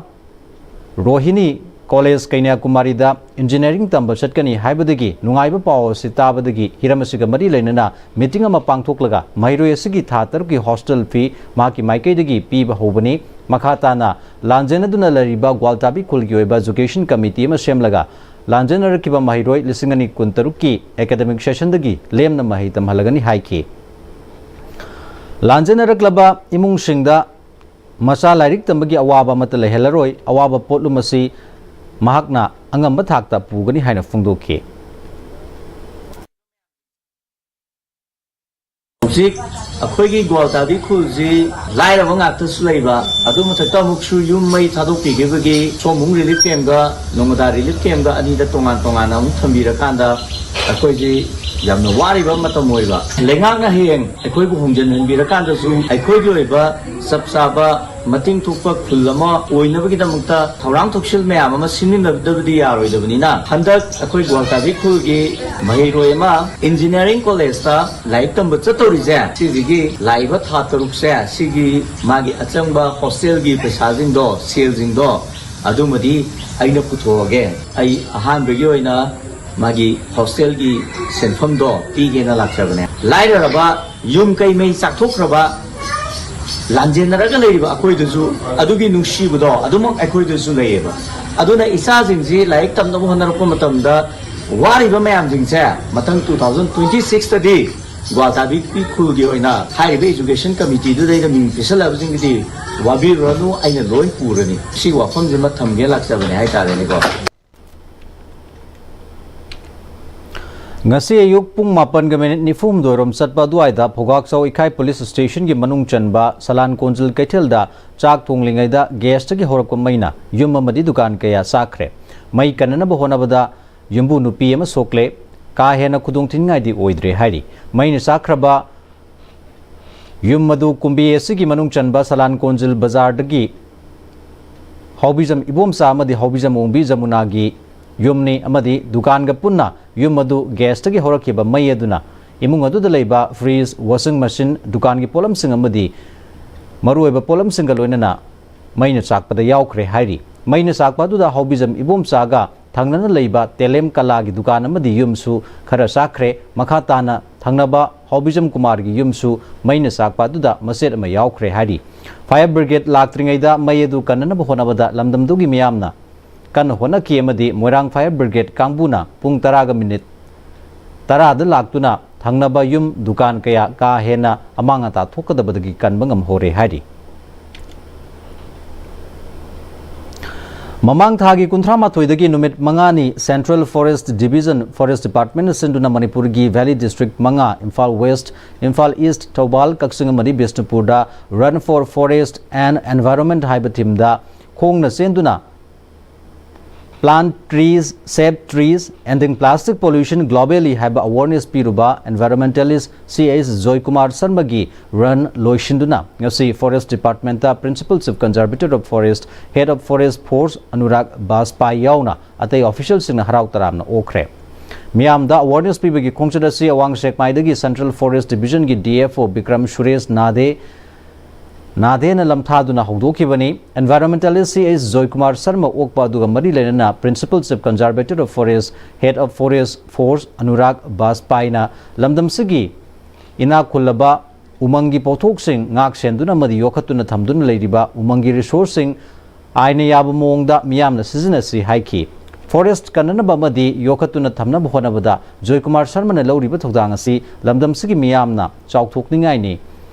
ꯔꯣꯍꯤꯅꯤ College ꯀꯩꯅ꯭ꯌꯥꯀꯨꯃꯥꯔꯤꯗ engineering ꯇꯝꯕ ꯆꯠꯀꯅꯤ ꯍꯥꯏꯕꯗꯒꯤ ꯅꯨꯡꯉꯥꯏꯕ ꯄꯥꯎ ꯑꯁꯤ ꯇꯥꯕꯗꯒꯤ ꯍꯤꯔꯝ ꯑꯁꯤꯒ ꯃꯔꯤ ꯂꯩꯅꯅ meeting ꯑꯃ ꯄꯥꯡꯊꯣꯛꯂꯒ ꯃꯍꯩꯔꯣꯏ ꯑꯁꯤꯒꯤ ꯊꯥ ꯇꯔꯨꯛꯀꯤ hostel fee ꯃꯍꯥꯛꯀꯤ ꯃꯥꯏꯀꯩꯗꯒꯤ ꯄꯤꯕ ꯍꯧꯕꯅꯤ꯫ ꯃꯈꯥ ꯇꯥꯅ ꯂꯥꯟꯖꯦꯟꯅꯗꯨꯅ ꯂꯩꯔꯤꯕ ꯒ꯭ꯋꯥꯜꯇꯥꯕꯤ ꯈꯨꯜꯒꯤ ꯑꯣꯏꯕ education committee ꯑꯃ ꯁꯦꯝꯂꯒ ꯂꯥꯟꯖꯦꯟꯅꯔꯛꯈꯤꯕ ꯃꯍꯩꯔꯣꯏ ꯂꯤꯁꯤꯡ ꯑꯅꯤ ꯀꯨꯟꯇꯔꯨꯛꯀꯤ academic sessionꯗꯒꯤ ꯂꯦꯝꯅ ꯃꯍꯩ ꯇꯝꯍꯜꯂꯒꯅꯤ ꯍꯥꯏꯈꯤ꯫ ꯂꯥꯟꯖꯦꯟꯅꯔꯛꯂꯕ ꯏꯃꯨꯡꯁꯤꯡꯗ ꯃꯆꯥ ꯂꯥꯏꯔꯤꯛ ꯇꯝꯕꯒꯤ ꯑꯋꯥꯕ ꯑꯃꯠꯇ ꯂꯩꯍꯜꯂꯔꯣꯏ, ꯑꯋꯥꯕ ꯄꯣꯠꯂꯨꯝ ꯑꯁꯤ ꯃꯍꯥꯛꯅ ꯑꯉꯝꯕ ꯊꯥꯛꯇ ꯄꯨꯒꯅꯤ ꯍꯥꯏꯅ ꯐꯣꯡꯗꯣꯛꯈꯤ꯫ ꯍꯧꯖꯤꯛ ꯑꯩꯈꯣꯏꯒꯤ ꯒ꯭ꯋꯥꯜꯇꯥꯕꯤ ꯈꯨꯜꯁꯤ ꯂꯥꯏꯔꯕ ꯉꯥꯛꯇꯁꯨ ꯂꯩꯕ, ꯑꯗꯨ ꯃꯊꯛꯇ ꯑꯃꯨꯛꯁꯨ ꯌꯨꯝ ꯃꯩ ꯊꯥꯗꯣꯛꯄꯤꯈꯤꯕꯒꯤ ꯁꯣꯝꯕꯨꯡ relief campꯀ ꯅꯣꯡꯃꯗꯥ relief campꯀ ꯑꯅꯤꯗ ꯇꯣꯉꯥꯟ ꯇꯣꯉꯥꯟꯅ ꯑꯃꯨꯛ ꯊꯝꯕꯤꯔꯀꯥꯟꯗ ꯑꯩꯈꯣꯏꯁꯤ ꯌꯥꯝꯅ ꯋꯥꯔꯤꯕ ꯃꯇꯝ ꯑꯣꯏꯕ꯫ ꯂꯩꯉꯥꯛꯅ ꯍꯌꯦꯡ ꯑꯩꯈꯣꯏꯕꯨ ꯍꯣꯡꯖꯤꯟꯍꯟꯕꯤꯔꯀꯥꯟꯗꯁꯨ ꯑꯩꯈꯣꯏꯒꯤ ꯑꯣꯏꯕ ꯆꯞ ꯆꯥꯕ ꯃꯇꯤꯡ ꯊꯣꯛꯄ ꯈꯨꯜ ꯑꯃ ꯑꯣꯏꯅꯕꯒꯤꯗꯃꯛꯇ ꯊꯧꯔꯥꯡ ꯊꯧꯁꯤꯜ ꯃꯌꯥꯝ ꯑꯃ ꯁꯤꯟꯃꯤꯟꯅꯗꯕꯗꯤ ꯌꯥꯔꯣꯏꯗꯕꯅꯤꯅ, ꯍꯟꯗꯛ ꯑꯩꯈꯣꯏ ꯒ꯭ꯋꯥꯜꯇꯥꯕꯤ ꯈꯨꯜꯒꯤ ꯃꯍꯩꯔꯣꯏ ꯑꯃ engineering collegeꯇ ꯂꯥꯏꯔꯤꯛ ꯇꯝꯕ ꯆꯠꯇꯧꯔꯤꯁꯦ, ꯁꯤꯁꯤꯒꯤ ꯂꯥꯛꯏꯕ ꯊꯥ ꯇꯔꯨꯛꯁꯦ, ꯁꯤꯒꯤ ꯃꯥꯒꯤ ꯑꯆꯪꯕ hostelꯒꯤ ꯄꯩꯁꯥꯁꯤꯡꯗꯣ, ꯁꯦꯜꯁꯤꯡꯗꯣ, ꯑꯗꯨꯃꯗꯤ ꯑꯩꯅ ꯄꯨꯊꯣꯛꯑꯒꯦ꯫ ꯑꯩ ꯑꯍꯥꯟꯕꯒꯤ ꯑꯣꯏꯅ ꯃꯥꯒꯤ hostelꯒꯤ ꯁꯦꯟꯐꯝꯗꯣ ꯄꯤꯒꯦꯅ ꯂꯥꯛꯆꯕꯅꯦ꯫ ꯂꯥꯏꯔꯔꯕ, ꯌꯨꯝ ꯀꯩ ꯃꯩ ꯆꯥꯛꯊꯣꯛꯈ꯭ꯔꯕ, ꯂꯥꯟꯖꯦꯟꯅꯔꯒ ꯂꯩꯔꯤꯕ ꯑꯩꯈꯣꯏꯗꯁꯨ ꯑꯗꯨꯒꯤ ꯅꯨꯡꯁꯤꯕꯗꯣ ꯑꯗꯨꯃꯛ ꯑꯩꯈꯣꯏꯗꯁꯨ ꯂꯩꯌꯦꯕ꯫ ꯑꯗꯨꯅ ꯏꯆꯥꯁꯤꯡꯁꯤ ꯂꯥꯏꯔꯤꯛ ꯇꯝꯅꯕ ꯍꯣꯠꯅꯔꯛꯄ ꯃꯇꯝꯗ ꯋꯥꯔꯤꯕ ꯃꯌꯥꯝꯁꯤꯡꯁꯦ ꯃꯊꯪ two thousand twenty sixꯇꯗꯤ ꯒ꯭ꯋꯥꯜꯇꯥꯕꯤ ꯈꯨꯜꯒꯤ ꯑꯣꯏꯅ ꯍꯥꯏꯔꯤꯕ education committeeꯗꯨꯗꯩꯗ ꯃꯤꯡ ꯄꯤꯁꯜꯂꯕꯁꯤꯡꯒꯤꯗꯤ ꯋꯥꯕꯤꯔꯨꯔꯅꯨ, ꯑꯩꯅ ꯂꯣꯏ ꯄꯨꯔꯅꯤ꯫ ꯁꯤ ꯋꯥꯐꯝꯁꯤꯃ ꯊꯝꯒꯦ ꯂꯥꯛꯆꯕꯅꯦ ꯍꯥꯏꯇꯥꯔꯦꯅꯦꯀꯣ꯫ ꯉꯁꯤ ꯑꯌꯨꯛ ꯄꯨꯡ ꯃꯥꯄꯟꯒ ꯃꯤꯅꯤꯠ ꯅꯤꯐꯨꯍꯨꯝꯗꯣꯏꯔꯣꯝ ꯆꯠꯄ ꯑꯗꯨꯋꯥꯏꯗ ꯐꯧꯒꯥꯛꯆꯥꯎ ꯏꯈꯥꯏ police stationꯒꯤ ꯃꯅꯨꯡ ꯆꯟꯕ ꯁꯂꯥꯟ ꯀꯣꯟꯖꯤꯜ ꯀꯩꯊꯦꯜꯗ ꯆꯥꯛ ꯊꯣꯡꯂꯤꯉꯩꯗ gasꯇꯒꯤ ꯍꯧꯔꯛꯄ ꯃꯩꯅ ꯌꯨꯝ ꯑꯃꯗꯤ ꯗꯨꯀꯥꯟ ꯀꯌꯥ ꯆꯥꯛꯈ꯭ꯔꯦ꯫ ꯃꯩ ꯀꯟꯅꯅꯕ ꯍꯣꯠꯅꯕꯗ ꯌꯨꯝꯕꯨ ꯅꯨꯄꯤ ꯑꯃ ꯁꯣꯛꯂꯦ꯫ ꯀꯥ ꯍꯦꯟꯅ ꯈꯨꯗꯣꯡꯊꯤꯅꯤꯡꯉꯥꯏꯗꯤ ꯑꯣꯏꯗ꯭ꯔꯦ ꯍꯥꯏꯔꯤ꯫ ꯃꯩꯅ ꯆꯥꯛꯈ꯭ꯔꯕ ꯌꯨꯝ ꯑꯗꯨ ꯀꯨꯝꯕꯤ ꯑꯁꯤꯒꯤ ꯃꯅꯨꯡ ꯆꯟꯕ ꯁꯂꯥꯟ ꯀꯣꯟꯖꯤꯜ ꯕꯖꯥꯔꯗꯒꯤ ꯍꯥꯎꯕꯤꯖꯝ ꯏꯕꯣꯝꯆꯥ ꯑꯃꯗꯤ ꯍꯥꯎꯕꯤꯖꯝ ꯑꯣꯡꯕꯤ ꯖꯃꯨꯅꯥꯒꯤ ꯌꯨꯝꯅꯤ ꯑꯃꯗꯤ ꯗꯨꯀꯥꯟꯒ ꯄꯨꯟꯅ ꯌꯨꯝ ꯑꯗꯨ gasꯇꯒꯤ ꯍꯧꯔꯛꯈꯤꯕ ꯃꯩ ꯑꯗꯨꯅ ꯏꯃꯨꯡ ꯑꯗꯨꯗ ꯂꯩꯕ fridge, washing machine, ꯗꯨꯀꯥꯟꯒꯤ ꯄꯣꯠꯂꯝꯁꯤꯡ ꯑꯃꯗꯤ ꯃꯔꯨꯑꯣꯏꯕ ꯄꯣꯠꯂꯝꯁꯤꯡꯒ ꯂꯣꯏꯅꯅ ꯃꯩꯅ ꯆꯥꯛꯄꯗ ꯌꯥꯎꯈ꯭ꯔꯦ ꯍꯥꯏꯔꯤ꯫ ꯃꯩꯅ ꯆꯥꯛꯄ ꯑꯗꯨꯗ ꯍꯥꯎꯕꯤꯖꯝ ꯏꯕꯣꯝꯆꯥꯒ ꯊꯪꯅꯅ ꯂꯩꯕ ꯇꯦꯂꯦꯝ ꯀꯂꯥꯒꯤ ꯗꯨꯀꯥꯟ ꯑꯃꯗꯤ ꯌꯨꯝꯁꯨ ꯈꯔ ꯆꯥꯛꯈ꯭ꯔꯦ꯫ ꯃꯈꯥ ꯇꯥꯅ ꯊꯪꯅꯕ ꯍꯥꯎꯕꯤꯖꯝ ꯀꯨꯃꯥꯔꯒꯤ ꯌꯨꯝꯁꯨ ꯃꯩꯅ ꯆꯥꯛꯄ ꯑꯗꯨꯗ ꯃꯆꯦꯠ ꯑꯃ ꯌꯥꯎꯈ꯭ꯔꯦ ꯍꯥꯏꯔꯤ꯫ Fire brigade ꯂꯥꯛꯇ꯭ꯔꯤꯉꯩꯗ ꯃꯩ ꯑꯗꯨ ꯀꯟꯅꯅꯕ ꯍꯣꯠꯅꯕꯗ ꯂꯝꯗꯝꯗꯨꯒꯤ ꯃꯤꯌꯥꯝꯅ ꯀꯟꯅ ꯍꯣꯠꯅꯈꯤ ꯑꯃꯗꯤ ꯃꯣꯏꯔꯥꯡ fire brigade ꯀꯥꯡꯕꯨꯅ ꯄꯨꯡ ꯇꯔꯥꯒ ꯃꯤꯅꯤꯠ ꯇꯔꯥꯗ ꯂꯥꯛꯇꯨꯅ ꯊꯪꯅꯕ ꯌꯨꯝ, ꯗꯨꯀꯥꯟ ꯀꯌꯥ ꯀꯥ ꯍꯦꯟꯅ ꯑꯃꯥꯡ ꯑꯇꯥ ꯊꯣꯛꯀꯗꯕꯗꯒꯤ ꯀꯟꯕ ꯉꯝꯍꯧꯔꯦ ꯍꯥꯏꯔꯤ꯫ ꯃꯃꯥꯡ ꯊꯥꯒꯤ ꯀꯨꯟꯊ꯭ꯔꯥ ꯃꯥꯊꯣꯏꯗꯒꯤ ꯅꯨꯃꯤꯠ ꯃꯉꯥꯅꯤ Central Forest Division Forest Department ꯁꯤꯟꯗꯨꯅ ꯃꯅꯤꯄꯨꯔꯒꯤ Valley District ꯃꯉꯥ, ꯏꯝꯐꯥꯜ West, ꯏꯝꯐꯥꯜ East, ꯊꯧꯕꯥꯜ, ꯀꯛꯆꯤꯡ ꯑꯃꯗꯤ ꯕꯤꯁꯅꯨꯄꯨꯔꯗ Run for Forest and Environment ꯍꯥꯏꯕ themeꯗ ꯈꯣꯡꯅ ꯆꯦꯟꯗꯨꯅ Plant trees, save trees, ending plastic pollution globally ꯍꯥꯏꯕ awareness ꯄꯤꯔꯨꯕ environmentalist ꯁꯤ ꯑꯩꯆ ꯖꯣꯏꯀꯨꯃꯥꯔ ꯁꯔꯃꯒꯤ run ꯂꯣꯏꯁꯤꯟꯗꯨꯅ ꯉꯁꯤ Forest Departmentꯇ Principal Chief Conservator of Forest, Head of Forest Force Anurag ꯕꯥꯖꯄꯥꯏ ꯌꯥꯎꯅ ꯑꯇꯩ officialꯁꯤꯡꯅ ꯍꯔꯥꯎ ꯇꯔꯥꯝꯅ ꯑꯣꯛꯈ꯭ꯔꯦ꯫ ꯃꯤꯌꯥꯝꯗ awareness ꯄꯤꯕꯒꯤ ꯈꯣꯡꯆꯠ ꯑꯁꯤ ꯑꯋꯥꯡ ꯁꯦꯛꯃꯥꯏꯗꯒꯤ Central Forest Divisionꯒꯤ D F O Bikram Suresh ꯅꯥꯗꯦ ꯅꯥꯗꯦꯅ ꯂꯝꯊꯥꯗꯨꯅ ꯍꯧꯗꯣꯛꯈꯤꯕꯅꯤ꯫ Environmentalist ꯁꯤ ꯑꯩꯆ ꯖꯣꯏꯀꯨꯃꯥꯔ ꯁꯔꯃ ꯑꯣꯛꯄ ꯑꯗꯨꯒ ꯃꯔꯤ ꯂꯩꯅꯅ Principal Chief Conservator of Forest, Head of Forest Force Anurag ꯕꯥꯖꯄꯥꯏꯅ ꯂꯝꯗꯝꯁꯤꯒꯤ ꯏꯅꯥꯛ ꯈꯨꯜꯂꯕ ꯎꯃꯪꯒꯤ ꯄꯣꯠꯊꯣꯛꯁꯤꯡ ꯉꯥꯛ ꯁꯦꯟꯗꯨꯅ ꯑꯃꯗꯤ ꯌꯣꯛꯈꯠꯇꯨꯅ ꯊꯝꯗꯨꯅ ꯂꯩꯔꯤꯕ ꯎꯃꯪꯒꯤ resourceꯁꯤꯡ ꯑꯥꯏꯟꯅ ꯌꯥꯕ ꯃꯑꯣꯡꯗ ꯃꯤꯌꯥꯝꯅ ꯁꯤꯖꯤꯟꯅꯁꯤ ꯍꯥꯏꯈꯤ꯫ Forest ꯀꯟꯅꯅꯕ ꯑꯃꯗꯤ ꯌꯣꯛꯈꯠꯇꯨꯅ ꯊꯝꯅꯕ ꯍꯣꯠꯅꯕꯗ ꯖꯣꯏꯀꯨꯃꯥꯔ ꯁꯔꯃꯅ ꯂꯧꯔꯤꯕ ꯊꯧꯗꯥꯡ ꯑꯁꯤ ꯂꯝꯗꯝꯁꯤꯒꯤ ꯃꯤꯌꯥꯝꯅ ꯆꯥꯎꯊꯣꯛꯅꯤꯡꯉꯥꯏꯅꯤ꯫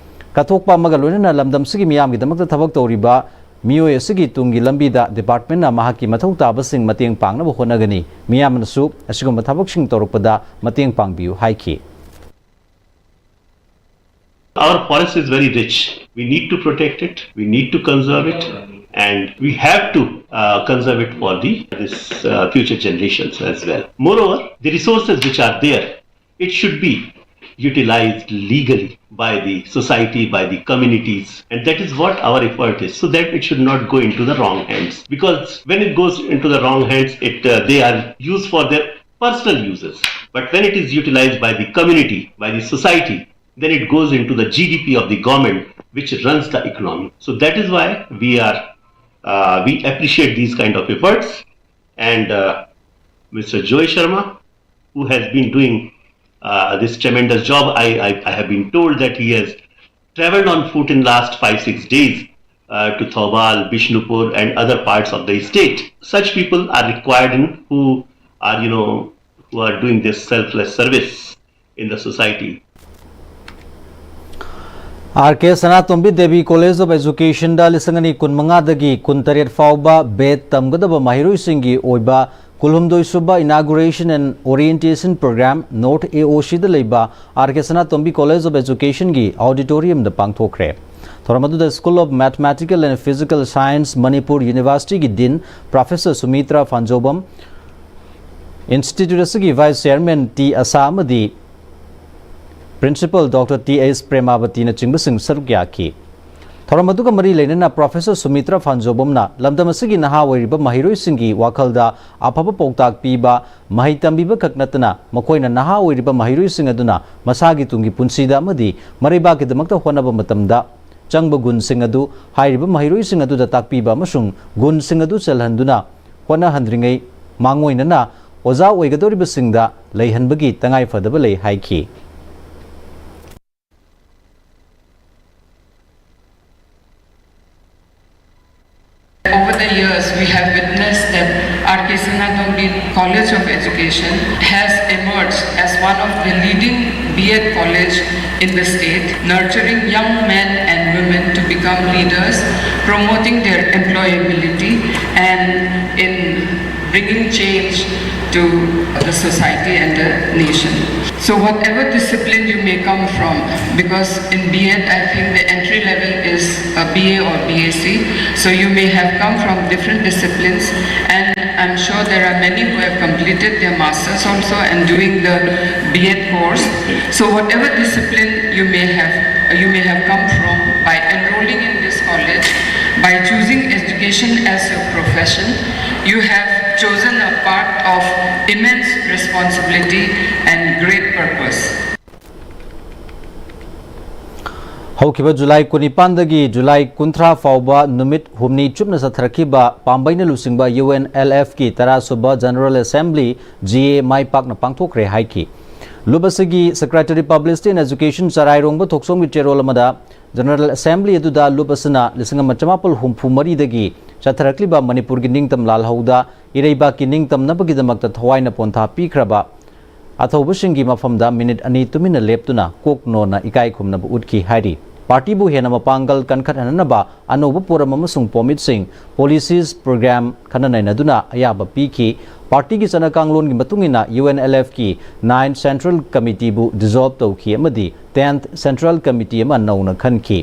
ꯀꯠꯊꯣꯛꯄ ꯑꯃꯒ ꯂꯣꯏꯅꯅ ꯂꯝꯗꯝꯁꯤꯒꯤ ꯃꯤꯌꯥꯝꯒꯤꯗꯃꯛꯇ ꯊꯕꯛ ꯇꯧꯔꯤꯕ ꯃꯤꯑꯣꯏ ꯑꯁꯤꯒꯤ ꯇꯨꯡꯒꯤ ꯂꯝꯕꯤꯗ departmentꯅ ꯃꯍꯥꯛꯀꯤ ꯃꯊꯧ ꯇꯥꯕꯁꯤꯡ ꯃꯇꯦꯡ ꯄꯥꯡꯅꯕ ꯍꯣꯠꯅꯒꯅꯤ꯫ ꯃꯤꯌꯥꯝꯅꯁꯨ ꯑꯁꯤꯒꯨꯝꯕ ꯊꯕꯛꯁꯤꯡ ꯇꯧꯔꯛꯄꯗ ꯃꯇꯦꯡ ꯄꯥꯡꯕꯤꯌꯨ ꯍꯥꯏꯈꯤ꯫ Our forest is very rich. We need to protect it. We need to conserve it. And we have to uh, conserve it for the this uh, future generations as well. Moreover, the resources which are there, it should be utilized legally by the society, by the communities, and that is what our effort is, so that it should not go into the wrong hands. Because when it goes into the wrong hands, it uh, they are used for their personal uses. But when it is utilized by the community, by the society, then it goes into the G D P of the government, which runs the economy. So that is why we are uh, we appreciate these kind of efforts. And uh, Mr. Joy Sharma, who has been doing uh, this tremendous job. I, I, I have been told that he has traveled on foot in last five, six days uh, to Thoubal, Bishnupur, and other parts of the state. Such people are required in, who are, you know, who are doing this selfless service in the society. R K Sanatombi Devi College of Education ꯗ ꯂꯤꯁꯤꯡ ꯑꯅꯤ ꯀꯨꯟꯃꯉꯥꯗꯒꯤ ꯀꯨꯟꯇꯔꯦꯠ ꯐꯥꯎꯕ ꯕꯦꯠ ꯇꯝꯒꯗꯕ ꯃꯍꯩꯔꯣꯏꯁꯤꯡꯒꯤ ꯑꯣꯏꯕ ꯀꯨꯟꯍꯨꯝꯗꯣꯏ ꯁꯨꯕ Inauguration and Orientation Program, NOTE A O C ꯗ ꯂꯩꯕ R K Sanatombi College of Education ꯒꯤ auditorium ꯗ ꯄꯥꯡꯊꯣꯛꯈ꯭ꯔꯦ꯫ ꯊꯧꯔꯝ ꯑꯗꯨꯗ School of Mathematical and Physical Science, Manipur University ꯒꯤ Dean Professor Sumitra Phanjobam, Institute ꯑꯁꯤꯒꯤ Vice Chairman T ꯑꯁꯥ ꯑꯃꯗꯤ Principal Doctor T H ꯄ꯭ꯔꯦꯃꯥꯕꯇꯤꯅꯆꯤꯡꯕꯁꯤꯡ ꯁꯔꯨꯛ ꯌꯥꯈꯤ꯫ ꯊꯧꯔꯝ ꯑꯗꯨꯒ ꯃꯔꯤ ꯂꯩꯅꯅ Professor ꯁꯨꯃꯤꯇ꯭ꯔ ꯐꯥꯟꯖꯣꯕꯝꯅ ꯂꯝꯗꯝ ꯑꯁꯤꯒꯤ ꯅꯍꯥ ꯑꯣꯏꯔꯤꯕ ꯃꯍꯩꯔꯣꯏꯁꯤꯡꯒꯤ ꯋꯥꯈꯜꯗ ꯑꯐꯕ ꯄꯥꯎꯇꯥꯛ ꯄꯤꯕ, ꯃꯍꯩ ꯇꯝꯕꯤꯕ ꯈꯛ ꯅꯠꯇꯅ ꯃꯈꯣꯏꯅ ꯅꯍꯥ ꯑꯣꯏꯔꯤꯕ ꯃꯍꯩꯔꯣꯏꯁꯤꯡ ꯑꯗꯨꯅ ꯃꯁꯥꯒꯤ ꯇꯨꯡꯒꯤ ꯄꯨꯟꯁꯤꯗ ꯑꯃꯗꯤ ꯃꯔꯩꯕꯥꯛꯀꯤꯗꯃꯛꯇ ꯍꯣꯠꯅꯕ ꯃꯇꯝꯗ ꯆꯪꯕ ꯒꯨꯟꯁꯤꯡ ꯑꯗꯨ ꯍꯥꯏꯔꯤꯕ ꯃꯍꯩꯔꯣꯏꯁꯤꯡ ꯑꯗꯨꯗ ꯇꯥꯛꯄꯤꯕ ꯑꯃꯁꯨꯡ ꯒꯨꯟꯁꯤꯡ ꯑꯗꯨ ꯆꯦꯜꯍꯟꯗꯨꯅ ꯍꯣꯠꯅꯍꯟꯗ꯭ꯔꯤꯉꯩ ꯃꯥꯡꯑꯣꯏꯅꯅ ꯑꯣꯖꯥ ꯑꯣꯏꯒꯗꯧꯔꯤꯕꯁꯤꯡꯗ ꯂꯩꯍꯟꯕꯒꯤ ꯇꯉꯥꯏ ꯐꯗꯕ ꯂꯩ ꯍꯥꯏꯈꯤ꯫ Over the years, we have witnessed that R K Sanatombi College of Education has emerged as one of the leading B.Ed college in the state, nurturing young men and women to become leaders, promoting their employability, and in bringing change to the society and the nation. So whatever discipline you may come from, because in B.Ed I think the entry level is a B A or B S c, so you may have come from different disciplines, and I'm sure there are many who have completed their masters also and doing the B.Ed course. So whatever discipline you may have, you may have come from, by enrolling in this college, by choosing education as your profession, you have chosen a path of immense responsibility and great purpose. ꯍꯧꯈꯤꯕ July ꯀꯨꯟꯅꯤꯄꯥꯟꯗꯒꯤ July ꯀꯨꯟꯊ꯭ꯔꯥ ꯐꯥꯎꯕ ꯅꯨꯃꯤꯠ ꯍꯨꯝꯅꯤ ꯆꯨꯞꯅ ꯆꯠꯊꯔꯛꯈꯤꯕ ꯄꯥꯝꯕꯩꯅ ꯂꯨꯆꯤꯡꯕ UNLF ꯀꯤ ꯇꯔꯥꯁꯨꯕ General Assembly, G A, ꯃꯥꯏ ꯄꯥꯛꯅ ꯄꯥꯡꯊꯣꯛꯈ꯭ꯔꯦ ꯍꯥꯏꯈꯤ꯫ ꯂꯨꯞ ꯑꯁꯤꯒꯤ Secretary Publicity and Education ꯆꯔꯥꯏꯔꯣꯡꯕ ꯊꯣꯛꯆꯣꯝꯒꯤ ꯆꯦꯔꯣꯜ ꯑꯃꯗ, General Assembly ꯑꯗꯨꯗ ꯂꯨꯞ ꯑꯁꯤꯅ ꯂꯤꯁꯤꯡ ꯑꯃ ꯆꯃꯥꯄꯜ ꯍꯨꯝꯐꯨ ꯃꯔꯤꯗꯒꯤ ꯆꯠꯊꯔꯛꯂꯤꯕ ꯃꯅꯤꯄꯨꯔꯒꯤ ꯅꯤꯡꯇꯝ ꯂꯥꯜꯍꯧꯗ ꯏꯔꯩꯕꯥꯛꯀꯤ ꯅꯤꯡꯇꯝꯅꯕꯒꯤꯗꯃꯛꯇ ꯊꯋꯥꯏꯅ ꯄꯣꯟꯊꯥ ꯄꯤꯈ꯭ꯔꯕ ꯑꯊꯧꯕꯁꯤꯡꯒꯤ ꯃꯐꯝꯗ ꯃꯤꯅꯤꯠ ꯑꯅꯤ ꯇꯨꯃꯤꯟꯅ ꯂꯦꯞꯇꯨꯅ ꯀꯣꯛ ꯅꯣꯟꯅ ꯏꯀꯥꯏ ꯈꯨꯝꯅꯕ ꯎꯠꯈꯤ ꯍꯥꯏꯔꯤ꯫ ꯄꯥꯔꯇꯤꯕꯨ ꯍꯦꯟꯅ ꯃꯄꯥꯡꯒꯜ ꯀꯟꯈꯠꯍꯟꯅꯕ ꯑꯅꯧꯕ ꯄꯣꯔꯝ ꯑꯃꯁꯨꯡ ꯄꯣꯃꯤꯠꯁꯤꯡ, policies, program ꯈꯟꯅ ꯅꯩꯅꯗꯨꯅ ꯑꯌꯥꯕ ꯄꯤꯈꯤ꯫ ꯄꯥꯔꯇꯤꯒꯤ ꯆꯠꯅ ꯀꯥꯡꯂꯣꯟꯒꯤ ꯃꯇꯨꯡ ꯏꯟꯅ UNLFꯀꯤ Ninth Central Committeeꯕꯨ dissolve ꯇꯧꯈꯤ ꯑꯃꯗꯤ Tenth Central Committee ꯑꯃ ꯅꯧꯅ ꯈꯟꯈꯤ꯫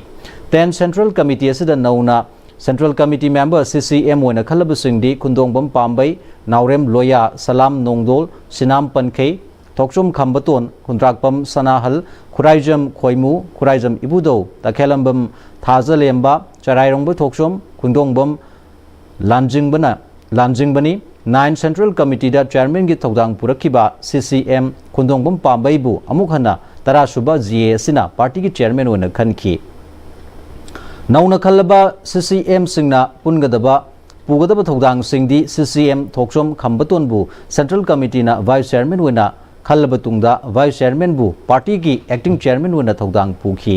Tenth Central Committee ꯑꯁꯤꯗ ꯅꯧꯅ Central Committee member, CCM, ꯑꯣꯏꯅ ꯈꯜꯂꯕꯁꯤꯡꯗꯤ ꯈꯨꯟꯗꯣꯡꯕꯝ ꯄꯥꯝꯕꯩ, ꯅꯥꯎꯔꯦꯝ ꯂꯣꯌꯥ, ꯁꯂꯥꯝ ꯅꯣꯡꯗꯣꯜ, ꯁꯤꯅꯥꯝ ꯄꯟꯈꯩ, ꯊꯣꯛꯆꯣꯝ ꯈꯝꯕꯇꯣꯟ, ꯈꯨꯟꯗ꯭ꯔꯥꯛꯄꯝ ꯁꯅꯥꯍꯜ, ꯈꯨꯔꯥꯏꯖꯝ ꯈꯣꯏꯃꯨ, ꯈꯨꯔꯥꯏꯖꯝ ꯏꯕꯨꯙꯧ, ꯇꯈꯦꯜꯂꯝꯕꯝ ꯊꯥꯖꯂꯦꯝꯕ, ꯆꯔꯥꯏꯔꯣꯡꯕ ꯊꯣꯛꯆꯣꯝ, ꯈꯨꯟꯗꯣꯡꯕꯝ ꯂꯥꯟꯖꯤꯡꯕꯅ, ꯂꯥꯟꯖꯤꯡꯕꯅꯤ꯫ Ninth Central Committeeꯗ chairmanꯒꯤ ꯊꯧꯗꯥꯡ ꯄꯨꯔꯛꯈꯤꯕ CCM ꯈꯨꯟꯗꯣꯡꯕꯝ ꯄꯥꯝꯕꯩꯕꯨ ꯑꯃꯨꯛ ꯍꯟꯅ ꯇꯔꯥꯁꯨꯕ GA ꯑꯁꯤꯅ ꯄꯥꯔꯇꯤꯒꯤ chairman ꯑꯣꯏꯅ ꯈꯟꯈꯤ꯫ ꯅꯧꯅ ꯈꯜꯂꯕ CCMꯁꯤꯡꯅ ꯄꯨꯟꯒꯗꯕ, ꯄꯨꯒꯗꯕ ꯊꯧꯗꯥꯡꯁꯤꯡꯗꯤ CCM ꯊꯣꯛꯆꯣꯝ ꯈꯝꯕꯇꯣꯟꯕꯨ Central Committeeꯅ vice chairman ꯑꯣꯏꯅ ꯈꯜꯂꯕ ꯇꯨꯡꯗ vice chairmanꯕꯨ ꯄꯥꯔꯇꯤꯒꯤ acting chairman ꯑꯣꯏꯅ ꯊꯧꯗꯥꯡ ꯄꯨꯈꯤ꯫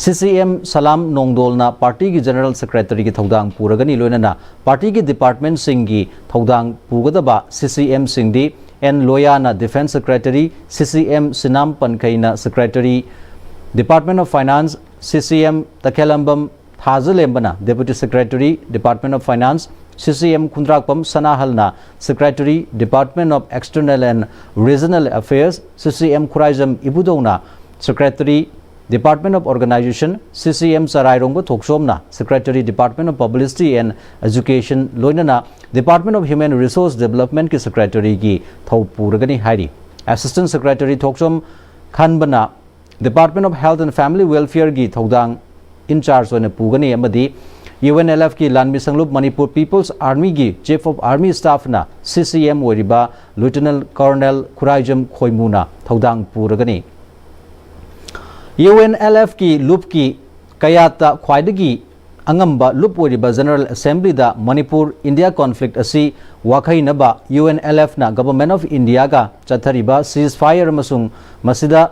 CCM ꯁꯂꯥꯝ ꯅꯣꯡꯗꯣꯜꯅ ꯄꯥꯔꯇꯤꯒꯤ general secretaryꯒꯤ ꯊꯧꯗꯥꯡ ꯄꯨꯔꯒꯅꯤ, ꯂꯣꯏꯅꯅ ꯄꯥꯔꯇꯤꯒꯤ departmentꯁꯤꯡꯒꯤ ꯊꯧꯗꯥꯡ ꯄꯨꯒꯗꯕ CCMꯁꯤꯡꯗꯤ N ꯂꯣꯌꯥꯅ defence secretary, CCM ꯁꯤꯅꯥꯝ ꯄꯟꯈꯩꯅ secretary, Department of Finance, CCM ꯇꯈꯦꯜꯂꯝꯕꯝ ꯊꯥꯖꯂꯦꯝꯕꯅ deputy secretary, Department of Finance, CCM Khundrakpam ꯁꯅꯥꯍꯜꯅ secretary, Department of External and Regional Affairs, CCM Khuraijam ꯏꯕꯨꯙꯧꯅ secretary, Department of Organisation, CCM ꯆꯔꯥꯏꯔꯣꯡꯕ ꯊꯣꯛꯆꯣꯝꯅ secretary, Department of Publicity and Education, ꯂꯣꯏꯅꯅ Department of Human Resource Developmentꯀꯤ secretaryꯒꯤ ꯊꯧ ꯄꯨꯔꯒꯅꯤ ꯍꯥꯏꯔꯤ꯫ Assistant secretary ꯊꯣꯛꯆꯣꯝ ꯈꯟꯕꯅ Department of Health and Family Welfareꯒꯤ ꯊꯧꯗꯥꯡ in charge ꯑꯣꯏꯅ ꯄꯨꯒꯅꯤ ꯑꯃꯗꯤ UNLFꯀꯤ ꯂꯥꯟꯃꯤ ꯁꯪꯂꯨꯞ Manipur People's Armyꯒꯤ Chief of Army Staffꯅ CCM ꯑꯣꯏꯔꯤꯕ Lieutenant Colonel Khuraijam ꯈꯣꯏꯃꯨꯅ ꯊꯧꯗꯥꯡ ꯄꯨꯔꯒꯅꯤ꯫ UNLFꯀꯤ ꯂꯨꯞꯀꯤ ꯀꯌꯥꯠꯇ ꯈ꯭ꯋꯥꯏꯗꯒꯤ ꯑꯉꯝꯕ ꯂꯨꯞ ꯑꯣꯏꯔꯤꯕ General Assembly ꯗ ꯃꯅꯤꯄꯨꯔ ꯏꯟꯗꯤꯌꯥ conflict ꯑꯁꯤ ꯋꯥꯈꯩꯅꯕ U N L F ꯅ Government of India ꯒ ꯆꯠꯊꯔꯤꯕ ceasefire ꯑꯃꯁꯨꯡ ꯃꯁꯤꯗ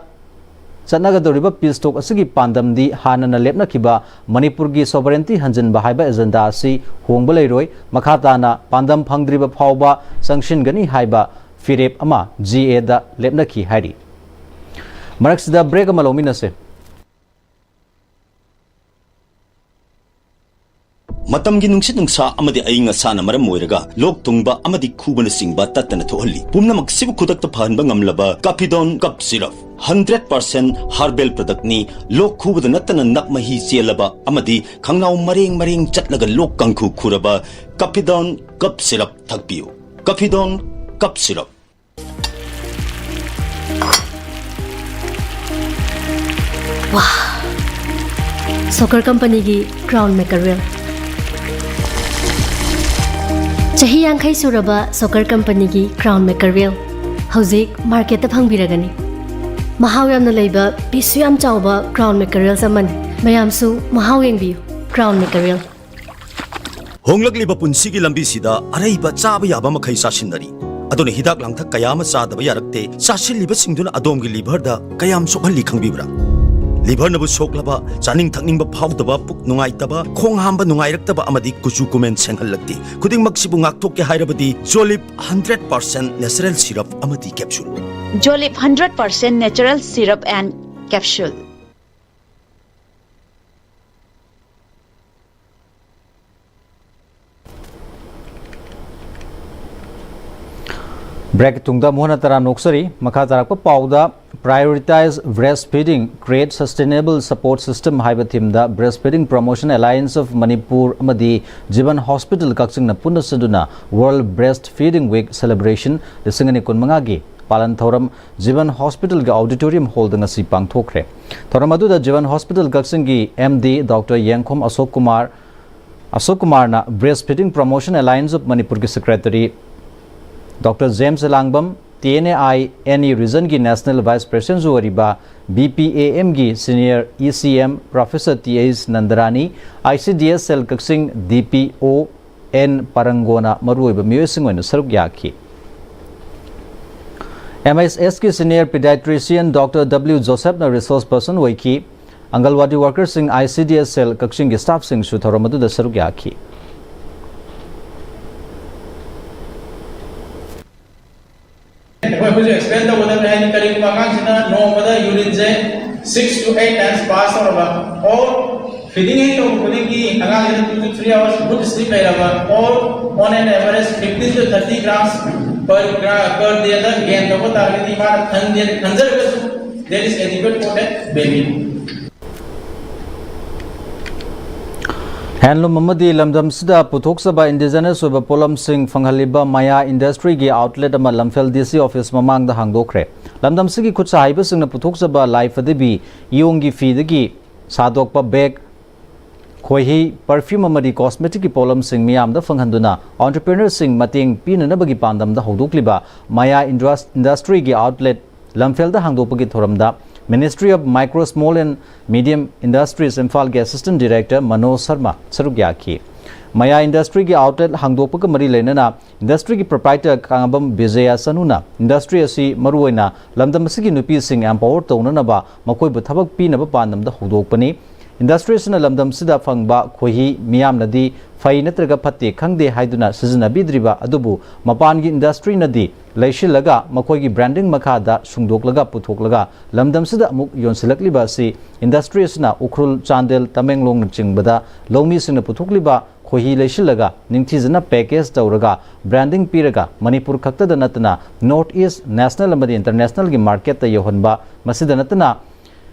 ꯆꯠꯅꯒꯗꯧꯔꯤꯕ peace talk ꯑꯁꯤꯒꯤ ꯄꯥꯟꯗꯝꯗꯤ ꯍꯥꯟꯅꯅ ꯂꯦꯞꯅꯈꯤꯕ ꯃꯅꯤꯄꯨꯔꯒꯤ sovereignty ꯍꯟꯖꯤꯟꯕ ꯍꯥꯏꯕ agenda ꯑꯁꯤ ꯍꯣꯡꯕ ꯂꯩꯔꯣꯏ꯫ ꯃꯈꯥ ꯇꯥꯅ ꯄꯥꯟꯗꯝ ꯐꯪꯗ꯭ꯔꯤꯕ ꯐꯥꯎꯕ ꯆꯪꯁꯤꯟꯒꯅꯤ ꯍꯥꯏꯕ ꯐꯤꯔꯦꯞ ꯑꯃ G A ꯗ ꯂꯦꯞꯅꯈꯤ ꯍꯥꯏꯔꯤ꯫ ꯃꯔꯛꯁꯤꯗ break ꯑꯃ ꯂꯧꯃꯤꯟꯅꯁꯦ꯫ ꯃꯇꯝꯒꯤ ꯅꯨꯡꯁꯤꯠ ꯅꯨꯡꯁꯥ ꯑꯃꯗꯤ ꯑꯏꯪ ꯑꯁꯥꯅ ꯃꯔꯝ ꯑꯣꯏꯔꯒ ꯂꯣꯛ ꯊꯨꯡꯕ ꯑꯃꯗꯤ ꯈꯨꯕꯅꯆꯤꯡꯕ ꯇꯠꯇꯅ ꯊꯣꯛꯍꯜꯂꯤ꯫ ꯄꯨꯝꯅꯃꯛꯁꯤꯕꯨ ꯈꯨꯗꯛꯇ ꯐꯍꯟꯕ ꯉꯝꯂꯕ Caphidone Cough Syrup, hundred percent herbal product ꯅꯤ꯫ ꯂꯣꯛ ꯈꯨꯕꯗ ꯅꯠꯇꯅ ꯅꯞ ꯃꯍꯤ ꯆꯦꯜꯂꯕ ꯑꯃꯗꯤ ꯈꯪꯅꯥꯎ ꯃꯔꯦꯡ ꯃꯔꯦꯡ ꯆꯠꯂꯒ ꯂꯣꯛ ꯀꯥꯡꯈꯨ ꯈꯨꯔꯕ Caphidone Cough Syrup ꯊꯛꯄꯤꯌꯨ꯫ Caphidone Cough Syrup꯫ Soccer ꯀꯝꯄꯅꯤꯒꯤ Crown Mackerel꯫ ꯆꯍꯤ ꯌꯥꯡꯈꯩ ꯁꯨꯔꯕ ꯁꯣꯀꯔ ꯀꯝꯄꯅꯤꯒꯤ Crown Mackerel ꯍꯧꯖꯤꯛ ꯃꯥꯔꯀꯦꯠꯇ ꯐꯪꯕꯤꯔꯒꯅꯤ꯫ ꯃꯍꯥꯎ ꯌꯥꯝꯅ ꯂꯩꯕ, ꯄꯤꯁꯁꯨ ꯌꯥꯝ ꯆꯥꯎꯕ Crown Mackerel ꯑꯃꯅꯤ꯫ ꯃꯌꯥꯝꯁꯨ ꯃꯍꯥꯎ ꯌꯦꯡꯕꯤꯌꯨ꯫ Crown Mackerel꯫ ꯍꯣꯡꯂꯛꯂꯤꯕ ꯄꯨꯟꯁꯤꯒꯤ ꯂꯝꯕꯤꯁꯤꯗ ꯑꯔꯩꯕ ꯆꯥꯕ ꯌꯥꯕ ꯃꯈꯩ ꯆꯥꯁꯤꯟꯅꯔꯤ꯫ ꯑꯗꯨꯅ ꯍꯤꯗꯥꯛ ꯂꯥꯡꯊꯛ ꯀꯌꯥ ꯑꯃ ꯆꯥꯗꯕ ꯌꯥꯔꯛꯇꯦ꯫ ꯆꯥꯁꯤꯜꯂꯤꯕꯁꯤꯡꯗꯨꯅ ꯑꯗꯣꯝꯒꯤ liver ꯗ ꯀꯌꯥꯝ ꯁꯣꯛꯍꯜꯂꯤ ꯈꯪꯕꯤꯕ꯭ꯔꯥ? Liver ꯅꯕꯨ ꯁꯣꯛꯂꯕ, ꯆꯥꯅꯤꯡ ꯊꯛꯅꯤꯡꯕ ꯐꯥꯎꯗꯕ, ꯄꯨꯛ ꯅꯨꯡꯉꯥꯏꯇꯕ, ꯈꯣꯡ ꯍꯥꯝꯕ ꯅꯨꯡꯉꯥꯏꯔꯛꯇꯕ ꯑꯃꯗꯤ ꯀꯨꯆꯨ ꯀꯨꯃꯦꯟ ꯁꯦꯡꯍꯜꯂꯛꯇꯦ꯫ ꯈꯨꯗꯤꯡꯃꯛꯁꯤꯕꯨ ꯉꯥꯛꯊꯣꯛꯀꯦ ꯍꯥꯏꯔꯕꯗꯤ Jolib hundred percent natural syrup ꯑꯃꯗꯤ capsule꯫ Jolib hundred percent natural syrup and capsule꯫ Break ꯇꯨꯡꯗ ꯑꯃꯨꯛ ꯍꯟꯅ ꯇꯔꯥꯝꯅ ꯑꯣꯛꯆꯔꯤ꯫ ꯃꯈꯥ ꯇꯥꯔꯛꯄ ꯄꯥꯎꯗ, Prioritize Breastfeeding, Create Sustainable Support System ꯍꯥꯏꯕ theme the Breastfeeding Promotion Alliance of Manipur ꯑꯃꯗꯤ Jeevan Hospital ꯀꯛꯆꯤꯡꯅ ꯄꯨꯟꯅ ꯁꯤꯟꯗꯨꯅ World Breastfeeding Week Celebration ꯂꯤꯁꯤꯡ ꯑꯅꯤ ꯀꯨꯟꯃꯉꯥꯒꯤ ꯄꯥꯂꯟ ꯊꯧꯔꯝ Jeevan Hospital ꯒꯤ auditorium hall ꯗ ꯉꯁꯤ ꯄꯥꯡꯊꯣꯛꯈ꯭ꯔꯦ꯫ ꯊꯧꯔꯝ ꯑꯗꯨꯗ Jeevan Hospital ꯀꯛꯆꯤꯡꯒꯤ M D Doctor ꯌꯦꯡꯈꯣꯝ ꯑꯁꯣꯛ ꯀꯨꯃꯥꯔ, ꯑꯁꯣꯛ ꯀꯨꯃꯥꯔꯅ Breastfeeding Promotion Alliance of Manipur ꯒꯤ secretary Doctor James Elangbam, T N A I N E ꯔꯤꯖꯟꯒꯤ ꯅꯦꯁꯅꯦꯜ ꯚꯥꯏꯁ ꯄ꯭ꯔꯦꯁꯤꯗꯦꯟꯁꯨ ꯑꯣꯏꯔꯤꯕ ꯕꯤ ꯄꯤ ꯑꯦ ꯑꯦꯝꯒꯤ senior E C M professor T H Nandarani, I C D ꯑꯦꯁ ꯁꯦꯜ ꯀꯛꯆꯤꯡ ꯗꯤ ꯄꯤ ꯑꯣ and ꯄꯔꯪꯒꯣꯅ ꯃꯔꯨꯑꯣꯏꯕ ꯃꯤꯑꯣꯏꯁꯤꯡ ꯑꯣꯏꯅ ꯁꯔꯨꯛ ꯌꯥꯈꯤ꯫ ꯑꯦꯝ ꯑꯦꯁ ꯑꯦꯁꯀꯤ ꯁꯤꯅꯤꯌꯔ ꯄꯤꯗꯥꯏꯇ꯭ꯔꯤꯁꯤꯌꯟ ꯗꯣꯛꯇꯔ ꯗꯕ꯭ꯂꯤꯎ ꯖꯣꯁꯦꯐꯅ ꯔꯤꯁꯣꯔꯁ ꯄꯔꯁꯟ ꯑꯣꯏꯈꯤ꯫ ꯑꯪꯒꯜꯋꯥꯗꯤ ꯋꯥꯔꯀꯔꯁꯤꯡ, ꯑꯥꯏ ꯁꯤ ꯗꯤ ꯑꯦꯁ ꯁꯦꯜ ꯀꯛꯆꯤꯡꯒꯤ ꯁ꯭ꯇꯥꯐꯁꯤꯡꯁꯨ ꯊꯧꯔꯝ ꯑꯗꯨꯗ ꯁꯔꯨꯛ ꯌꯥꯈꯤ꯫ ꯑꯩꯈꯣꯏ ꯍꯧꯖꯤꯛ ꯑꯦꯛꯁꯄ꯭ꯂꯦꯟ ꯇꯧꯒꯗꯕꯅꯤ, ꯍꯥꯏꯗꯤ ꯀꯔꯤꯒꯨꯝꯕ ꯑꯉꯥꯡꯁꯤꯅ ꯅꯣꯡꯃꯗ ꯌꯨꯔꯤꯟꯁꯦ six to eight times pass ꯇꯧꯔꯕ, or feeding ꯍꯦꯛ ꯇꯧꯕ ꯈꯨꯗꯤꯡꯒꯤ ꯑꯉꯥꯡꯁꯤꯅ two to three hours good sleep ꯂꯩꯔꯕ, or on an average fifteen to thirty grams per gra-, per day the gain ꯇꯧꯕ ꯇꯥꯔꯒꯗꯤ ꯃꯥꯅ ꯈꯪꯖ-, ꯈꯪꯖꯔꯒꯁꯨ there is adequate for that baby. ꯍꯦꯟꯂꯨꯝ ꯑꯃꯗꯤ ꯂꯝꯗꯝꯁꯤꯗ ꯄꯨꯊꯣꯛꯆꯕ ꯏꯟꯗꯤꯖꯤꯅꯁ ꯑꯣꯏꯕ ꯄꯣꯠꯂꯝꯁꯤꯡ ꯐꯪꯍꯜꯂꯤꯕ ꯃꯌꯥ ꯏꯟꯗꯁꯇ꯭ꯔꯤꯒꯤ ꯑꯥꯎꯠꯂꯦꯠ ꯑꯃ ꯂꯝꯐꯦꯜ ꯗꯤ ꯁꯤ ꯑꯣꯐꯤꯁ ꯃꯃꯥꯡꯗ ꯍꯥꯡꯗꯣꯛꯈ꯭ꯔꯦ꯫ ꯂꯝꯗꯝꯁꯤꯒꯤ ꯈꯨꯠꯁꯥ ꯍꯩꯕꯁꯤꯡꯅ ꯄꯨꯊꯣꯛꯆꯕ ꯂꯥꯏ ꯐꯗꯤꯕꯤ, ꯏꯌꯣꯡꯒꯤ ꯐꯤꯗꯒꯤ ꯁꯥꯗꯣꯛꯄ ꯕꯦꯒ, ꯈꯣꯏꯍꯤ, ꯄꯔꯐ꯭ꯌꯨꯝ ꯑꯃꯗꯤ ꯀꯣꯁꯃꯦꯇꯤꯛꯀꯤ ꯄꯣꯠꯂꯝꯁꯤꯡ ꯃꯤꯌꯥꯝꯗ ꯐꯪꯍꯟꯗꯨꯅ ꯑꯣꯟꯇꯔꯄ꯭ꯔꯤꯅꯔꯁꯤꯡ ꯃꯇꯦꯡ ꯄꯤꯅꯅꯕꯒꯤ ꯄꯥꯟꯗꯝꯗ ꯍꯧꯗꯣꯛꯂꯤꯕ ꯃꯌꯥ ꯏꯟꯗ꯭ꯔꯁ-, ꯏꯟꯗꯁꯇ꯭ꯔꯤꯒꯤ ꯑꯥꯎꯠꯂꯦꯠ ꯂꯝꯐꯦꯜꯗ ꯍꯥꯡꯗꯣꯛꯄꯒꯤ ꯊꯧꯔꯝꯗ Ministry of Micro, Small and Medium Industries ꯏꯝꯐꯥꯜꯒꯤ ꯑꯦꯁꯤꯁꯇꯦꯟ ꯗꯤꯔꯦꯛꯇꯔ ꯃꯅꯣꯖ ꯁꯔꯃ ꯁꯔꯨꯛ ꯌꯥꯈꯤ꯫ ꯃꯌꯥ ꯏꯟꯗꯁꯇ꯭ꯔꯤꯒꯤ ꯑꯥꯎꯠꯂꯦꯠ ꯍꯥꯡꯗꯣꯛꯄꯒ ꯃꯔꯤ ꯂꯩꯅꯅ ꯏꯟꯗꯁꯇ꯭ꯔꯤꯒꯤ ꯄ꯭ꯔꯣꯄ꯭ꯔꯥꯏꯇꯔ ꯀꯥꯉꯕꯝ ꯕꯤꯖꯌ ꯆꯅꯨꯅ ꯏꯟꯗꯁꯇ꯭ꯔꯤ ꯑꯁꯤ ꯃꯔꯨꯑꯣꯏꯅ ꯂꯝꯗꯝ ꯑꯁꯤꯒꯤ ꯅꯨꯄꯤꯁꯤꯡ ꯑꯦꯝꯄꯥꯋꯔ ꯇꯧꯅꯅꯕ ꯃꯈꯣꯏꯕꯨ ꯊꯕꯛ ꯄꯤꯅꯕ ꯄꯥꯟꯗꯝꯗ ꯍꯧꯗꯣꯛꯄꯅꯤ꯫ ꯏꯟꯗꯁꯇ꯭ꯔꯤ ꯑꯁꯤꯅ ꯂꯝꯗꯝꯁꯤꯗ ꯐꯪꯕ ꯈꯣꯏꯍꯤ ꯃꯤꯌꯥꯝꯅꯗꯤ ꯐꯩ ꯅꯠꯇ꯭ꯔꯒ ꯐꯠꯇꯦ ꯈꯪꯗꯦ ꯍꯥꯏꯗꯨꯅ ꯁꯤꯖꯤꯟꯅꯕꯤꯗ꯭ꯔꯤꯕ ꯑꯗꯨꯕꯨ ꯃꯄꯥꯟꯒꯤ ꯏꯟꯗꯁꯇ꯭ꯔꯤꯅꯗꯤ ꯂꯩꯁꯤꯜꯂꯒ ꯃꯈꯣꯏꯒꯤ ꯕ꯭ꯔꯥꯟꯗꯤꯡ ꯃꯈꯥꯗ ꯁꯨꯡꯗꯣꯛꯂꯒ ꯄꯨꯊꯣꯛꯂꯒ ꯂꯝꯗꯝꯁꯤꯗ ꯑꯃꯨꯛ ꯌꯣꯟꯁꯤꯜꯂꯛꯂꯤꯕ ꯑꯁꯤ ꯏꯟꯗꯁꯇ꯭ꯔꯤ ꯑꯁꯤꯅ ꯎꯈ꯭ꯔꯨꯜ, ꯆꯥꯟꯗꯦꯜ, ꯇꯃꯦꯡꯂꯣꯡꯅꯆꯤꯡꯕꯗ ꯂꯧꯃꯤꯁꯤꯡꯅ ꯄꯨꯊꯣꯛꯂꯤꯕ ꯈꯣꯏꯍꯤ ꯂꯩꯁꯤꯜꯂꯒ ꯅꯤꯡꯊꯤꯖꯅ ꯄꯦꯀꯦꯖ ꯇꯧꯔꯒ ꯕ꯭ꯔꯥꯟꯗꯤꯡ ꯄꯤꯔꯒ ꯃꯅꯤꯄꯨꯔ ꯈꯛꯇꯗ ꯅꯠꯇꯅ ꯅꯣꯔꯠ ꯏꯁ, ꯅꯦꯁꯅꯦꯜ ꯑꯃꯗꯤ ꯏꯟꯇꯔꯅꯦꯁꯅꯦꯜꯒꯤ ꯃꯥꯔꯀꯦꯠꯇ ꯌꯧꯍꯟꯕ, ꯃꯁꯤꯗ ꯅꯠꯇꯅ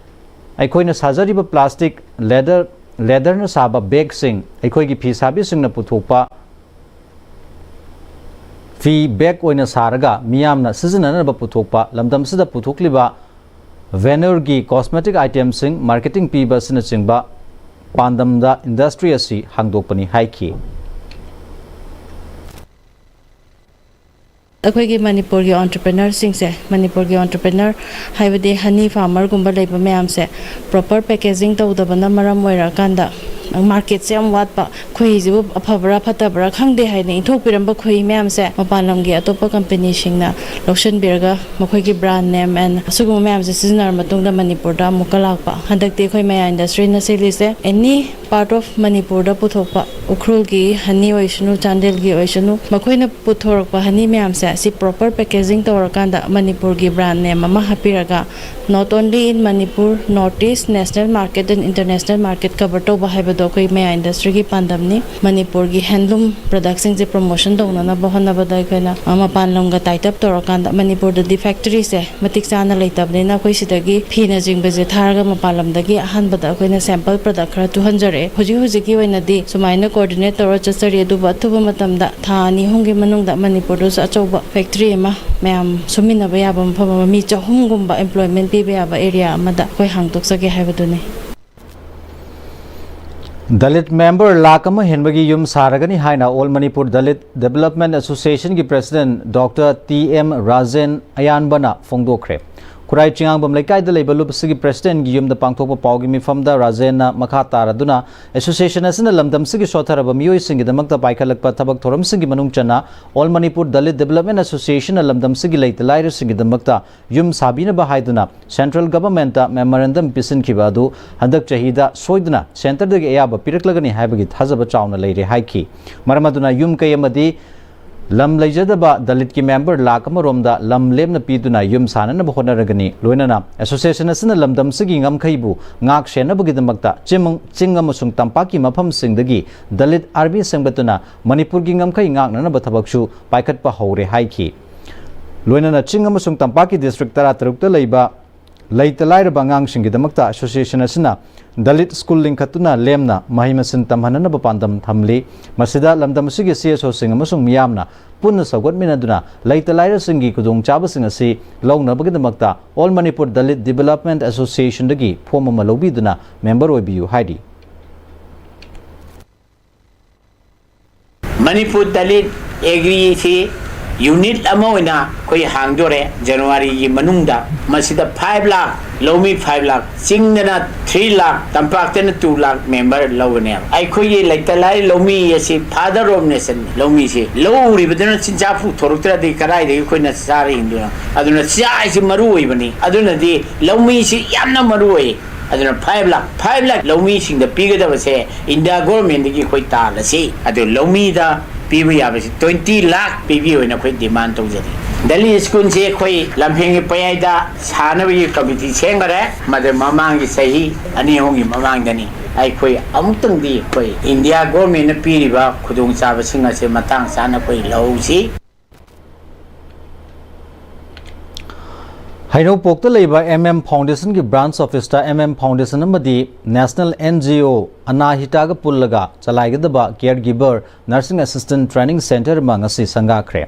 ꯑꯩꯈꯣꯏꯅ ꯁꯥꯖꯔꯤꯕ ꯄ꯭ꯂꯥꯁꯇꯤꯛ, ꯂꯦꯗꯔ, ꯂꯦꯗꯔꯅ ꯁꯥꯕ ꯕꯦꯒꯁꯤꯡ, ꯑꯩꯈꯣꯏꯒꯤ ꯐꯤ ꯁꯥꯕꯤꯁꯤꯡꯅ ꯄꯨꯊꯣꯛꯄ ꯐꯤ ꯕꯦꯒ ꯑꯣꯏꯅ ꯁꯥꯔꯒ ꯃꯤꯌꯥꯝꯅ ꯁꯤꯖꯤꯟꯅꯅꯕ ꯄꯨꯊꯣꯛꯄ, ꯂꯝꯗꯝꯁꯤꯗ ꯄꯨꯊꯣꯛꯂꯤꯕ ꯚꯦꯅꯨꯔꯒꯤ ꯀꯣꯁꯃꯦꯇꯤꯛ ꯑꯥꯏꯇꯦꯝꯁꯤꯡ ꯃꯥꯔꯀꯦꯇꯤꯡ ꯄꯤꯕ ꯑꯁꯤꯅꯆꯤꯡꯕ ꯄꯥꯟꯗꯝꯗ ꯏꯟꯗꯁꯇ꯭ꯔꯤ ꯑꯁꯤ ꯍꯥꯡꯗꯣꯛꯄꯅꯤ ꯍꯥꯏꯈꯤ꯫ ꯑꯩꯈꯣꯏꯒꯤ ꯃꯅꯤꯄꯨꯔꯒꯤ ꯑꯣꯟꯇꯔꯄ꯭ꯔꯤꯅꯔꯁꯤꯡꯁꯦ, ꯃꯅꯤꯄꯨꯔꯒꯤ ꯑꯣꯟꯇꯔꯄ꯭ꯔꯤꯅꯔ ꯍꯥꯏꯕꯗꯤ ꯍꯅꯤ ꯐꯥꯔꯃꯔꯒꯨꯝꯕ ꯂꯩꯕ ꯃꯌꯥꯝꯁꯦ, ꯄ꯭ꯔꯣꯄꯔ ꯄꯦꯀꯦꯖꯤꯡ ꯇꯧꯗꯕꯅ ꯃꯔꯝ ꯑꯣꯏꯔꯀꯥꯟꯗ ꯃꯥꯔꯀꯦꯠꯁꯦ ꯌꯥꯝ ꯋꯥꯠꯄ, ꯈꯣꯏꯍꯤꯁꯤꯕꯨ ꯑꯐꯕ꯭ꯔꯥ ꯐꯠꯇꯕ꯭ꯔꯥ ꯈꯪꯗꯦ ꯍꯥꯏꯅ ꯏꯟꯊꯣꯛꯄꯤꯔꯝꯕ ꯈꯣꯏꯍꯤ ꯃꯌꯥꯝꯁꯦ ꯃꯄꯥꯟ ꯂꯝꯒꯤ ꯑꯇꯣꯞꯄ ꯀꯝꯄꯦꯅꯤꯁꯤꯡꯅ ꯂꯧꯁꯤꯟꯕꯤꯔꯒ ꯃꯈꯣꯏꯒꯤ ꯕ꯭ꯔꯥꯟ ꯅꯦꯝ ꯑꯦꯟ ꯑꯁꯤꯒꯨꯝꯕ ꯃꯌꯥꯝꯁꯦ ꯁꯤꯖꯤꯟꯅꯔ ꯃꯇꯨꯡꯗ ꯃꯅꯤꯄꯨꯔꯗ ꯑꯃꯨꯛꯀ ꯂꯥꯛꯄ꯫ ꯍꯟꯗꯛꯇꯤ ꯑꯩꯈꯣꯏ ꯃꯌꯥ ꯏꯟꯗꯁꯇ꯭ꯔꯤꯅ ꯁꯤꯜꯂꯤꯁꯦ ꯑꯦꯅꯤ ꯄꯥꯔꯠ ꯑꯣꯐ ꯃꯅꯤꯄꯨꯔꯗ ꯄꯨꯊꯣꯛꯄ, ꯎꯈ꯭ꯔꯨꯜꯒꯤ ꯍꯅꯤ ꯑꯣꯏꯁꯅꯨ, ꯆꯥꯟꯗꯦꯜꯒꯤ ꯑꯣꯏꯁꯅꯨ, ꯃꯈꯣꯏꯅ ꯄꯨꯊꯣꯔꯛꯄ ꯍꯅꯤ ꯃꯌꯥꯝꯁꯦ ꯑꯁꯤ ꯄ꯭ꯔꯣꯄꯔ ꯄꯦꯀꯦꯖꯤꯡ ꯇꯧꯔꯀꯥꯟꯗ ꯃꯅꯤꯄꯨꯔꯒꯤ ꯕ꯭ꯔꯥꯟ ꯅꯦꯝ ꯑꯃ ꯍꯥꯞꯄꯤꯔꯒ, not only in Manipur, North East, national market and international market cover ꯇꯧꯕ ꯍꯥꯏꯕꯗꯣ ꯑꯩꯈꯣꯏ ꯃꯌꯥ ꯏꯟꯗꯁꯇ꯭ꯔꯤꯒꯤ ꯄꯥꯟꯗꯝꯅꯤ꯫ ꯃꯅꯤꯄꯨꯔꯒꯤ ꯍꯦꯟꯂꯨꯝ ꯄ꯭ꯔꯗꯛꯁꯤꯡꯁꯦ ꯄ꯭ꯔꯣꯃꯣꯁꯟ ꯇꯧꯅꯅꯕ ꯍꯣꯠꯅꯕꯗ ꯑꯩꯈꯣꯏꯅ, ꯑ, ꯃꯄꯥꯟ ꯂꯝꯒ ꯇꯥꯏꯠ ꯑꯞ ꯇꯧꯔꯀꯥꯟꯗ, ꯃꯅꯤꯄꯨꯔꯗꯗꯤ ꯐꯦꯛꯇꯔꯤꯁꯦ ꯃꯇꯤꯛ ꯆꯥꯅ ꯂꯩꯇꯕꯅꯤꯅ ꯑꯩꯈꯣꯏ ꯁꯤꯗꯒꯤ ꯐꯤꯅꯆꯤꯡꯕꯁꯦ ꯊꯥꯔꯒ ꯃꯄꯥꯟ ꯂꯝꯗꯒꯤ ꯑꯍꯥꯟꯕꯗ ꯑꯩꯈꯣꯏꯅ ꯁꯦꯝꯄꯜ ꯄ꯭ꯔꯗꯛ ꯈꯔ ꯇꯨꯍꯟꯖꯔꯛꯑꯦ꯫ ꯍꯧꯖꯤꯛ ꯍꯧꯖꯤꯛꯀꯤ ꯑꯣꯏꯅꯗꯤ ꯁꯨꯃꯥꯏꯅ ꯀꯣꯑꯣꯔꯗꯤꯅꯦꯠ ꯇꯧꯔ ꯆꯠꯆꯔꯤ, ꯑꯗꯨꯕꯨ ꯑꯊꯨꯕ ꯃꯇꯝꯗ ꯊꯥ ꯑꯅꯤ ꯑꯍꯨꯝꯒꯤ ꯃꯅꯨꯡꯗ ꯃꯅꯤꯄꯨꯔꯗꯁꯨ ꯑꯆꯧꯕ ꯐꯦꯛꯇꯔꯤ ꯑꯃ, ꯃꯌꯥꯝ ꯁꯨꯃꯤꯟꯅꯕ ꯌꯥꯕ ꯃꯐꯝ ꯑꯃ, ꯃꯤ ꯆꯍꯨꯝꯒꯨꯝꯕ ꯑꯦꯝꯄ꯭ꯂꯣꯏꯃꯦꯟ ꯄꯤꯕ ꯌꯥꯕ ꯑꯦꯔꯤꯌꯥ ꯑꯃꯗ ꯑꯩꯈꯣꯏ ꯍꯥꯡꯗꯣꯛꯆꯒꯦ ꯍꯥꯏꯕꯗꯨꯅꯤ꯫ ꯗꯂꯤꯠ ꯃꯦꯝꯕꯔ ꯂꯥꯈ ꯑꯃ ꯍꯦꯟꯕꯒꯤ ꯌꯨꯝ ꯁꯥꯔꯒꯅꯤ ꯍꯥꯏꯅ ꯑꯣꯜ ꯃꯅꯤꯄꯨꯔ ꯗꯂꯤꯠ ꯗꯤꯕꯦꯂꯞꯃꯦꯟ ꯑꯦꯁꯣꯁꯤꯌꯦꯁꯟꯒꯤ president doctor T M Rajen ꯑꯌꯥꯟꯕꯅ ꯐꯣꯡꯗꯣꯛꯈ꯭ꯔꯦ꯫ ꯈꯨꯔꯥꯏ ꯆꯤꯉꯥꯡꯕꯝ ꯂꯩꯀꯥꯏꯗ ꯂꯩꯕ ꯂꯨꯞ ꯑꯁꯤꯒꯤ ꯄ꯭ꯔꯦꯁꯤꯗꯦꯟꯠꯒꯤ ꯌꯨꯝꯗ ꯄꯥꯡꯊꯣꯛꯄ ꯄꯥꯎꯒꯤ ꯃꯤꯐꯝꯗ ꯔꯥꯖꯦꯟꯅ ꯃꯈꯥ ꯇꯥꯔꯗꯨꯅ, ꯑꯦꯁꯣꯁꯤꯌꯦꯁꯟ ꯑꯁꯤꯅ ꯂꯝꯗꯝꯁꯤꯒꯤ ꯁꯣꯠꯊꯔꯕ ꯃꯤꯑꯣꯏꯁꯤꯡꯒꯤꯗꯃꯛꯇ ꯄꯥꯏꯈꯠꯂꯛꯄ ꯊꯕꯛ ꯊꯧꯔꯝꯁꯤꯡꯒꯤ ꯃꯅꯨꯡ ꯆꯟꯅ ꯑꯣꯜ ꯃꯅꯤꯄꯨꯔ ꯗꯂꯤꯠ ꯗꯤꯕꯦꯂꯞꯃꯦꯟ ꯑꯦꯁꯣꯁꯤꯌꯦꯁꯟꯅ ꯂꯝꯗꯝꯁꯤꯒꯤ ꯂꯩꯇ ꯂꯥꯏꯔꯁꯤꯡꯒꯤꯗꯃꯛꯇ ꯌꯨꯝ ꯁꯥꯕꯤꯅꯕ ꯍꯥꯏꯗꯨꯅ ꯁꯦꯟꯇ꯭ꯔꯦꯜ ꯒꯚꯔꯟꯃꯦꯟꯠꯇ ꯃꯦꯃꯣꯔꯦꯟꯗꯝ ꯄꯤꯁꯤꯟꯈꯤꯕ ꯑꯗꯨ ꯍꯟꯗꯛ ꯆꯍꯤꯗ ꯁꯣꯏꯗꯅ ꯁꯦꯟꯇꯔꯗꯒꯤ ꯑꯌꯥꯕ ꯄꯤꯔꯛꯂꯒꯅꯤ ꯍꯥꯏꯕꯒꯤ ꯊꯥꯖꯕ ꯆꯥꯎꯅ ꯂꯩꯔꯦ ꯍꯥꯏꯈꯤ꯫ ꯃꯔꯝ ꯑꯗꯨꯅ ꯌꯨꯝ ꯀꯩ ꯑꯃꯗꯤ ꯂꯝ ꯂꯩꯖꯗꯕ ꯗꯂꯤꯠꯀꯤ ꯃꯦꯝꯕꯔ ꯂꯥꯈ ꯑꯃꯔꯣꯝꯗ ꯂꯝ ꯂꯦꯝꯅ ꯄꯤꯗꯨꯅ ꯌꯨꯝ ꯁꯥꯅꯅꯕ ꯍꯣꯠꯅꯔꯒꯅꯤ꯫ ꯂꯣꯏꯅꯅ ꯑꯦꯁꯣꯁꯤꯌꯦꯁꯟ ꯑꯁꯤꯅ ꯂꯝꯗꯝꯁꯤꯒꯤ ꯉꯝꯈꯩꯕꯨ ꯉꯥꯛ ꯁꯦꯟꯅꯕꯒꯤꯗꯃꯛꯇ ꯆꯤꯡ, ꯆꯤꯡ ꯑꯃꯁꯨꯡ ꯇꯝꯄꯥꯛꯀꯤ ꯃꯐꯝꯁꯤꯡꯗꯒꯤ ꯗꯂꯤꯠ ꯑꯥꯔꯃꯤ ꯁꯦꯝꯒꯠꯇꯨꯅ ꯃꯅꯤꯄꯨꯔꯒꯤ ꯉꯝꯈꯩ ꯉꯥꯛꯅꯅꯕ ꯊꯕꯛꯁꯨ ꯄꯥꯏꯈꯠꯄ ꯍꯧꯔꯦ ꯍꯥꯏꯈꯤ꯫ ꯂꯣꯏꯅꯅ ꯆꯤꯡ ꯑꯃꯁꯨꯡ ꯇꯝꯄꯥꯛꯀꯤ ꯗꯤꯁꯇ꯭ꯔꯤꯛ ꯇꯔꯥꯇꯔꯨꯛꯇ ꯂꯩꯕ ꯂꯩꯇ ꯂꯥꯏꯔꯕ ꯑꯉꯥꯡꯁꯤꯡꯒꯤꯗꯃꯛꯇ ꯑꯦꯁꯣꯁꯤꯌꯦꯁꯟ ꯑꯁꯤꯅ ꯗꯂꯤꯠ ꯁ꯭ꯀꯨꯜ ꯂꯤꯡꯈꯠꯇꯨꯅ ꯂꯦꯝꯅ ꯃꯍꯩ ꯃꯁꯤꯡ ꯇꯝꯍꯟꯅꯅꯕ ꯄꯥꯟꯗꯝ ꯊꯝꯂꯤ꯫ ꯃꯁꯤꯗ ꯂꯝꯗꯝ ꯑꯁꯤꯒꯤ ꯁꯤ ꯑꯦꯁ ꯑꯣꯁꯤꯡ ꯑꯃꯁꯨꯡ ꯃꯤꯌꯥꯝꯅ ꯄꯨꯟꯅ ꯁꯧꯒꯠꯃꯤꯟꯅꯗꯨꯅ ꯂꯩꯇ ꯂꯥꯏꯔꯁꯤꯡꯒꯤ ꯈꯨꯗꯣꯡꯆꯥꯕꯁꯤꯡ ꯑꯁꯤ ꯂꯧꯅꯕꯒꯤꯗꯃꯛꯇ all Manipur Dalit development ꯑꯦꯁꯣꯁꯤꯌꯦꯁꯟꯗꯒꯤ form ꯑꯃ ꯂꯧꯕꯤꯗꯨꯅ ꯃꯦꯝꯕꯔ ꯑꯣꯏꯕꯤꯌꯨ ꯍꯥꯏꯔꯤ꯫ ꯃꯅꯤꯄꯨꯔ ꯗꯂꯤꯠ ꯑꯦꯒ꯭ꯔꯤꯁꯤ ꯌꯨꯅꯤꯠ ꯑꯃ ꯑꯣꯏꯅ ꯑꯩꯈꯣꯏ ꯍꯥꯡꯗꯣꯔꯦ ꯖꯅꯋꯥꯔꯤꯒꯤ ꯃꯅꯨꯡꯗ꯫ ꯃꯁꯤꯗ five lakh, ꯂꯧꯃꯤ five lakh, ꯆꯤꯡꯗꯅ three lakh, ꯇꯝꯄꯥꯛꯇꯅ two lakh member ꯂꯧꯒꯅꯦꯕ꯫ ꯑꯩꯈꯣꯏꯒꯤ ꯂꯩꯇ ꯂꯥꯏꯔ ꯂꯧꯃꯤ ꯑꯁꯤ father of nation, ꯂꯧꯃꯤꯁꯤ ꯂꯧ ꯎꯔꯤꯕꯗꯨꯅ ꯆꯤꯟꯖꯥꯛ ꯄꯨꯊꯣꯔꯛꯇ꯭ꯔꯗꯤ ꯀꯗꯥꯏꯗꯒꯤ ꯑꯩꯈꯣꯏꯅ ꯆꯥꯔ ꯍꯤꯡꯗꯣꯏꯅꯣ? ꯑꯗꯨꯅ ꯆꯤꯟꯖꯥꯛ ꯍꯥꯏꯁꯤ ꯃꯔꯨ ꯑꯣꯏꯕꯅꯤ꯫ ꯑꯗꯨꯅꯗꯤ ꯂꯧꯃꯤꯁꯤ ꯌꯥꯝꯅ ꯃꯔꯨ ꯑꯣꯏ꯫ ꯑꯗꯨꯅ five lakh, five lakh ꯂꯧꯃꯤꯁꯤꯡꯗ ꯄꯤꯒꯗꯕꯁꯦ ꯏꯟꯗꯤꯌꯥ ꯒꯣꯔꯃꯦꯟꯗꯒꯤ ꯑꯩꯈꯣꯏ ꯇꯥꯜꯂꯁꯤ꯫ ꯑꯗꯨ ꯂꯧꯃꯤꯗ ꯄꯤꯕ ꯌꯥꯕꯁꯤ twenty lakh ꯄꯤꯕꯤꯌꯨ ꯍꯥꯏꯅ ꯑꯩꯈꯣꯏ demand ꯇꯧꯖꯔꯤ꯫ ꯗꯦꯜꯂꯤ ꯁ꯭ꯀꯨꯜꯁꯦ ꯑꯩꯈꯣꯏ ꯂꯝꯐꯦꯟꯒꯤ ꯄꯌꯥꯏꯗ ꯁꯥꯅꯕꯒꯤ ꯀꯃꯤꯇꯤ ꯁꯦꯝꯈꯔꯦ꯫ ꯃꯗꯨ ꯃꯃꯥꯡꯒꯤ ꯆꯍꯤ ꯑꯅꯤ ꯑꯍꯨꯝꯒꯤ ꯃꯃꯥꯡꯗꯅꯤ꯫ ꯑꯩꯈꯣꯏ ꯑꯃꯨꯛꯇꯪꯗꯤ ꯑꯩꯈꯣꯏ ꯏꯟꯗꯤꯌꯥ ꯒꯣꯔꯃꯦꯟꯅ ꯄꯤꯔꯤꯕ ꯈꯨꯗꯣꯡꯆꯥꯕꯁꯤꯡ ꯑꯁꯦ ꯃꯇꯥꯡ ꯆꯥꯅ ꯑꯩꯈꯣꯏ ꯂꯧꯁꯤ꯫ ꯍꯩꯅꯧꯄꯣꯛꯇ ꯂꯩꯕ M M Foundation ꯒꯤ branch office ꯇ M M Foundation ꯑꯃꯗꯤ National N G O ꯑꯅꯥꯍꯤꯇꯥꯒ ꯄꯨꯜꯂꯒ ꯆꯂꯥꯏꯒꯗꯕ Caregiver Nursing Assistant Training Center ꯑꯃ ꯉꯁꯤ ꯁꯪꯒꯥꯈ꯭ꯔꯦ꯫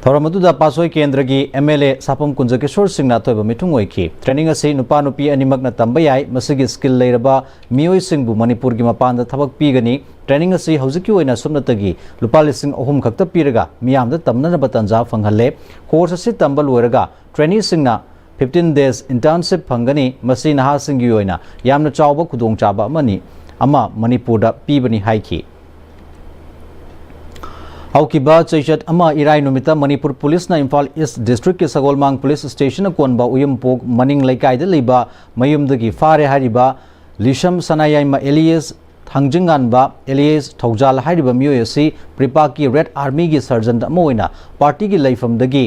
ꯊꯧꯔꯝ ꯑꯗꯨꯗ ꯄꯥꯠꯁꯣꯏ ꯀꯦꯟꯗ꯭ꯔꯒꯤ M L A ꯁꯥꯄꯝ ꯀꯨꯟꯖꯀꯤꯁꯣꯔ ꯁꯤꯡꯅ ꯑꯊꯣꯏꯕ ꯃꯤꯊꯨꯡ ꯑꯣꯏꯈꯤ꯫ Training ꯑꯁꯤ ꯅꯨꯄꯥ ꯅꯨꯄꯤ ꯑꯅꯤꯃꯛꯅ ꯇꯝꯕ ꯌꯥꯏ꯫ ꯃꯁꯤꯒꯤ skill ꯂꯩꯔꯕ ꯃꯤꯑꯣꯏꯁꯤꯡꯕꯨ ꯃꯅꯤꯄꯨꯔꯒꯤ ꯃꯄꯥꯟꯗ ꯊꯕꯛ ꯄꯤꯒꯅꯤ꯫ Training ꯑꯁꯤ ꯍꯧꯖꯤꯛꯀꯤ ꯑꯣꯏꯅ ꯁꯨꯞꯅꯇꯒꯤ ꯂꯨꯄꯥ ꯂꯤꯁꯤꯡ ꯑꯍꯨꯝ ꯈꯛꯇ ꯄꯤꯔꯒ ꯃꯤꯌꯥꯝꯗ ꯇꯝꯅꯅꯕ ꯇꯥꯟꯖꯥ ꯐꯪꯍꯜꯂꯦ꯫ Course ꯑꯁꯤ ꯇꯝꯕ ꯂꯣꯏꯔꯒ traineeꯁꯤꯡꯅ fifteen days internship ꯐꯪꯒꯅꯤ꯫ ꯃꯁꯤ ꯅꯍꯥꯁꯤꯡꯒꯤ ꯑꯣꯏꯅ ꯌꯥꯝꯅ ꯆꯥꯎꯕ ꯈꯨꯗꯣꯡꯆꯥꯕ ꯑꯃꯅꯤ, ꯑꯃ ꯃꯅꯤꯄꯨꯔꯗ ꯄꯤꯕꯅꯤ ꯍꯥꯏꯈꯤ꯫ ꯍꯧꯈꯤꯕ ꯆꯩꯆꯠ ꯑꯃ ꯏꯔꯥꯏ ꯅꯨꯃꯤꯠꯇ ꯃꯅꯤꯄꯨꯔ ꯄꯨꯂꯤꯁꯅ ꯏꯝꯐꯥꯜ ꯏꯁ ꯗꯤꯁꯇ꯭ꯔꯤꯛꯀꯤ ꯁꯒꯣꯜꯃꯥꯡ ꯄꯨꯂꯤꯁ ꯁ꯭ꯇꯦꯁꯟ ꯑꯀꯣꯟꯕ ꯎꯌꯨꯝꯄꯣꯛ ꯃꯅꯤꯡ ꯂꯩꯀꯥꯏꯗ ꯂꯩꯕ ꯃꯌꯨꯝꯗꯒꯤ ꯐꯥꯔꯦ ꯍꯥꯏꯔꯤꯕ ꯂꯤꯁꯝ ꯁꯅꯥꯌꯥꯏꯃ ꯑꯦꯂꯤꯌꯁ ꯊꯥꯡꯖꯤꯡꯉꯥꯟꯕ ꯑꯦꯂꯤꯌꯁ ꯊꯧꯖꯥꯜ ꯍꯥꯏꯔꯤꯕ ꯃꯤꯑꯣꯏ ꯑꯁꯤ ꯄ꯭ꯔꯤꯄꯥꯛꯀꯤ ꯔꯦꯗ ꯑꯥꯔꯃꯤꯒꯤ ꯁꯔꯖꯟꯠ ꯑꯃ ꯑꯣꯏꯅ ꯄꯥꯔꯇꯤꯒꯤ ꯂꯩꯐꯝꯗꯒꯤ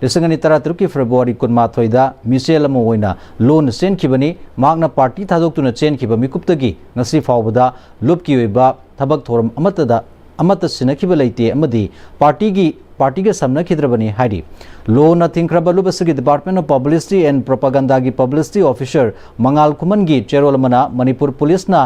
ꯂꯤꯁꯤꯡ ꯑꯅꯤ ꯇꯔꯥꯇꯔꯨꯛꯀꯤ ꯐꯦꯕ꯭ꯔꯨꯋꯥꯔꯤ ꯀꯨꯟꯃꯥꯊꯣꯏꯗ ꯃꯤꯁꯦꯜ ꯑꯃ ꯑꯣꯏꯅ ꯂꯣꯟꯅ ꯆꯦꯟꯈꯤꯕꯅꯤ꯫ ꯃꯍꯥꯛꯅ ꯄꯥꯔꯇꯤ ꯊꯥꯗꯣꯛꯇꯨꯅ ꯆꯦꯟꯈꯤꯕ ꯃꯤꯀꯨꯞꯇꯒꯤ ꯉꯁꯤ ꯐꯥꯎꯕꯗ ꯂꯨꯞꯀꯤ ꯑꯣꯏꯕ ꯊꯕꯛ ꯊꯧꯔꯝ ꯑꯃꯠꯇꯗ ꯑꯃꯠꯇ ꯁꯤꯟꯅꯈꯤꯕ ꯂꯩꯇꯦ ꯑꯃꯗꯤ ꯄꯥꯔꯇꯤꯒꯤ ꯄꯥꯔꯇꯤꯒ ꯁꯝꯅꯈꯤꯗ꯭ꯔꯕꯅꯤ ꯍꯥꯏꯔꯤ꯫ ꯂꯣꯟꯅ ꯊꯤꯡꯈ꯭ꯔꯕ ꯂꯨꯞ ꯑꯁꯤꯒꯤ Department of Publicity and Propagandaꯒꯤ publicity officer ꯃꯉꯥꯜ ꯈꯨꯃꯟꯒꯤ ꯆꯦꯔꯣꯜ ꯑꯃꯅ ꯃꯅꯤꯄꯨꯔ ꯄꯨꯂꯤꯁꯅ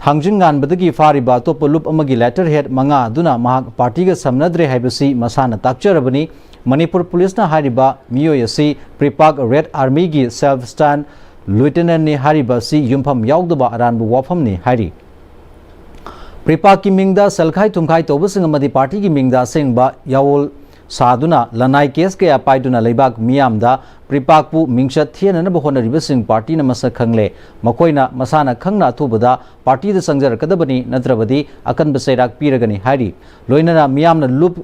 ꯊꯥꯡꯖꯤꯡ ꯉꯥꯟꯕꯗꯒꯤ ꯐꯥꯔꯤꯕ ꯑꯇꯣꯞꯄ ꯂꯨꯞ ꯑꯃꯒꯤ letterhead ꯃꯉꯥ ꯑꯗꯨꯅ ꯃꯍꯥꯛ ꯄꯥꯔꯇꯤꯒ ꯁꯝꯅꯗ꯭ꯔꯦ ꯍꯥꯏꯕꯁꯤ ꯃꯁꯥꯅ ꯇꯥꯛꯆꯔꯕꯅꯤ꯫ ꯃꯅꯤꯄꯨꯔ ꯄꯨꯂꯤꯁꯅ ꯍꯥꯏꯔꯤꯕ ꯃꯤꯑꯣꯏ ꯑꯁꯤ ꯄ꯭ꯔꯤꯄꯥꯛ ꯔꯦꯗ ꯑꯥꯔꯃꯤꯒꯤ self styled lieutenantꯅꯤ ꯍꯥꯏꯔꯤꯕ ꯑꯁꯤ ꯌꯨꯝꯐꯝ ꯌꯥꯎꯗꯕ ꯑꯔꯥꯟꯕ ꯋꯥꯐꯝꯅꯤ ꯍꯥꯏꯔꯤ꯫ ꯄ꯭ꯔꯤꯄꯥꯛꯀꯤ ꯃꯤꯡꯗ ꯁꯦꯜꯈꯥꯏ ꯊꯨꯝꯈꯥꯏ ꯇꯧꯕꯁꯤꯡ ꯑꯃꯗꯤ ꯄꯥꯔꯇꯤꯒꯤ ꯃꯤꯡꯗ ꯑꯁꯦꯡꯕ ꯌꯥꯑꯣꯜ ꯁꯥꯗꯨꯅ ꯂꯅꯥꯏ ꯀꯦꯁ ꯀꯌꯥ ꯄꯥꯏꯗꯨꯅ ꯂꯩꯕꯥꯛ ꯃꯤꯌꯥꯝꯗ ꯄ꯭ꯔꯤꯄꯥꯛꯄꯨ ꯃꯤꯡꯆꯠ ꯊꯤꯍꯟꯅꯅꯕ ꯍꯣꯠꯅꯔꯤꯕꯁꯤꯡ ꯄꯥꯔꯇꯤꯅ ꯃꯁꯛ ꯈꯪꯂꯦ꯫ ꯃꯈꯣꯏꯅ ꯃꯁꯥꯅ ꯈꯪꯅ ꯑꯊꯨꯕꯗ ꯄꯥꯔꯇꯤꯗ ꯆꯪꯖꯔꯛꯀꯗꯕꯅꯤ, ꯅꯠꯇ꯭ꯔꯕꯗꯤ ꯑꯀꯟꯕ ꯆꯩꯔꯥꯛ ꯄꯤꯔꯒꯅꯤ ꯍꯥꯏꯔꯤ꯫ ꯂꯣꯏꯅꯅ ꯃꯤꯌꯥꯝꯅ ꯂꯨꯞ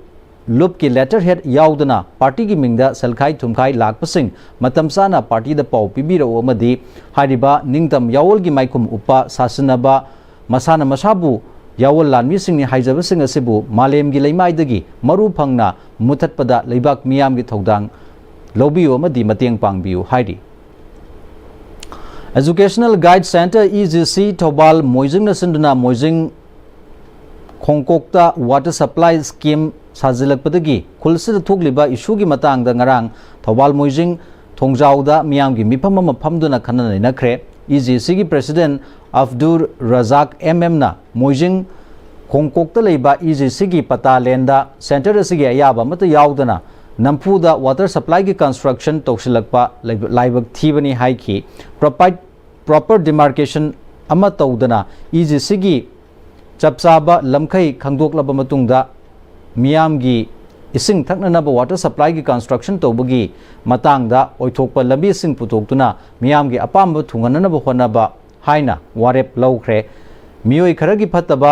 ꯂꯨꯞꯀꯤ ꯂꯦꯇꯔ ꯍꯦꯗ ꯌꯥꯎꯗꯅ ꯄꯥꯔꯇꯤꯒꯤ ꯃꯤꯡꯗ ꯁꯦꯜꯈꯥꯏ ꯊꯨꯝꯈꯥꯏ ꯂꯥꯛꯄꯁꯤꯡ ꯃꯇꯝ ꯆꯥꯅ ꯄꯥꯔꯇꯤꯗ ꯄꯥꯎ ꯄꯤꯕꯤꯔꯛꯎ ꯑꯃꯗꯤ ꯍꯥꯏꯔꯤꯕ ꯅꯤꯡꯇꯝ ꯌꯥꯑꯣꯜꯒꯤ ꯃꯥꯏꯈꯨꯝ ꯎꯞꯄ ꯁꯥꯁꯤꯟꯅꯕ ꯃꯁꯥꯅ ꯃꯁꯥꯕꯨ ꯌꯥꯑꯣꯜ ꯂꯥꯟꯃꯤꯁꯤꯡꯅꯤ ꯍꯥꯏꯖꯕꯁꯤꯡ ꯑꯁꯤꯕꯨ ꯃꯥꯂꯦꯝꯒꯤ ꯂꯩꯃꯥꯏꯗꯒꯤ ꯃꯔꯨ ꯐꯪꯅ ꯃꯨꯊꯠꯄꯗ ꯂꯩꯕꯥꯛ ꯃꯤꯌꯥꯝꯒꯤ ꯊꯧꯗꯥꯡ ꯂꯧꯕꯤꯌꯨ ꯑꯃꯗꯤ ꯃꯇꯦꯡ ꯄꯥꯡꯕꯤꯌꯨ ꯍꯥꯏꯔꯤ꯫ Educational Guide Center, E G C, Thoubal ꯃꯣꯏꯖꯤꯡꯅ ꯁꯤꯟꯗꯨꯅ ꯃꯣꯏꯖꯤꯡ ꯈꯣꯡꯀꯣꯛꯇ water supply scheme ꯁꯥꯖꯤꯜꯂꯛꯄꯗꯒꯤ ꯈꯨꯜꯁꯤꯗ ꯊꯣꯛꯂꯤꯕ ꯏꯁꯨꯒꯤ ꯃꯇꯥꯡꯗ ꯉꯔꯥꯡ ꯊꯧꯕꯥꯜ ꯃꯣꯏꯖꯤꯡ ꯊꯣꯡꯖꯥꯎꯗ ꯃꯤꯌꯥꯝꯒꯤ ꯃꯤꯐꯝ ꯑꯃ ꯐꯝꯗꯨꯅ ꯈꯟꯅ ꯅꯩꯅꯈ꯭ꯔꯦ꯫ E G Cꯒꯤ President Abdul Razak M Mꯅ ꯃꯣꯏꯖꯤꯡ ꯈꯣꯡꯀꯣꯛꯇ ꯂꯩꯕ E G Cꯒꯤ ꯄꯇꯥ ꯂꯦꯟꯗ center ꯑꯁꯤꯒꯤ ꯑꯌꯥꯕ ꯑꯃꯠꯇ ꯌꯥꯎꯗꯅ ꯅꯝꯐꯨꯗ water supplyꯒꯤ construction ꯇꯧꯁꯤꯜꯂꯛꯄ ꯂꯥꯏꯕꯛ ꯊꯤꯕꯅꯤ ꯍꯥꯏꯈꯤ꯫ Proper demarcation ꯑꯃ ꯇꯧꯗꯅ E G Cꯒꯤ ꯆꯞ ꯆꯥꯕ ꯂꯝꯈꯩ ꯈꯪꯗꯣꯛꯂꯕ ꯃꯇꯨꯡꯗ ꯃꯤꯌꯥꯝꯒꯤ ꯏꯁꯤꯡ ꯊꯛꯅꯅꯕ water supplyꯒꯤ construction ꯇꯧꯕꯒꯤ ꯃꯇꯥꯡꯗ ꯑꯣꯏꯊꯣꯛꯄ ꯂꯝꯕꯤꯁꯤꯡ ꯄꯨꯊꯣꯛꯇꯨꯅ ꯃꯤꯌꯥꯝꯒꯤ ꯑꯄꯥꯝꯕ ꯊꯨꯡꯍꯟꯅꯅꯕ ꯍꯣꯠꯅꯕ ꯍꯥꯏꯅ ꯋꯥꯔꯦꯞ ꯂꯧꯈ꯭ꯔꯦ꯫ ꯃꯤꯑꯣꯏ ꯈꯔꯒꯤ ꯐꯠꯇꯕ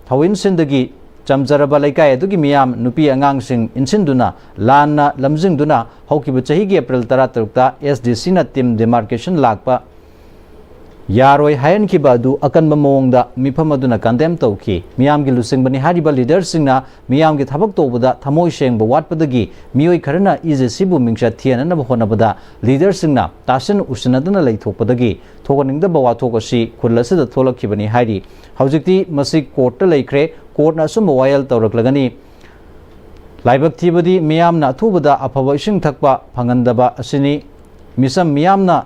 ꯊꯧꯏꯟꯁꯤꯟꯗꯒꯤ ꯆꯝꯖꯔꯕ ꯂꯩꯀꯥꯏ ꯑꯗꯨꯒꯤ ꯃꯤꯌꯥꯝ, ꯅꯨꯄꯤ ꯑꯉꯥꯡꯁꯤꯡ ꯏꯟꯁꯤꯟꯗꯨꯅ ꯂꯥꯟꯅ ꯂꯝꯖꯤꯡꯗꯨꯅ ꯍꯧꯈꯤꯕ ꯆꯍꯤꯒꯤ April ꯇꯔꯥꯇꯔꯨꯛꯇ S D Cꯅ team demarcation ꯂꯥꯛꯄ ꯌꯥꯔꯣꯏ ꯍꯥꯏꯍꯟꯈꯤꯕ ꯑꯗꯨ ꯑꯀꯟꯕ ꯃꯑꯣꯡꯗ ꯃꯤꯐꯝ ꯑꯗꯨꯅ condemn ꯇꯧꯈꯤ꯫ ꯃꯤꯌꯥꯝꯒꯤ ꯂꯨꯆꯤꯡꯕꯅꯤ ꯍꯥꯏꯔꯤꯕ leaderꯁꯤꯡꯅ ꯃꯤꯌꯥꯝꯒꯤ ꯊꯕꯛ ꯇꯧꯕꯗ ꯊꯃꯣꯏ ꯁꯦꯡꯕ ꯋꯥꯠꯄꯗꯒꯤ ꯃꯤꯑꯣꯏ ꯈꯔꯅ E G Cꯕꯨ ꯃꯤꯡꯆꯠ ꯊꯤꯍꯟꯅꯕ ꯍꯣꯠꯅꯕꯗ leaderꯁꯤꯡꯅ ꯇꯥꯁꯤꯟ ꯎꯁꯤꯟꯅꯗꯅ ꯂꯩꯊꯣꯛꯄꯗꯒꯤ ꯊꯣꯛꯍꯟꯅꯤꯡꯗꯕ ꯋꯥꯊꯣꯛ ꯑꯁꯤ ꯈꯨꯜ ꯑꯁꯤꯗ ꯊꯣꯛꯂꯛꯈꯤꯕꯅꯤ ꯍꯥꯏꯔꯤ꯫ ꯍꯧꯖꯤꯛꯇꯤ ꯃꯁꯤ courtꯇ ꯂꯩꯈ꯭ꯔꯦ꯫ Courtꯅ ꯑꯆꯨꯝꯕ ꯋꯥꯌꯦꯜ ꯇꯧꯔꯛꯂꯒꯅꯤ꯫ ꯂꯥꯏꯕꯛ ꯊꯤꯕꯗꯤ ꯃꯤꯌꯥꯝꯅ ꯑꯊꯨꯕꯗ ꯑꯐꯕ ꯏꯁꯤꯡ ꯊꯛꯄ ꯐꯪꯍꯟꯗꯕ ꯑꯁꯤꯅꯤ꯫ ꯃꯤꯆꯝ ꯃꯤꯌꯥꯝꯅ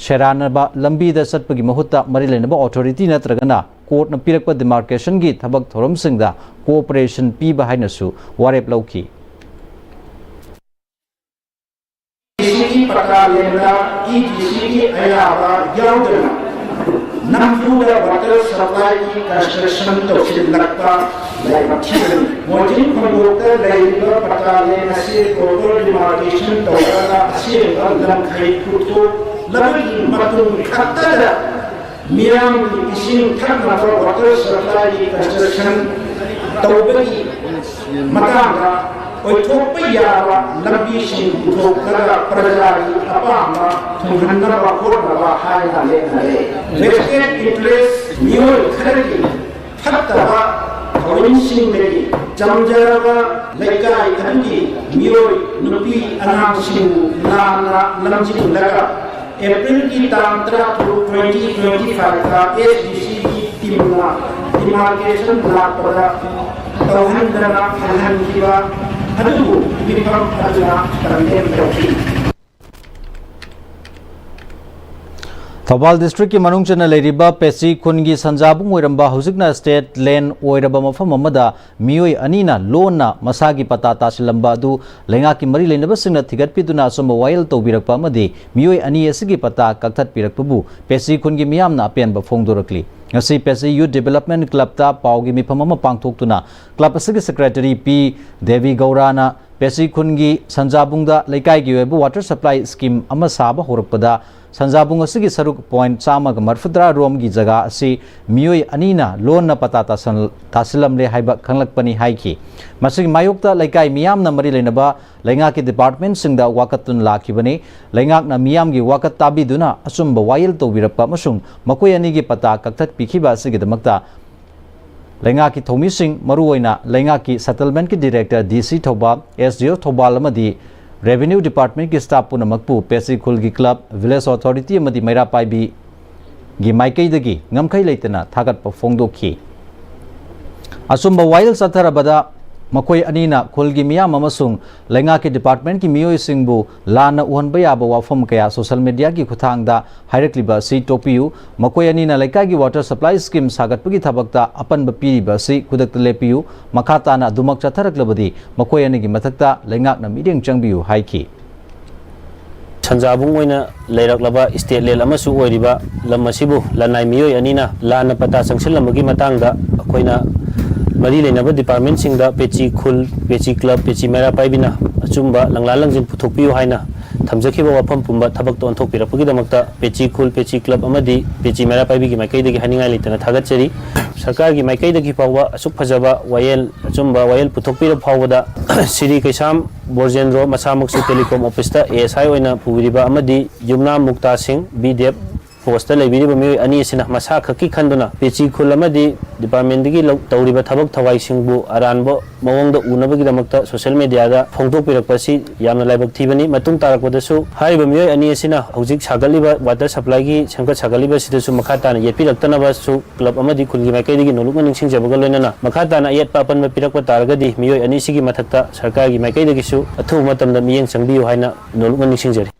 ꯁꯦꯔꯥꯟꯅꯕ ꯂꯝꯕꯤꯗ ꯆꯠꯄꯒꯤ ꯃꯍꯨꯠꯇ ꯃꯔꯤ ꯂꯩꯅꯕ authority ꯅꯠꯇ꯭ꯔꯒꯅ courtꯅ ꯄꯤꯔꯛꯄ demarcationꯒꯤ ꯊꯕꯛ ꯊꯧꯔꯝꯁꯤꯡꯗ cooperation ꯄꯤꯕ ꯍꯥꯏꯅꯁꯨ ꯋꯥꯔꯦꯞ ꯂꯧꯈꯤ꯫ ꯁꯤꯒꯤ ꯄꯇꯥ ꯂꯦꯟꯗ E G Cꯒꯤ ꯑꯌꯥꯕ ꯌꯥꯎꯗꯅ ꯅꯝꯐꯨꯗ water supplyꯒꯤ construction ꯇꯧꯁꯤꯜꯂꯛꯄ ꯂꯥꯏꯕꯛ ꯊꯤꯕꯅꯤ꯫ ꯃꯣꯏꯖꯤꯡ ꯈꯣꯡꯕꯣꯛꯇ ꯂꯩꯔꯤꯕ ꯄꯇꯥ land ꯑꯁꯤ proper demarcation ꯇꯧꯔꯒ ꯑꯁꯦꯡꯕ ꯂꯝꯈꯩ ꯄꯨꯊꯣꯛꯂꯕꯒꯤ ꯃꯇꯨꯡ ꯈꯛꯇꯗ ꯃꯤꯌꯥꯝꯒꯤ ꯏꯁꯤꯡ ꯊꯛꯅꯕ water supplyꯒꯤ construction ꯇꯧꯕꯒꯤ ꯃꯇꯥꯡꯗ ꯑꯣꯏꯊꯣꯛꯄ ꯌꯥꯕ ꯂꯝꯕꯤꯁꯤꯡ ꯄꯨꯊꯣꯛꯂꯒ ꯄ꯭ꯔꯖꯥꯒꯤ ꯑꯄꯥꯝꯕ ꯊꯨꯡꯍꯟꯅꯕ ꯍꯣꯠꯅꯕ ꯍꯥꯏꯅ ꯂꯦꯞꯅꯔꯦ꯫ Vested interest ꯃꯤꯑꯣꯏ ꯈꯔꯒꯤ ꯐꯠꯇꯕ ꯊꯧꯔꯝꯁꯤꯡꯗꯒꯤ ꯆꯝꯖꯔꯕ ꯂꯩꯀꯥꯏ ꯑꯗꯨꯒꯤ ꯃꯤꯑꯣꯏ ꯅꯨꯄꯤ ꯑꯉꯥꯡꯁꯤꯡꯕꯨ ꯂꯥꯟꯅ ꯂꯝꯖꯤꯡꯂꯒ ꯑꯦꯄ꯭ꯔꯤꯜꯒꯤ ꯇꯥꯡ ꯇꯔꯥꯇꯔꯨꯛ, twenty twenty fiveꯇ SDCꯒꯤ teamꯅ demarcation ꯂꯥꯛꯄꯗ ꯇꯧꯍꯟꯗꯅ ꯍꯜꯍꯟꯈꯤꯕ ꯑꯗꯨꯕꯨ ꯃꯤꯐꯝ ꯑꯗꯨꯅ condemn ꯇꯧꯈꯤ꯫ ꯊꯧꯕꯥꯜ districtꯀꯤ ꯃꯅꯨꯡ ꯆꯟꯅ ꯂꯩꯔꯤꯕ ꯄꯦꯁꯤ ꯈꯨꯟꯒꯤ ꯁꯟꯖꯥꯕꯨꯡ ꯑꯣꯏꯔꯝꯕ, ꯍꯧꯖꯤꯛꯅ state land ꯑꯣꯏꯔꯕ ꯃꯐꯝ ꯑꯃꯗ ꯃꯤꯑꯣꯏ ꯑꯅꯤꯅ ꯂꯣꯟꯅ ꯃꯁꯥꯒꯤ ꯄꯇꯥ ꯇꯥꯁꯤꯜꯂꯝꯕ ꯑꯗꯨ ꯂꯩꯉꯥꯛꯀꯤ ꯃꯔꯤ ꯂꯩꯅꯕꯁꯤꯡꯅ ꯊꯤꯒꯠꯄꯤꯗꯨꯅ ꯑꯆꯨꯝꯕ ꯋꯥꯌꯦꯜ ꯇꯧꯕꯤꯔꯛꯄ ꯑꯃꯗꯤ ꯃꯤꯑꯣꯏ ꯑꯅꯤ ꯑꯁꯤꯒꯤ ꯄꯇꯥ ꯀꯛꯊꯠꯄꯤꯔꯛꯄꯕꯨ ꯄꯦꯁꯤ ꯈꯨꯟꯒꯤ ꯃꯤꯌꯥꯝꯅ ꯑꯄꯦꯟꯕ ꯐꯣꯡꯗꯣꯔꯛꯂꯤ꯫ ꯉꯁꯤ ꯄꯦꯁꯤ Youth Development Clubꯇ ꯄꯥꯎꯒꯤ ꯃꯤꯐꯝ ꯑꯃ ꯄꯥꯡꯊꯣꯛꯇꯨꯅ club ꯑꯁꯤꯒꯤ secretary ꯄꯤ ꯗꯦꯕꯤ ꯒꯧꯔꯥꯅ ꯄꯦꯁꯤ ꯈꯨꯟꯒꯤ ꯁꯟꯖꯥꯕꯨꯡꯗ ꯂꯩꯀꯥꯏꯒꯤ ꯑꯣꯏꯕ water supply scheme ꯑꯃ ꯁꯥꯕ ꯍꯧꯔꯛꯄꯗ ꯁꯟꯖꯥꯕꯨꯡ ꯑꯁꯤꯒꯤ ꯁꯔꯨꯛ point ꯆꯥꯝꯃꯒ ꯃꯔꯤꯐꯨꯇꯔꯥ ꯔꯣꯝꯒꯤ ꯖꯒꯥ ꯑꯁꯤ ꯃꯤꯑꯣꯏ ꯑꯅꯤꯅ ꯂꯣꯟꯅ ꯄꯇꯥ ꯇꯥꯁꯜ-, ꯇꯥꯁꯤꯜꯂꯝꯂꯦ ꯍꯥꯏꯕ ꯈꯪꯂꯛꯄꯅꯤ ꯍꯥꯏꯈꯤ꯫ ꯃꯁꯤꯒꯤ ꯃꯥꯌꯣꯛꯇ ꯂꯩꯀꯥꯏ ꯃꯤꯌꯥꯝꯅ ꯃꯔꯤ ꯂꯩꯅꯕ ꯂꯩꯉꯥꯛꯀꯤ departmentꯁꯤꯡꯗ ꯋꯥꯀꯠꯇꯨꯅ ꯂꯥꯛꯈꯤꯕꯅꯤ꯫ ꯂꯩꯉꯥꯛꯅ ꯃꯤꯌꯥꯝꯒꯤ ꯋꯥꯀꯠ ꯇꯥꯕꯤꯗꯨꯅ ꯑꯆꯨꯝꯕ ꯋꯥꯌꯦꯜ ꯇꯧꯕꯤꯔꯛꯄ ꯑꯃꯁꯨꯡ ꯃꯈꯣꯏ ꯑꯅꯤꯒꯤ ꯄꯇꯥ ꯀꯛꯊꯠꯄꯤꯈꯤꯕ ꯑꯁꯤꯒꯤꯗꯃꯛꯇ ꯂꯩꯉꯥꯛꯀꯤ ꯊꯧꯃꯤꯁꯤꯡ, ꯃꯔꯨꯑꯣꯏꯅ ꯂꯩꯉꯥꯛꯀꯤ settlementꯀꯤ director, DC Thoubal, SDO Thoubal ꯑꯃꯗꯤ revenue departmentꯀꯤ staff ꯄꯨꯝꯅꯃꯛꯄꯨ ꯄꯦꯁꯤ ꯈꯨꯜꯒꯤ club, village authority ꯑꯃꯗꯤ ꯃꯩꯔꯥ ꯄꯥꯏꯕꯤꯒꯤ ꯃꯥꯏꯀꯩꯗꯒꯤ ꯉꯝꯈꯩ ꯂꯩꯇꯅ ꯊꯥꯒꯠꯄ ꯐꯣꯡꯗꯣꯛꯈꯤ꯫ ꯑꯆꯨꯝꯕ ꯋꯥꯌꯦꯜ ꯆꯠꯊꯔꯕꯗ ꯃꯈꯣꯏ ꯑꯅꯤꯅ ꯈꯨꯜꯒꯤ ꯃꯤꯌꯥꯝ ꯑꯃꯁꯨꯡ ꯂꯩꯉꯥꯛꯀꯤ departmentꯀꯤ ꯃꯤꯑꯣꯏꯁꯤꯡꯕꯨ ꯂꯥꯟꯅ ꯎꯍꯟꯕ ꯌꯥꯕ ꯋꯥꯐꯝ ꯀꯌꯥ social mediaꯒꯤ ꯈꯨꯠꯊꯥꯡꯗ ꯍꯥꯏꯔꯛꯂꯤꯕ ꯑꯁꯤ ꯇꯣꯛꯄꯤꯌꯨ꯫ ꯃꯈꯣꯏ ꯑꯅꯤꯅ ꯂꯩꯀꯥꯏꯒꯤ water supply scheme ꯁꯥꯒꯠꯄꯒꯤ ꯊꯕꯛꯇ ꯑꯄꯟꯕ ꯄꯤꯔꯤꯕ ꯑꯁꯤ ꯈꯨꯗꯛꯇ ꯂꯦꯞꯄꯤꯌꯨ꯫ ꯃꯈꯥ ꯇꯥꯅ ꯑꯗꯨꯃꯛ ꯆꯠꯊꯔꯛꯂꯕꯗꯤ ꯃꯈꯣꯏ ꯑꯅꯤꯒꯤ ꯃꯊꯛꯇ ꯂꯩꯉꯥꯛꯅ ꯃꯤꯠꯌꯦꯡ ꯆꯪꯕꯤꯌꯨ ꯍꯥꯏꯈꯤ꯫ ꯁꯟꯖꯥꯕꯨꯡ ꯑꯣꯏꯅ ꯂꯩꯔꯛꯂꯕ ꯏꯁꯇꯦꯠ ꯂꯦꯟ ꯑꯃꯁꯨ ꯑꯣꯏꯔꯤꯕ ꯂꯝ ꯑꯁꯤꯕꯨ ꯂꯅꯥꯏ ꯃꯤꯑꯣꯏ ꯑꯅꯤꯅ ꯂꯥꯟꯅ ꯄꯇꯥ ꯆꯪꯁꯤꯜꯂꯝꯕꯒꯤ ꯃꯇꯥꯡꯗ ꯑꯩꯈꯣꯏꯅ ꯃꯔꯤ ꯂꯩꯅꯕ ꯗꯤꯄꯥꯔꯠꯃꯦꯟꯁꯤꯡꯗ ꯄꯦꯆꯤ ꯈꯨꯜ, ꯄꯦꯆꯤ ꯀ꯭ꯂꯕ, ꯄꯦꯆꯤ ꯃꯩꯔꯥ ꯄꯥꯏꯕꯤꯅ ꯑꯆꯨꯝꯕ ꯂꯪꯂꯥ ꯂꯪꯖꯤꯟ ꯄꯨꯊꯣꯛꯄꯤꯌꯨ ꯍꯥꯏꯅ ꯊꯝꯖꯈꯤꯕ ꯋꯥꯐꯝ ꯄꯨꯝꯕ ꯊꯕꯛꯇ ꯑꯣꯟꯊꯣꯛꯄꯤꯔꯛꯄꯒꯤꯗꯃꯛꯇ ꯄꯦꯆꯤ ꯈꯨꯜ, ꯄꯦꯆꯤ ꯀ꯭ꯂꯕ ꯑꯃꯗꯤ ꯄꯦꯆꯤ ꯃꯩꯔꯥ ꯄꯥꯏꯕꯤꯒꯤ ꯃꯥꯏꯀꯩꯗꯒꯤ ꯍꯥꯏꯅꯤꯡꯉꯥꯏ ꯂꯩꯇꯅ ꯊꯥꯒꯠꯆꯔꯤ꯫ ꯁꯔꯀꯥꯔꯒꯤ ꯃꯥꯏꯀꯩꯗꯒꯤ ꯐꯥꯎꯕ ꯑꯁꯨꯛ ꯐꯖꯕ ꯋꯥꯌꯦꯜ, ꯑꯆꯨꯝꯕ ꯋꯥꯌꯦꯜ ꯄꯨꯊꯣꯛꯄꯤꯔꯕ ꯐꯥꯎꯕꯗ ꯁꯤꯔꯤ ꯀꯩꯁꯥꯝ ꯕꯣꯔꯖꯦꯟꯗ꯭ꯔꯣ ꯃꯁꯥꯃꯛꯁꯨ ꯇꯦꯂꯤꯀꯣꯝ ꯑꯣꯐꯤꯁꯇ ꯑꯦ ꯑꯦꯁ ꯑꯥꯏ ꯑꯣꯏꯅ ꯄꯨꯕꯤꯔꯤꯕ ꯑꯃꯗꯤ ꯌꯨꯝꯅꯥꯝ ꯃꯨꯛꯇꯥ ꯁꯤꯡ, ꯕꯤ ꯗꯦꯕ ꯄꯣꯁꯇ ꯂꯩꯕꯤꯔꯤꯕ ꯃꯤꯑꯣꯏ ꯑꯅꯤ ꯑꯁꯤꯅ ꯃꯁꯥ ꯈꯛꯀꯤ ꯈꯟꯗꯨꯅ ꯄꯦꯆꯤ ꯈꯨꯜ ꯑꯃꯗꯤ ꯗꯤꯄꯥꯔꯠꯃꯦꯟꯗꯒꯤ ꯂꯧ-, ꯇꯧꯔꯤꯕ ꯊꯕꯛ ꯊꯧꯋꯥꯏꯁꯤꯡꯕꯨ ꯑꯔꯥꯟꯕ ꯃꯑꯣꯡꯗ ꯎꯅꯕꯒꯤꯗꯃꯛꯇ ꯁꯣꯁꯤꯌꯦꯜ ꯃꯦꯗꯤꯌꯥꯗ ꯐꯣꯡꯗꯣꯛꯄꯤꯔꯛꯄ ꯑꯁꯤ ꯌꯥꯝꯅ ꯂꯥꯏꯕꯛ ꯊꯤꯕꯅꯤ꯫ ꯃꯇꯨꯡ ꯇꯥꯔꯛꯄꯗꯁꯨ ꯍꯥꯏꯔꯤꯕ ꯃꯤꯑꯣꯏ ꯑꯅꯤ ꯑꯁꯤꯅ ꯍꯧꯖꯤꯛ ꯁꯥꯒꯠꯂꯤꯕ ꯋꯥꯇꯔ ꯁꯄ꯭ꯂꯥꯏꯒꯤ ꯁꯦꯝꯒꯠ ꯁꯥꯒꯠꯂꯤꯕ ꯑꯁꯤꯗꯁꯨ ꯃꯈꯥ ꯇꯥꯅ ꯌꯦꯠꯄꯤꯔꯛꯇꯅꯕꯁꯨ ꯀ꯭ꯂꯕ ꯑꯃꯗꯤ ꯈꯨꯜꯒꯤ ꯃꯥꯏꯀꯩꯗꯒꯤ ꯅꯣꯂꯨꯛꯅ ꯅꯤꯡꯁꯤꯡꯖꯕꯒ ꯂꯣꯏꯅꯅ ꯃꯈꯥ ꯇꯥꯅ ꯑꯌꯦꯠꯄ ꯑꯄꯟꯕ ꯄꯤꯔꯛꯄ ꯇꯥꯔꯒꯗꯤ ꯃꯤꯑꯣꯏ ꯑꯅꯤꯁꯤꯒꯤ ꯃꯊꯛꯇ ꯁꯔꯀꯥꯔꯒꯤ ꯃꯥꯏꯀꯩꯗꯒꯤꯁꯨ ꯑꯊꯨꯕ ꯃꯇꯝꯗ ꯃꯤꯠꯌꯦꯡ ꯆꯪꯕꯤꯌꯨ ꯍꯥꯏꯅ ꯅꯣꯂꯨꯛꯅ ꯅꯤꯡꯁꯤꯡꯖꯔꯤ꯫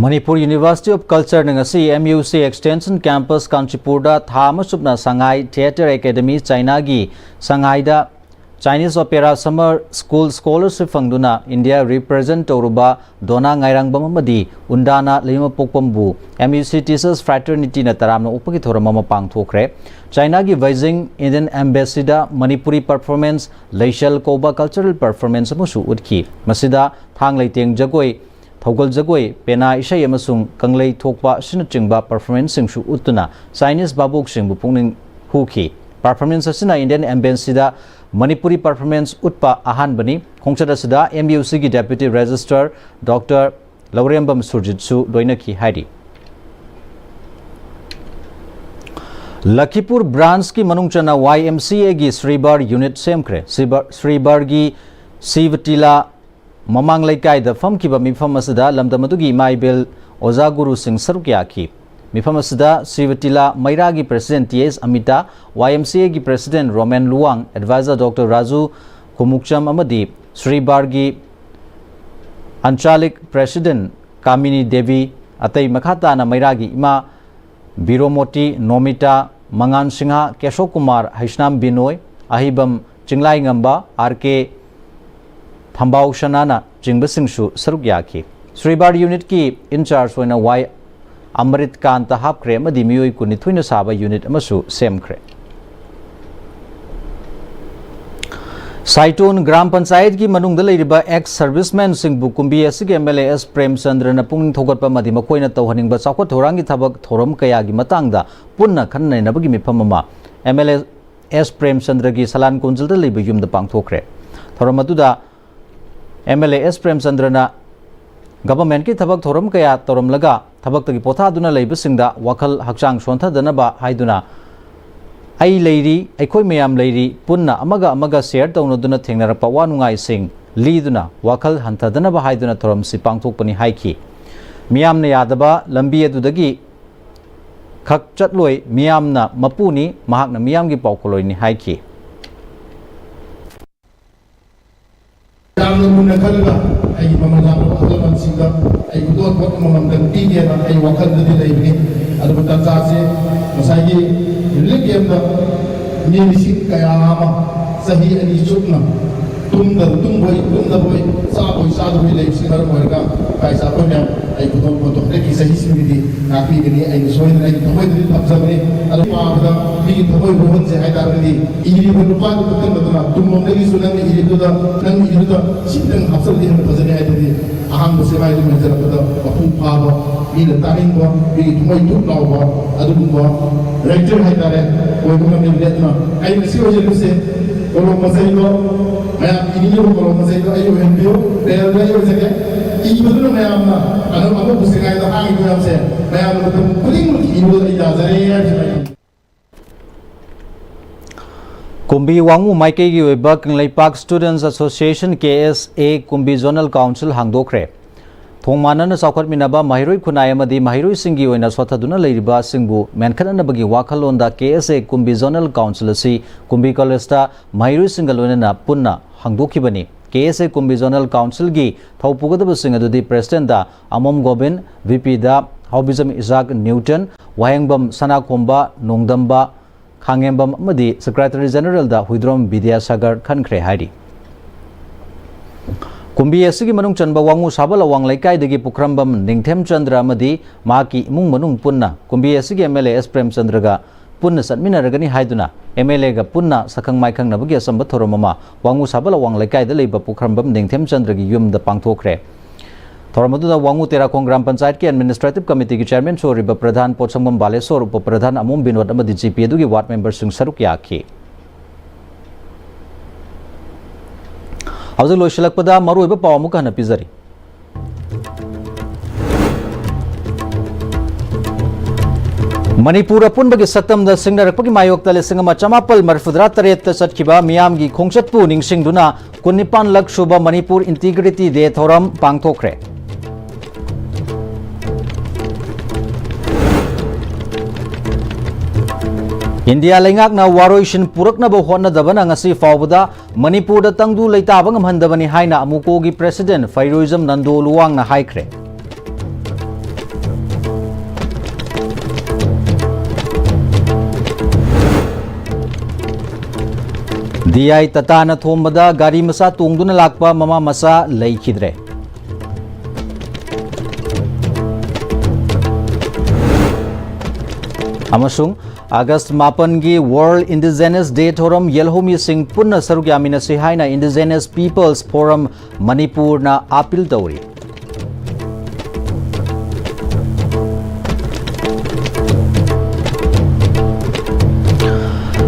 ꯃꯅꯤꯄꯨꯔ ꯌꯨꯅꯤꯚꯔꯁꯤꯇꯤ ꯑꯣꯐ ꯀꯜꯆꯔꯅ ꯉꯁꯤ M U C extension campus ꯀꯥꯟꯆꯤꯄꯨꯔꯗ ꯊꯥ ꯑꯃ ꯆꯨꯞꯅ ꯁꯉꯥꯏ ꯊꯤꯌꯦꯇꯔ ꯑꯦꯀꯥꯗꯃꯤ ꯆꯥꯏꯅꯥꯒꯤ ꯁꯉꯥꯏꯗ Chinese opera summer school scholarship ꯐꯪꯗꯨꯅ ꯏꯟꯗꯤꯌꯥ ꯔꯤꯄ꯭ꯔꯖꯦꯟꯠ ꯇꯧꯔꯨꯕ ꯗꯣꯅꯥ ꯉꯥꯏꯔꯥꯡꯕꯝ ꯑꯃꯗꯤ ꯎꯟꯗꯥꯅ ꯂꯩꯃꯄꯣꯛꯄꯝꯕꯨ ꯑꯦꯝ ꯌꯨ ꯁꯤ ꯇꯤꯆꯔꯁ ꯐ꯭ꯔꯦꯇꯔꯅꯤꯇꯤꯅ ꯇꯔꯥꯝꯅ ꯑꯣꯛꯄꯒꯤ ꯊꯧꯔꯝ ꯑꯃ ꯄꯥꯡꯊꯣꯛꯈ꯭ꯔꯦ꯫ ꯆꯥꯏꯅꯥꯒꯤ ꯕꯩꯖꯤꯡ ꯏꯟꯗꯤꯌꯟ ꯑꯦꯝꯕꯦꯁꯤꯗ ꯃꯅꯤꯄꯨꯔꯤ ꯄꯔꯐꯣꯔꯃꯦꯟꯁ ꯂꯩꯁꯦꯜ ꯀꯧꯕ ꯀꯜꯆꯔꯦꯜ ꯄꯔꯐꯣꯔꯃꯦꯟꯁ ꯑꯃꯁꯨ ꯎꯠꯈꯤ꯫ ꯃꯁꯤꯗ ꯊꯥꯡ ꯂꯩꯇꯦꯡ ꯖꯒꯣꯏ, ꯊꯧꯒꯜ ꯖꯒꯣꯏ, ꯄꯦꯅꯥ ꯏꯁꯩ ꯑꯃꯁꯨꯡ ꯀꯪꯂꯩ ꯊꯣꯛꯄ ꯑꯁꯤꯅꯆꯤꯡꯕ ꯄꯔꯐꯣꯔꯃꯦꯟꯁꯁꯤꯡꯁꯨ ꯎꯠꯇꯨꯅ ꯆꯥꯏꯅꯤꯁ ꯚꯥꯕꯣꯛꯁꯤꯡꯕꯨ ꯄꯨꯛꯅꯤꯡ ꯍꯨꯈꯤ꯫ ꯄꯔꯐꯣꯔꯃꯦꯟꯁ ꯑꯁꯤꯅ ꯏꯟꯗꯤꯌꯟ ꯑꯦꯝꯕꯦꯁꯤꯗ ꯃꯅꯤꯄꯨꯔꯤ ꯄꯔꯐꯣꯔꯃꯦꯟꯁ ꯎꯠꯄ ꯑꯍꯥꯟꯕꯅꯤ꯫ ꯈꯣꯡꯆꯠ ꯑꯁꯤꯗ ꯑꯦꯝ ꯌꯨ ꯁꯤꯒꯤ ꯗꯦꯄ꯭ꯌꯨꯇꯤ ꯔꯦꯖꯤꯁꯇ꯭ꯔꯥꯔ ꯗꯣꯛꯇꯔ ꯂꯧꯔꯦꯝꯕꯝ ꯁꯨꯔꯖꯤꯠꯁꯨ ꯂꯣꯏꯅꯈꯤ ꯍꯥꯏꯔꯤ꯫ ꯂꯈꯤꯄꯨꯔ ꯕ꯭ꯔꯥꯟꯁꯀꯤ ꯃꯅꯨꯡ ꯆꯟꯅ ꯋꯥꯏ ꯑꯦꯝ ꯁꯤ ꯑꯦꯒꯤ ꯁ꯭ꯔꯤꯕꯥꯔ ꯌꯨꯅꯤꯠ ꯁꯦꯝꯈ꯭ꯔꯦ꯫ ꯁ꯭ꯔꯤꯕꯥꯔ, ꯁ꯭ꯔꯤꯕꯥꯔꯒꯤ ꯁꯤꯕꯇꯤꯂꯥ ꯃꯃꯥꯡ ꯂꯩꯀꯥꯏꯗ ꯐꯝꯈꯤꯕ ꯃꯤꯐꯝ ꯑꯁꯤꯗ ꯂꯝꯗꯝ ꯑꯗꯨꯒꯤ ꯏꯃꯥ ꯏꯕꯦꯜ ꯑꯣꯖꯥ ꯒꯨꯔꯨꯁꯤꯡ ꯁꯔꯨꯛ ꯌꯥꯈꯤ꯫ ꯃꯤꯐꯝ ꯑꯁꯤꯗ ꯁꯤꯕꯇꯤꯂꯥ ꯃꯩꯔꯥꯒꯤ president T S Amita, Y M C ꯑꯦꯒꯤ president Romen Luwang, adviser doctor Raju Khumukcham ꯑꯃꯗꯤ ꯁ꯭ꯔꯤꯕꯥꯔꯒꯤ ꯑꯟꯆꯥꯂꯤꯛ ꯄ꯭ꯔꯦꯁꯤꯗꯦꯟꯠ ꯀꯥꯃꯤꯅꯤ ꯗꯦꯕꯤ, ꯑꯇꯩ ꯃꯈꯥ ꯇꯥꯅ ꯃꯩꯔꯥꯒꯤ ꯏꯃꯥ ꯕꯤꯔꯣꯃꯣꯇꯤ, ꯅꯣꯃꯤꯇꯥ, ꯃꯉꯥꯟ ꯁꯤꯡꯍ, ꯀꯦꯁꯣ ꯀꯨꯃꯥꯔ, ꯍꯩꯁꯅꯥꯝ ꯕꯤꯅꯣꯏ, ꯑꯍꯤꯕꯝ ꯆꯤꯡꯂꯥꯏꯉꯝꯕ, ꯑꯥꯔ ꯀꯦ ꯊꯝꯕꯥꯎꯁꯅꯥꯅ ꯆꯤꯡꯕꯁꯤꯡꯁꯨ ꯁꯔꯨꯛ ꯌꯥꯈꯤ꯫ ꯁ꯭ꯔꯤꯕꯥꯔ ꯌꯨꯅꯤꯠꯀꯤ ꯏꯟꯆꯥꯔꯖ ꯑꯣꯏꯅ ꯋꯥꯏ ꯑꯃ꯭ꯔꯤꯠ ꯀꯥꯟꯇ ꯍꯥꯞꯈ꯭ꯔꯦ ꯑꯃꯗꯤ ꯃꯤꯑꯣꯏ ꯀꯨꯟꯅꯤꯊꯣꯏꯅ ꯁꯥꯕ ꯌꯨꯅꯤꯠ ꯑꯃꯁꯨ ꯁꯦꯝꯈ꯭ꯔꯦ꯫ ꯁꯥꯏꯇꯣꯟ ꯒ꯭ꯔꯥꯝ ꯄꯟꯆꯥꯌꯠꯀꯤ ꯃꯅꯨꯡꯗ ꯂꯩꯔꯤꯕ ꯑꯦꯛꯁ ꯁꯔꯚꯤꯁꯃꯦꯟꯁꯤꯡꯕꯨ ꯀꯨꯝꯕꯤ ꯑꯁꯤꯒꯤ ꯑꯦꯝ ꯑꯦꯜ ꯑꯦ ꯑꯦꯁ ꯄ꯭ꯔꯦꯝꯆꯟꯗ꯭ꯔꯅ ꯄꯨꯛꯅꯤꯡ ꯊꯧꯒꯠꯄ ꯑꯃꯗꯤ ꯃꯈꯣꯏꯅ ꯇꯧꯍꯟꯅꯤꯡꯕ ꯆꯥꯎꯈꯠ ꯊꯧꯔꯥꯡꯒꯤ ꯊꯕꯛ ꯊꯧꯔꯝ ꯀꯌꯥꯒꯤ ꯃꯇꯥꯡꯗ ꯄꯨꯟꯅ ꯈꯟꯅ ꯅꯩꯅꯕꯒꯤ ꯃꯤꯐꯝ ꯑꯃ ꯑꯦꯝ ꯑꯦꯜ ꯑꯦ ꯑꯦꯁ ꯄ꯭ꯔꯦꯝꯆꯟꯗ꯭ꯔꯒꯤ ꯁꯂꯥꯟ ꯀꯣꯟꯖꯤꯜꯗ ꯂꯩꯕ ꯌꯨꯝꯗ ꯄꯥꯡꯊꯣꯛꯈ꯭ꯔꯦ꯫ ꯊꯧꯔꯝ ꯑꯗꯨꯗ ꯑꯦꯝ ꯑꯦꯜ ꯑꯦ ꯑꯦꯁ ꯄ꯭ꯔꯦꯝꯆꯟꯗ꯭ꯔꯅ ꯒꯚꯔꯟꯃꯦꯟꯠꯀꯤ ꯊꯕꯛ ꯊꯧꯔꯝ ꯀꯌꯥ ꯇꯧꯔꯝꯂꯒ ꯊꯕꯛꯇꯒꯤ ꯄꯣꯊꯥꯗꯨꯅ ꯂꯩꯕꯁꯤꯡꯗ ꯋꯥꯈꯜ ꯍꯛꯆꯥꯡ ꯁꯣꯟꯊꯗꯅꯕ ꯍꯥꯏꯗꯨꯅ "ꯑꯩ ꯂꯩꯔꯤ, ꯑꯩꯈꯣꯏ ꯃꯌꯥꯝ ꯂꯩꯔꯤ, ꯄꯨꯟꯅ ꯑꯃꯒ ꯑꯃꯒ ꯁꯦꯌꯔ ꯇꯧꯅꯗꯨꯅ ꯊꯦꯡꯅꯔꯛꯄ ꯋꯥ ꯅꯨꯡꯉꯥꯏꯁꯤꯡ ꯂꯤꯗꯨꯅ ꯋꯥꯈꯜ ꯍꯟꯊꯗꯅꯕ" ꯍꯥꯏꯗꯨꯅ ꯊꯧꯔꯝꯁꯤ ꯄꯥꯡꯊꯣꯛꯄꯅꯤ ꯍꯥꯏꯈꯤ꯫ ꯃꯤꯌꯥꯝꯅ ꯌꯥꯗꯕ ꯂꯝꯕꯤ ꯑꯗꯨꯗꯒꯤ ꯈꯛ ꯆꯠꯂꯣꯏ, ꯃꯤꯌꯥꯝꯅ ꯃꯄꯨꯅꯤ, ꯃꯍꯥꯛꯅ ꯃꯤꯌꯥꯝꯒꯤ ꯄꯥꯎꯈꯣꯜꯂꯣꯏꯅꯤ ꯍꯥꯏꯈꯤ꯫ ꯌꯥꯝꯅ ꯃꯨꯟꯅ ꯈꯜꯂꯒ ꯑꯩꯒꯤ ꯃꯃꯜ ꯌꯥꯝꯂꯕ ꯑꯍꯜ ꯂꯃꯟꯁꯤꯡꯗ ꯑꯩ ꯈꯨꯗꯣꯜꯄꯣꯠ ꯑꯃꯃꯝꯇꯪ ꯄꯤꯒꯦꯅ ꯑꯩ ꯋꯥꯈꯜꯗꯗꯤ ꯂꯩꯕꯅꯤ꯫ ꯑꯗꯨꯕꯨ ꯇꯥꯟꯖꯥꯁꯦ ꯉꯁꯥꯏꯒꯤ ꯔꯤꯂꯤꯐ ꯀꯦꯝꯞꯇ ꯃꯤ ꯂꯤꯁꯤꯡ ꯀꯌꯥ ꯑꯃ ꯆꯍꯤ ꯑꯅꯤ ꯆꯨꯞꯅ ꯇꯨꯝꯗ-, ꯇꯨꯝꯕꯣꯏ ꯇꯨꯝꯗꯕꯣꯏ, ꯆꯥꯕꯣꯏ ꯆꯥꯗꯕꯣꯏ ꯂꯩꯕꯁꯤꯅ ꯃꯔꯝ ꯑꯣꯏꯔꯒ ꯏꯄꯥ ꯏꯆꯥ ꯑꯩꯈꯣꯏ ꯃꯌꯥꯝ ꯑꯩ ꯈꯨꯗꯣꯜꯄꯣꯠꯇꯣ ꯍꯟꯗꯛꯀꯤ ꯆꯍꯤꯁꯤꯡꯒꯤꯗꯤ ꯉꯥꯛꯄꯤꯒꯅꯤ꯫ ꯑꯩꯅ ꯁꯣꯏꯗꯅ ꯑꯩꯒꯤ ꯊꯃꯣꯏꯗꯗꯤ ꯊꯝꯖꯕꯅꯤ꯫ ꯑꯗꯨ ꯄꯥꯕꯗ ꯃꯤꯒꯤ ꯊꯃꯣꯏ ꯍꯨꯍꯟꯁꯦ ꯍꯥꯏ ꯇꯥꯔꯒꯗꯤ ꯏꯔꯤꯕ ꯅꯨꯄꯥꯗꯨ ꯈꯛꯇꯪ ꯅꯠꯇꯅ ꯇꯨꯝꯂꯣꯝꯗꯒꯤꯁꯨ ꯅꯪꯅ ꯏꯔꯤꯗꯨꯗ, ꯅꯪꯅ ꯏꯔꯤꯗꯨꯗ ꯁꯤꯝꯇꯪ ꯍꯥꯞꯆꯤꯜꯂꯗꯤ ꯍꯦꯟꯅ ꯐꯖꯅꯤ ꯍꯥꯏꯗꯨꯗꯤ ꯑꯍꯥꯟꯕ ꯆꯦꯕꯥꯏꯗꯨ ꯃꯦꯟꯖꯔꯛꯄꯗ ꯃꯄꯨꯡ ꯐꯥꯕ, ꯃꯤꯅ ꯇꯥꯅꯤꯡꯕ, ꯃꯤꯒꯤ ꯊꯃꯣꯏ ꯊꯨꯛ ꯂꯥꯎꯕ ꯑꯗꯨꯒꯨꯝꯕ ꯔꯥꯏꯇꯔ ꯍꯥꯏꯇꯥꯔꯦ ꯑꯣꯏꯕ ꯉꯝꯃꯤꯕꯅꯤ꯫ ꯑꯗꯨꯅ ꯑꯩ ꯉꯁꯤ ꯑꯣꯏꯖꯔꯤꯕꯁꯦ ꯀꯣꯂꯣꯝ ꯃꯆꯩꯗꯣ, ꯃꯌꯥꯝ ꯏꯅꯤꯡꯉꯤꯕ ꯀꯣꯂꯣꯝ ꯃꯆꯩꯗꯣ ꯑꯩ ꯑꯣꯏꯍꯟꯕꯤꯌꯨ, ꯄꯦꯟꯗꯣ ꯑꯩ ꯑꯣꯏꯖꯒꯦ꯫ ꯏꯕꯗꯨꯅ ꯃꯌꯥꯝꯅ ꯑꯅꯧ-, ꯑꯅꯧꯕ ꯁꯦꯒꯥꯏꯗ ꯍꯥꯡꯉꯤꯕ ꯃꯌꯥꯝꯁꯦ ꯃꯌꯥꯝꯅ ꯃꯇꯝ ꯈꯨꯗꯤꯡꯃꯛꯀꯤ ꯏꯕꯗ ꯑꯩ ꯌꯥꯖꯔꯦ ꯍꯥꯏꯕꯁꯤꯃ ꯑꯩ ꯀꯨꯝꯕꯤ ꯋꯥꯡꯉꯨ ꯃꯥꯏꯀꯩꯒꯤ ꯑꯣꯏꯕ Kangleipak Students Association, K S A, ꯀꯨꯝꯕꯤ Zonal Council ꯍꯥꯡꯗꯣꯛꯈ꯭ꯔꯦ꯫ ꯊꯣꯡ ꯃꯥꯟꯅꯅ ꯆꯥꯎꯈꯠꯃꯤꯟꯅꯕ ꯃꯍꯩꯔꯣꯏ ꯈꯨꯟꯅꯥꯏ ꯑꯃꯗꯤ ꯃꯍꯩꯔꯣꯏꯁꯤꯡꯒꯤ ꯑꯣꯏꯅ ꯁꯣꯠꯊꯗꯨꯅ ꯂꯩꯔꯤꯕꯁꯤꯡꯕꯨ ꯃꯦꯟꯈꯠꯅꯅꯕꯒꯤ ꯋꯥꯈꯜꯂꯣꯟꯗ K S A ꯀꯨꯝꯕꯤ Zonal Council ꯑꯁꯤ ꯀꯨꯝꯕꯤ ꯀꯣꯂꯦꯖꯇ ꯃꯍꯩꯔꯣꯏꯁꯤꯡꯒ ꯂꯣꯏꯅꯅ ꯄꯨꯟꯅ ꯍꯥꯡꯗꯣꯛꯈꯤꯕꯅꯤ꯫ K S A ꯀꯨꯝꯕꯤ Zonal Councilꯒꯤ ꯊꯧ ꯄꯨꯒꯗꯕꯁꯤꯡ ꯑꯗꯨꯗꯤ Presidentꯗ ꯑꯃꯣꯝ ꯒꯣꯕꯤꯟ, VPꯗ ꯍꯥꯎꯕꯤꯖꯝ ꯏꯖꯥꯛ ꯅ꯭ꯌꯨꯇꯟ, ꯋꯥꯍꯦꯡꯕꯝ ꯁꯅꯥꯈꯣꯝꯕ, ꯅꯣꯡꯗꯝꯕ ꯈꯥꯡꯉꯦꯝꯕꯝ ꯑꯃꯗꯤ Secretary Generalꯗ ꯍꯨꯏꯗ꯭ꯔꯣꯝ ꯕꯤꯗ꯭ꯌꯥꯁꯥꯒꯔ ꯈꯟꯈ꯭ꯔꯦ ꯍꯥꯏꯔꯤ꯫ ꯀꯨꯝꯕꯤ ꯑꯁꯤꯒꯤ ꯃꯅꯨꯡ ꯆꯟꯕ ꯋꯥꯉꯨ ꯁꯥꯕꯜ ꯑꯋꯥꯡ ꯂꯩꯀꯥꯏꯗꯒꯤ ꯄꯨꯈ꯭ꯔꯝꯕꯝ ꯅꯤꯡꯊꯦꯝ ꯆꯟꯗ꯭ꯔ ꯑꯃꯗꯤ ꯃꯍꯥꯛꯀꯤ ꯏꯃꯨꯡ ꯃꯅꯨꯡ ꯄꯨꯟꯅ ꯀꯨꯝꯕꯤ ꯑꯁꯤꯒꯤ MLA S ꯄ꯭ꯔꯦꯝꯆꯟꯗ꯭ꯔꯒ ꯄꯨꯟꯅ ꯆꯠꯃꯤꯟꯅꯔꯒꯅꯤ ꯍꯥꯏꯗꯨꯅ MLAꯒ ꯄꯨꯟꯅ ꯁꯛꯈꯪ ꯃꯥꯏꯈꯪꯅꯕꯒꯤ ꯑꯆꯝꯕ ꯊꯧꯔꯝ ꯑꯃ ꯋꯥꯉꯨ ꯁꯥꯕꯜ ꯑꯋꯥꯡ ꯂꯩꯀꯥꯏꯗ ꯂꯩꯕ ꯄꯨꯈ꯭ꯔꯝꯕꯝ ꯅꯤꯡꯊꯦꯝ ꯆꯟꯗ꯭ꯔꯒꯤ ꯌꯨꯝꯗ ꯄꯥꯡꯊꯣꯛꯈ꯭ꯔꯦ꯫ ꯊꯧꯔꯝ ꯑꯗꯨꯗ ꯋꯥꯉꯨ ꯇꯦꯔꯥꯈꯣꯡ ꯒ꯭ꯔꯥꯝ ꯄꯟꯆꯥꯌꯠꯀꯤ Administrative Committeeꯒꯤ Chairmanꯁꯨ ꯑꯣꯏꯔꯤꯕ ꯄ꯭ꯔꯙꯥꯟ ꯄꯣꯠꯁꯪꯕꯝ ꯕꯥꯂꯦꯁꯣꯔ, ꯎꯄ ꯄ꯭ꯔꯙꯥꯟ ꯑꯃꯣꯝ ꯕꯤꯅꯣꯗ ꯑꯃꯗꯤ GP ꯑꯗꯨꯒꯤ ward memberꯁꯤꯡ ꯁꯔꯨꯛ ꯌꯥꯈꯤ꯫ ꯍꯧꯖꯤꯛ ꯂꯣꯏꯁꯤꯜꯂꯛꯄꯗ ꯃꯔꯨꯑꯣꯏꯕ ꯄꯥꯎ ꯑꯃꯨꯛꯀ ꯍꯟꯅ ꯄꯤꯖꯔꯤ꯫ ꯃꯅꯤꯄꯨꯔ ꯑꯄꯨꯟꯕꯒꯤ ꯁꯛꯇꯝꯗ ꯁꯤꯡꯅꯔꯛꯄꯒꯤ ꯃꯥꯌꯣꯛꯇ ꯂꯤꯁꯤꯡ ꯑꯃ ꯆꯃꯥꯄꯜ ꯃꯔꯤꯐꯨꯇꯔꯥ ꯇꯔꯦꯠꯇ ꯆꯠꯈꯤꯕ ꯃꯤꯌꯥꯝꯒꯤ ꯈꯣꯡꯆꯠꯄꯨ ꯅꯤꯡꯁꯤꯡꯗꯨꯅ ꯀꯨꯟꯅꯤꯄꯥꯟꯂꯛ ꯁꯨꯕ ꯃꯅꯤꯄꯨꯔ Integrity Day ꯊꯧꯔꯝ ꯄꯥꯡꯊꯣꯛꯈ꯭ꯔꯦ꯫ ꯏꯟꯗꯤꯌꯥ ꯂꯩꯉꯥꯛꯅ ꯋꯥꯔꯣꯏꯁꯤꯟ ꯄꯨꯔꯛꯅꯕ ꯍꯣꯠꯅꯗꯕꯅ ꯉꯁꯤ ꯐꯥꯎꯕꯗ ꯃꯅꯤꯄꯨꯔꯗ ꯇꯪꯗꯨ ꯂꯩꯇꯥꯕ ꯉꯝꯍꯟꯗꯕꯅꯤ ꯍꯥꯏꯅ ꯑꯃꯨꯀꯣꯒꯤ President ꯐꯩꯔꯣꯏꯖꯝ ꯅꯟꯗꯣ ꯂꯨꯋꯥꯡꯅ ꯍꯥꯏꯈ꯭ꯔꯦ꯫ DI ꯇꯇꯥꯅ ꯊꯣꯝꯕꯗ ꯒꯥꯔꯤ ꯃꯆꯥ ꯇꯣꯡꯗꯨꯅ ꯂꯥꯛꯄ ꯃꯃꯥ ꯃꯆꯥ ꯂꯩꯈꯤꯗ꯭ꯔꯦ꯫ ꯑꯃꯁꯨꯡ ꯑꯥꯒꯁ ꯃꯥꯄꯟꯒꯤ World Indigenous Day ꯊꯧꯔꯝ ꯌꯦꯜꯍꯧꯃꯤꯁꯤꯡ ꯄꯨꯟꯅ ꯁꯔꯨꯛ ꯌꯥꯃꯤꯟꯅꯁꯤ ꯍꯥꯏꯅ Indigenous Peoples Forum ꯃꯅꯤꯄꯨꯔꯅ appeal ꯇꯧꯔꯤ꯫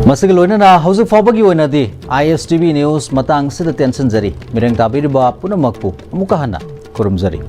ꯃꯁꯤꯒ ꯂꯣꯏꯅꯅ ꯍꯧꯖꯤꯛ ꯐꯥꯎꯕꯒꯤ ꯑꯣꯏꯅꯗꯤ ISTV News ꯃꯇꯥꯡꯁꯤꯗ ꯇꯦꯟꯁꯤꯟꯖꯔꯤ꯫ ꯃꯤꯠꯌꯦꯡ ꯇꯥꯕꯤꯔꯤꯕ ꯄꯨꯝꯅꯃꯛꯄꯨ ꯑꯃꯨꯛꯀ ꯍꯟꯅ ꯈꯨꯔꯨꯝꯖꯔꯤ꯫